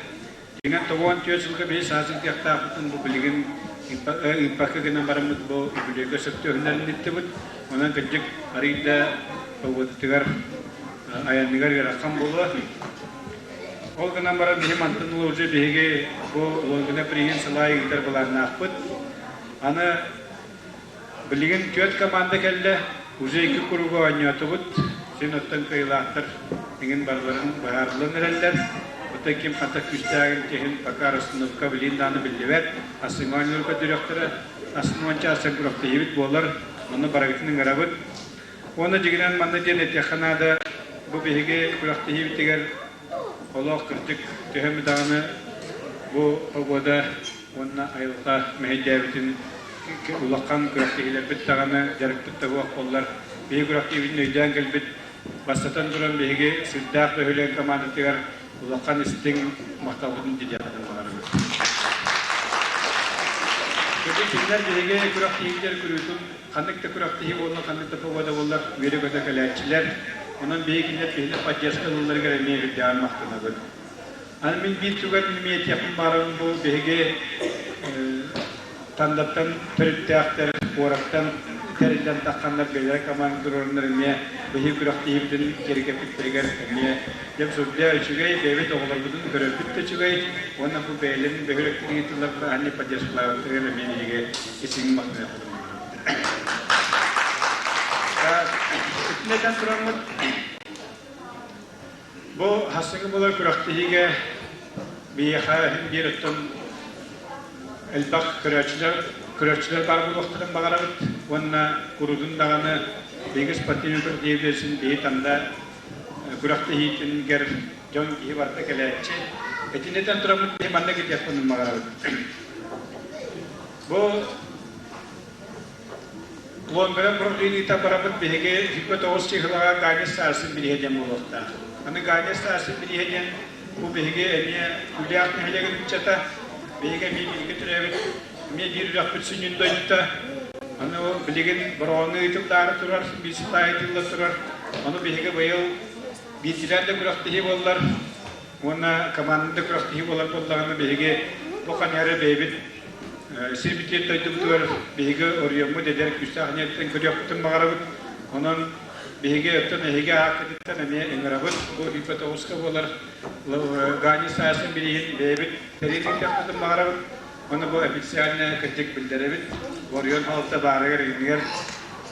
Speaker 10: Дьиҥэн 94 сылга биһи саас ыытыахтаахпытын бу билигин ыыппакка гынан бараммыт бу үбүлүөйгэ сөп түһүннэрин ыыттыбыт. Онон кырдьык арыый да погодатыгар айаныгар ыарахан буолуо. Ол гынан баран биһи мантан ыла уже биһиги бу Лонгина приһин сылаай ыытар былааннаахпыт. Аны билигин түөрт команда кэллэ, уже икки кругу оонньоотубут. Син оттон кыайыылаахтар иҥин барыларын быһаарыллан эрэллэр. Оттон ким хата күүстээҕин киһин пока расстановка билин даҕаны биллибэт. Ассыҥа оонньуур көрдөрүөхтэрэ. Астын уонча асан күрэхтэһиибит буолар. Онно барыгытын ыҥырабыт. Уонна дьиҥинэн манна диэн этиэххэ наада, бу биһиги күрэхтэһиибитигэр олох кырдьык төһө даҕаны бу погода уонна айылҕа мэһэйдээбитин улахан күрэхтэһиилэрбит даҕаны дьарыкпыт да суох буоллар, биһиги күрэхтэһиибитин өйдөөн кэлбит бастатан туран биһиги Сырдаах бөһүөлэгин командатыгар улахан истиҥ махталбытын тириэхпитин баҕарабыт. Кырдьык кинилэр биһиги күрэхтэһиибитигэр күрүүтүн Ханнык да күрэхтэһии буолла, ханнык да погода буоллар, үөрэ-көтө кэлээччилэр. Онон биһиги кинилэр биһиги поддержка ылалларыгар эмиэ үрдээҕин махтанабыт. Аны мин биир түгэн эмиэ этиэхпин баарым бу биһиги Тандаттан төрүттээхтэр, куораттан тэриллэн тахханнар бэйэлэрэ команда туруораннар эмиэ биһиги күрэхтэһиибитин киэргэппиттэригэр эмиэ дьэ сүрдээх үчүгэй, бэйэбит оҕолорбутун көрөрбүт да үчүгэй уонна бу бэйэлэрин бөһүөлэктэрин ыытыллар бырааһынньык поддержкалаабыттарыгар эмиэ биһиги исиҥ махтаныахпытын Итиннэ этэн тураммыт, бу хасыгы буолар күрэхтэһиигэ биһиэхэ биир өттүн элбэх көрөөччүлэр көрөөччүлэр баар буолуохтарын баҕарабыт уонна куруутун даҕаны биһиги спортивный күрэхтэһиибитин биһи танда күрэхтэһиитигэр дьон киһи барыта кэлээччи. Итиннэ этэн тураммыт биһи манна кэтиэхпин баҕарабыт. Бу Лондоҥҥа управлениета барабыт биһиги 29 чыһылаҕа Ганя Старшин бирииһэ диэн буолуохтаах. Аны Ганя Старшин бирииһэ диэн бу биһиги эмиэ Күлээх нэһилиэгин ыччата, биһиги эмиэ бииргэ төрөөбүт, эмиэ биир үрэхпит сүнньүн дойдута. Аны ол билигин Бороҕоҥҥо ыытыллаары турар, биир сыллаах ыытылла турар. Ону биһиги быйыл биирдиилээн да күрэхтэһии буоллар уонна команда да күрэхтэһии буолар буоллаҕына биһиги бу ханьары бэйэбит Сирбитигэр дойдубутугар биһиги оройуоммут эдэр күүстээх ньиэптэн көрүөхпүтүн баҕарабыт. Онон биһиги оттон эһиги ааккытыттан эмиэ ыҥырабыт. Бу Ипотоуска буолар Гани Саашин бирииһин бэйэбит тэрийиэхпитин баҕарабыт. Ону бу официально кырдьык биллэрэбит. Оройуон халта баарыгар иннигэр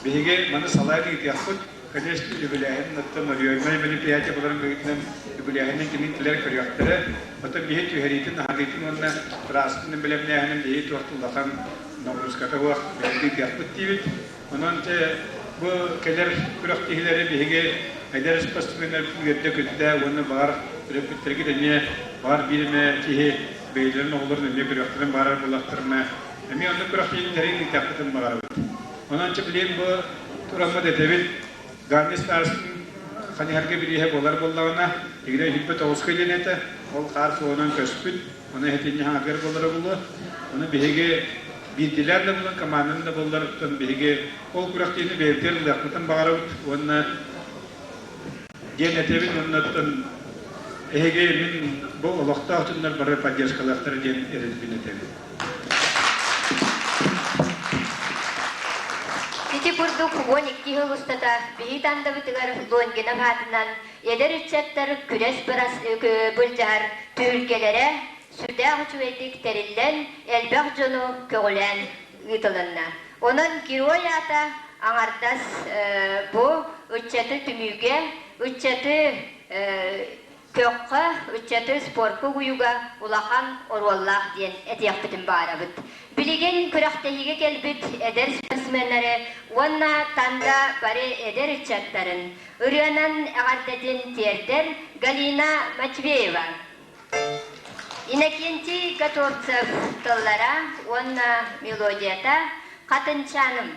Speaker 10: биһиги маны салайан ыытыахпыт. Конечно, үбүлээһин оттон оройуоннай мероприятие буоларын быһыытынан үбүлээһинин кини килэр көрүөхтэрэ. Оттон биһи түһэриитин, аһатыытын уонна тырааспытын бэлэмнээһинин биһи туох да улахан ноҕурууската суох бэйэбит ыытыахпыт диибит. Онон дьэ бу кэлэр күрэхтэһиилэри биһиги эдэр спортсменнар үөрдэ-көттө уонна баҕар төрөппүттэргит эмиэ баҕар биир эмэ киһи бэйэлэрин оҕолорун эмиэ көрүөхтэрин баҕарар буоллахтарына эмиэ оннук күрэхтэһиини тэрийэн ыытыахпытын баҕарабыт. Онон чэ билигин бу тураммыт этэбит. Ганни Старостин хайыһарга бирииһэ буолар буоллаҕына, игирэ үһүппэ тоҕуска диэн этэ, ол хаар суолунан көспүт, ону эһэтинньи хаҥатыгар буолара буолуо. Ону биһиги биирдилээн да булан, команданан да буоллар, оттон биһиги ол күрэхтиини бэйэбитигэр ылыахпытын баҕарабыт уонна диэн этэбин уонна оттон эһиги мин бу олохтоох дьоннор бары поддержкалаахтара диэн эрэлбин этэбин.
Speaker 13: Ити курдук 12 сыл устата биһи тандабытыгар Лонгинов аатынан эдэр ыччаттар күрэс былдьаһар түһүлгэлэрэ сүрдээх үчүгэйдик тэриллэн, элбэх дьону көҕүлээн ыытылынна. Онон герой аата аҥардас бу ыччаты түмүүгэ, ыччаты көххө, ыччаты спорка угуйууга улахан оруоллаах диэн этиэхпитин баарабыт. Билигин күрэхтэһиигэ кэлбит эдэр спортсменнары уонна Танда бары эдэр ыччаттарын ырыанан эҕэрдэтин тиэрдэр Галина Матвеева. Иннокентий Готовцев тыллара уонна мелодията «Хатынчааным».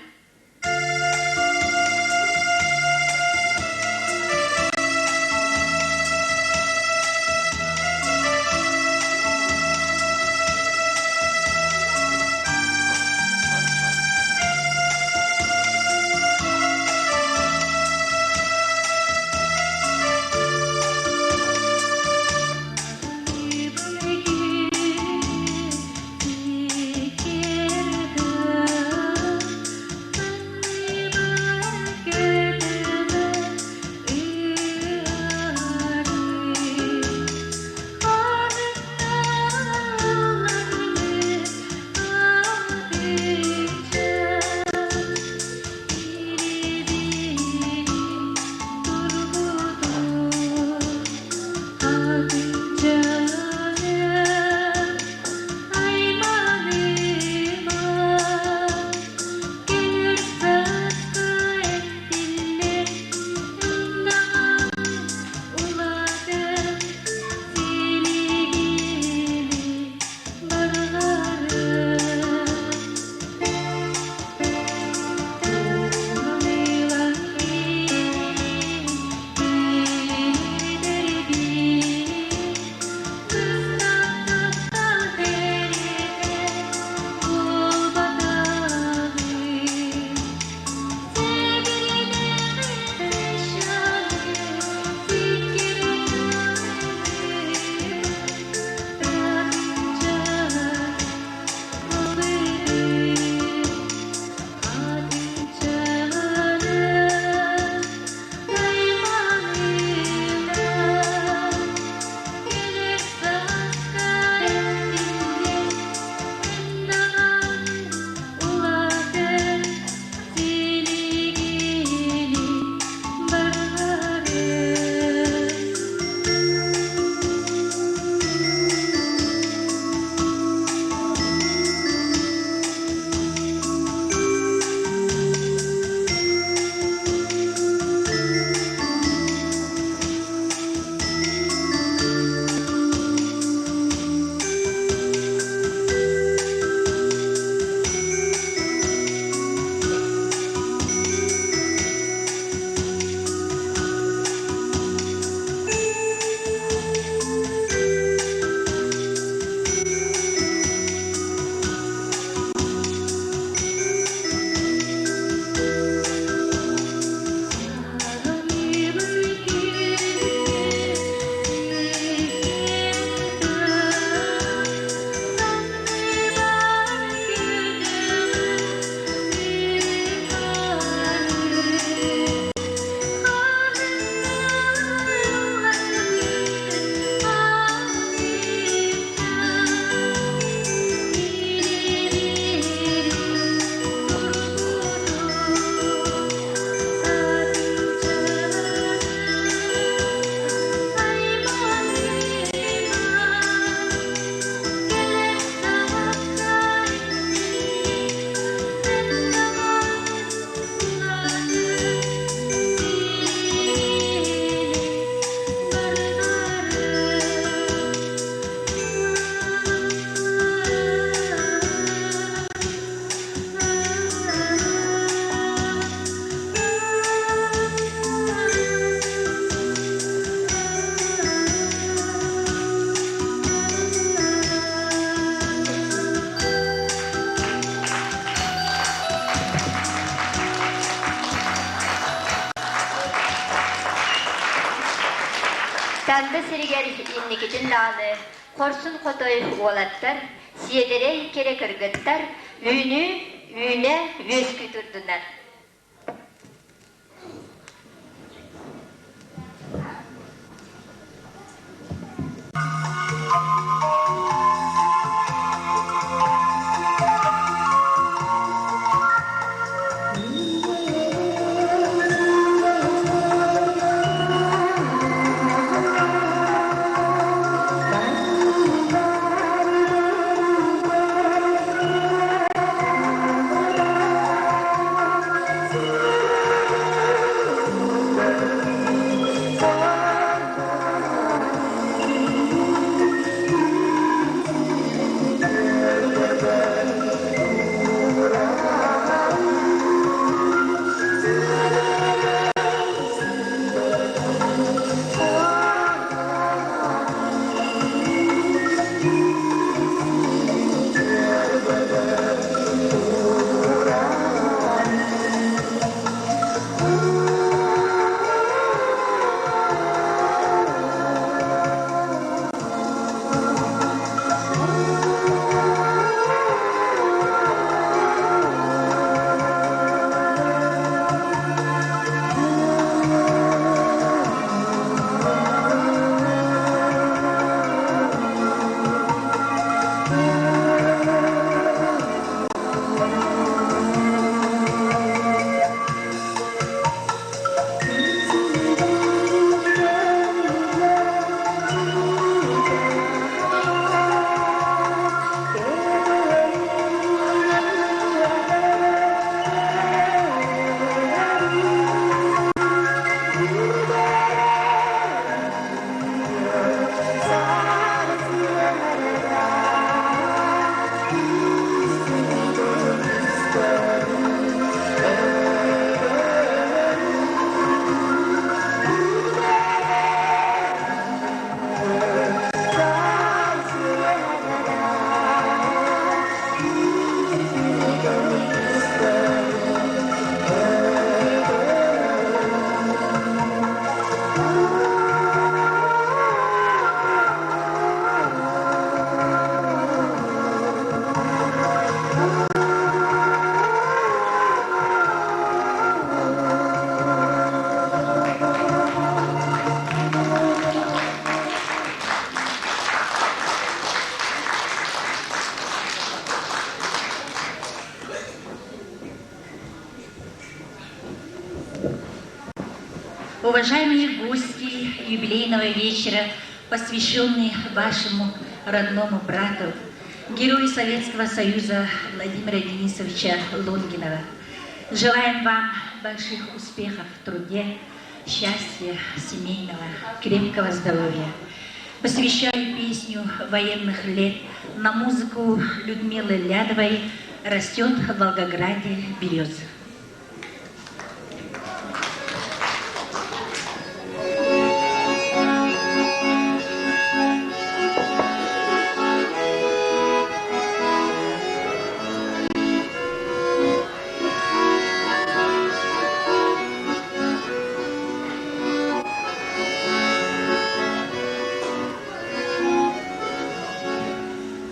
Speaker 13: Танда сиригэр инникитин даҕаны хорсун хотой уолаттар, сиэдэрэй кэрэ кыргыттар үүнүү үүнэ үөскүү турдунар.
Speaker 15: Уважаемые гости юбилейного вечера, посвященный вашему родному брату, герою Советского Союза Владимира Денисовича Лонгинова. Желаем вам больших успехов в труде, счастья семейного, крепкого здоровья. Посвящаю песню военных лет на музыку Людмилы Лядовой «Растет в Волгограде береза».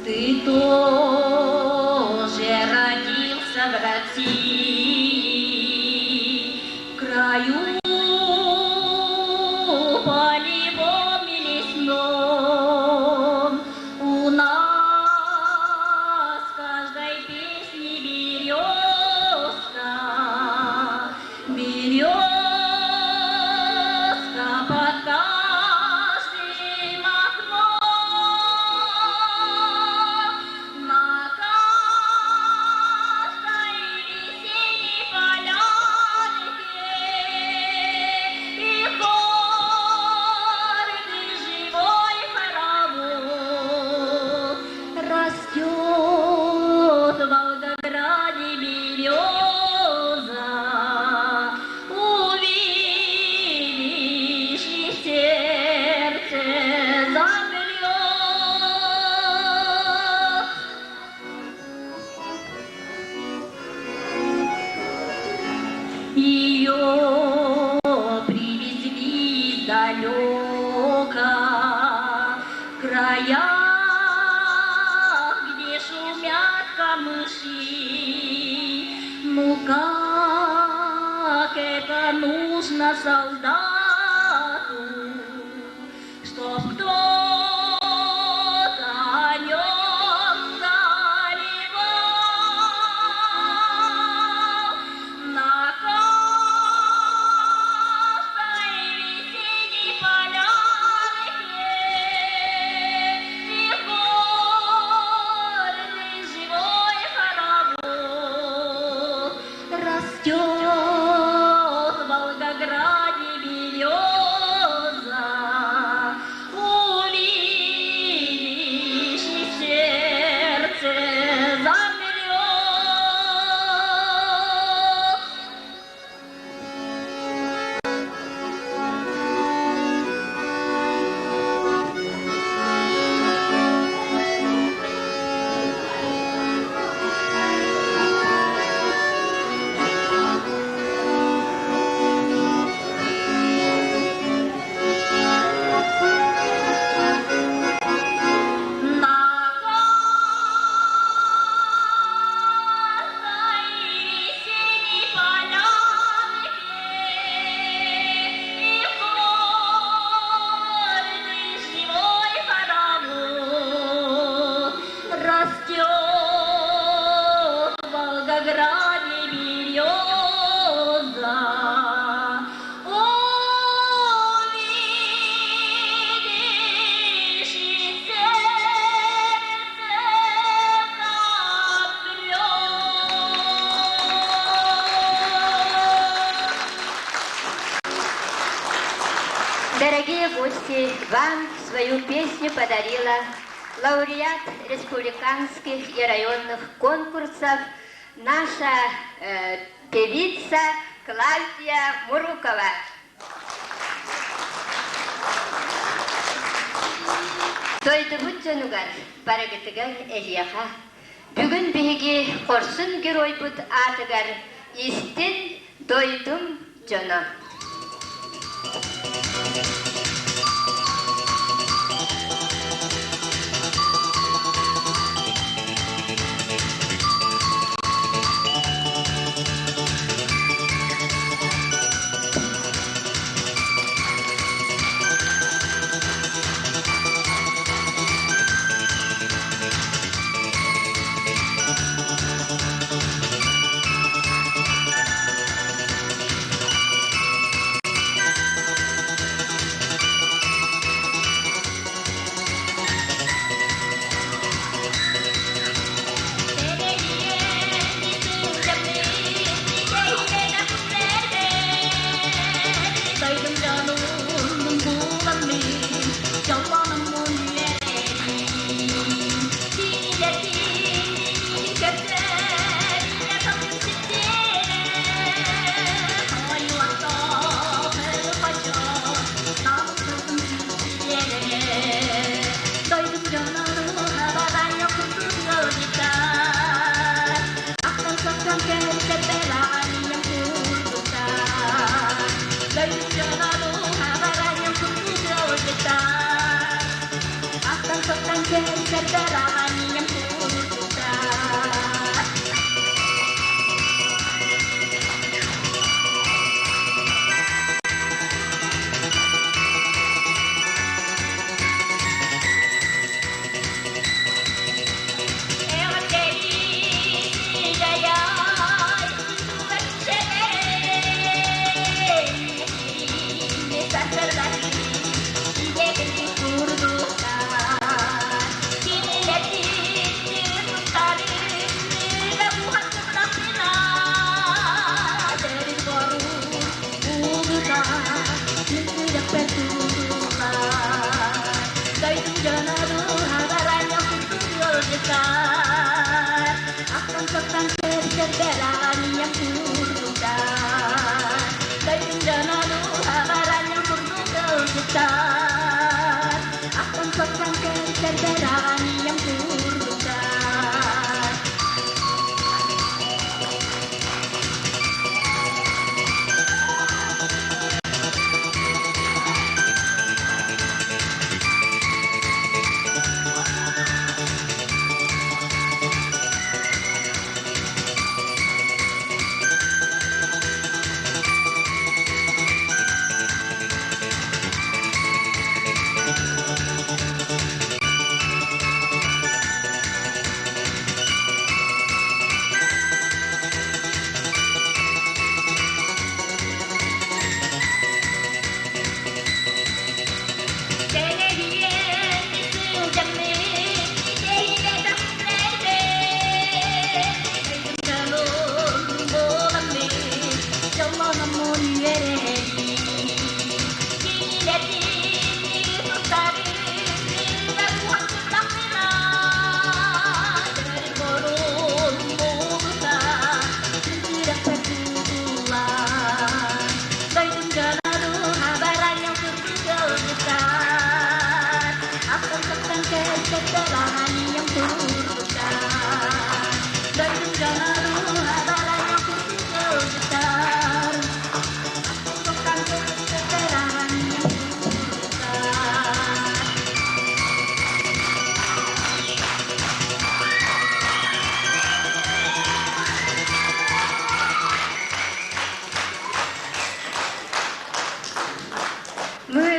Speaker 15: Ты тоже родился в России. краях, где шумят камыши. Ну как это нужно солдату, чтоб кто-то о нем заливал на каждой весенней полянке и горный живой хоровод растет в Волгограде береза, увидишь и сердце замрет. На каждой весенней полянке и горный живой хоровод растет в Волгограде береза. Увидишь и сердце замрет.
Speaker 13: Дорогие гости, вам свою песню подарила лауреат республиканских и районных конкурсов наша э, певица Клавдия Мурукова. Дойдубут дьонугар барыгытыгар эһиэхэ бүгүн биһиги хорсун геройбут аатыгар истин дойдум дьоно.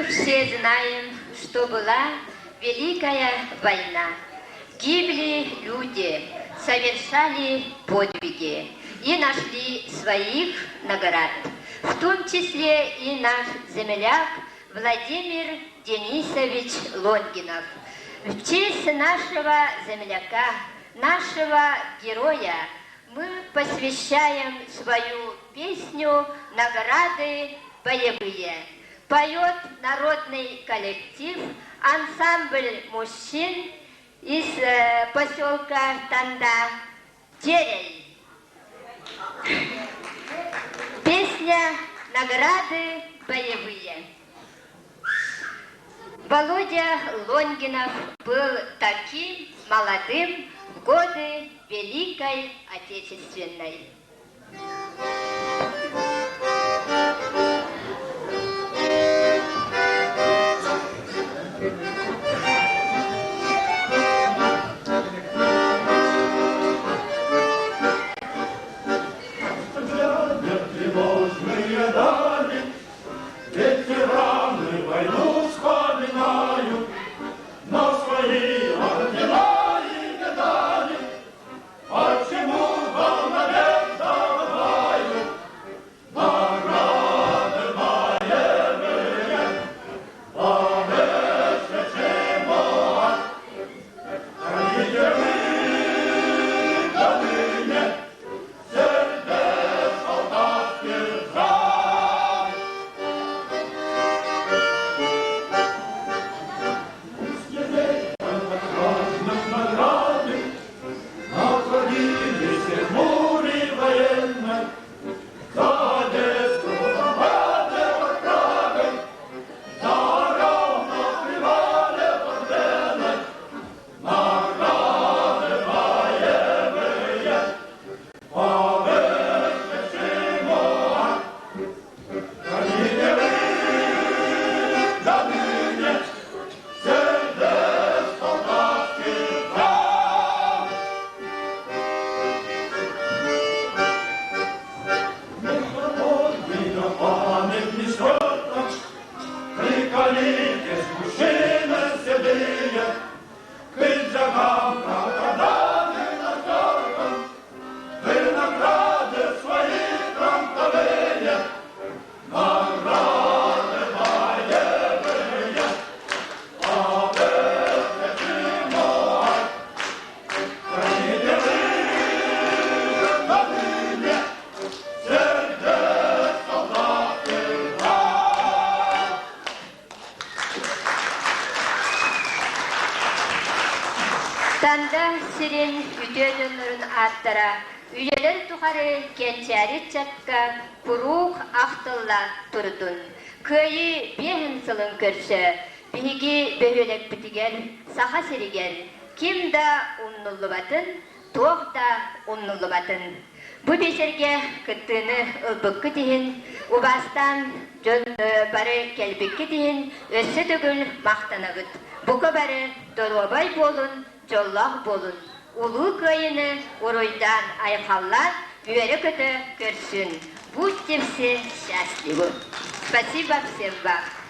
Speaker 13: Мы все знаем, что была Великая война. Гибли люди, совершали подвиги и нашли своих наград, в том числе и наш земляк Владимир Денисович Лонгинов. В честь нашего земляка, нашего героя, мы посвящаем свою песню «Награды боевые». Поет народный коллектив, ансамбль мужчин из поселка Танда Терей. Песня «Награды боевые». Володя Лонгинов был таким молодым в годы Великой Отечественной.
Speaker 7: Тревожные дали, ветераны войну вспоминают, но свои ордена и медали почему-то навек забывают. Награды боевые повыше, Храните вы доныне сердец солдатских жар. Пусть не награды находились в военной, за Одессу комбаты под Прагой, за Орел на привале под Веной. Награды боевые повыше всего. Храните вы доныне сердец солдатских жар. Подвига память не стерта, Приколитесь, мужчины седые, К пиджакам пропадали на теркам, Вы награды свои фронтовые, Награды боевые, повыше всего. Храните вы доныне сердец солдатских жар.
Speaker 13: Танда сирин үтүө дьоннорун ааттара үйэлэр тухары кэнчээри ыччакка куруук ахтылла турдун. Кыайыы биэһин сылын көрсө биһиги бөһүөлэкпитигэр Саха сиригэр ким да умнуллубатын, туох да умнуллубатын. Бу биэчэргэ кыттыыны ылбыккыт иһин, убаастаан дьон бары кэлбиккит иһин өссө төгүл махтанабыт. Бука бары доруобай буолун, дьоллоох буолун! Улуу Кыайыыны уруйдаан, айхаллаан, үөрэ-көтө көрсүн! Будьте все счастливы! Спасибо всем вам!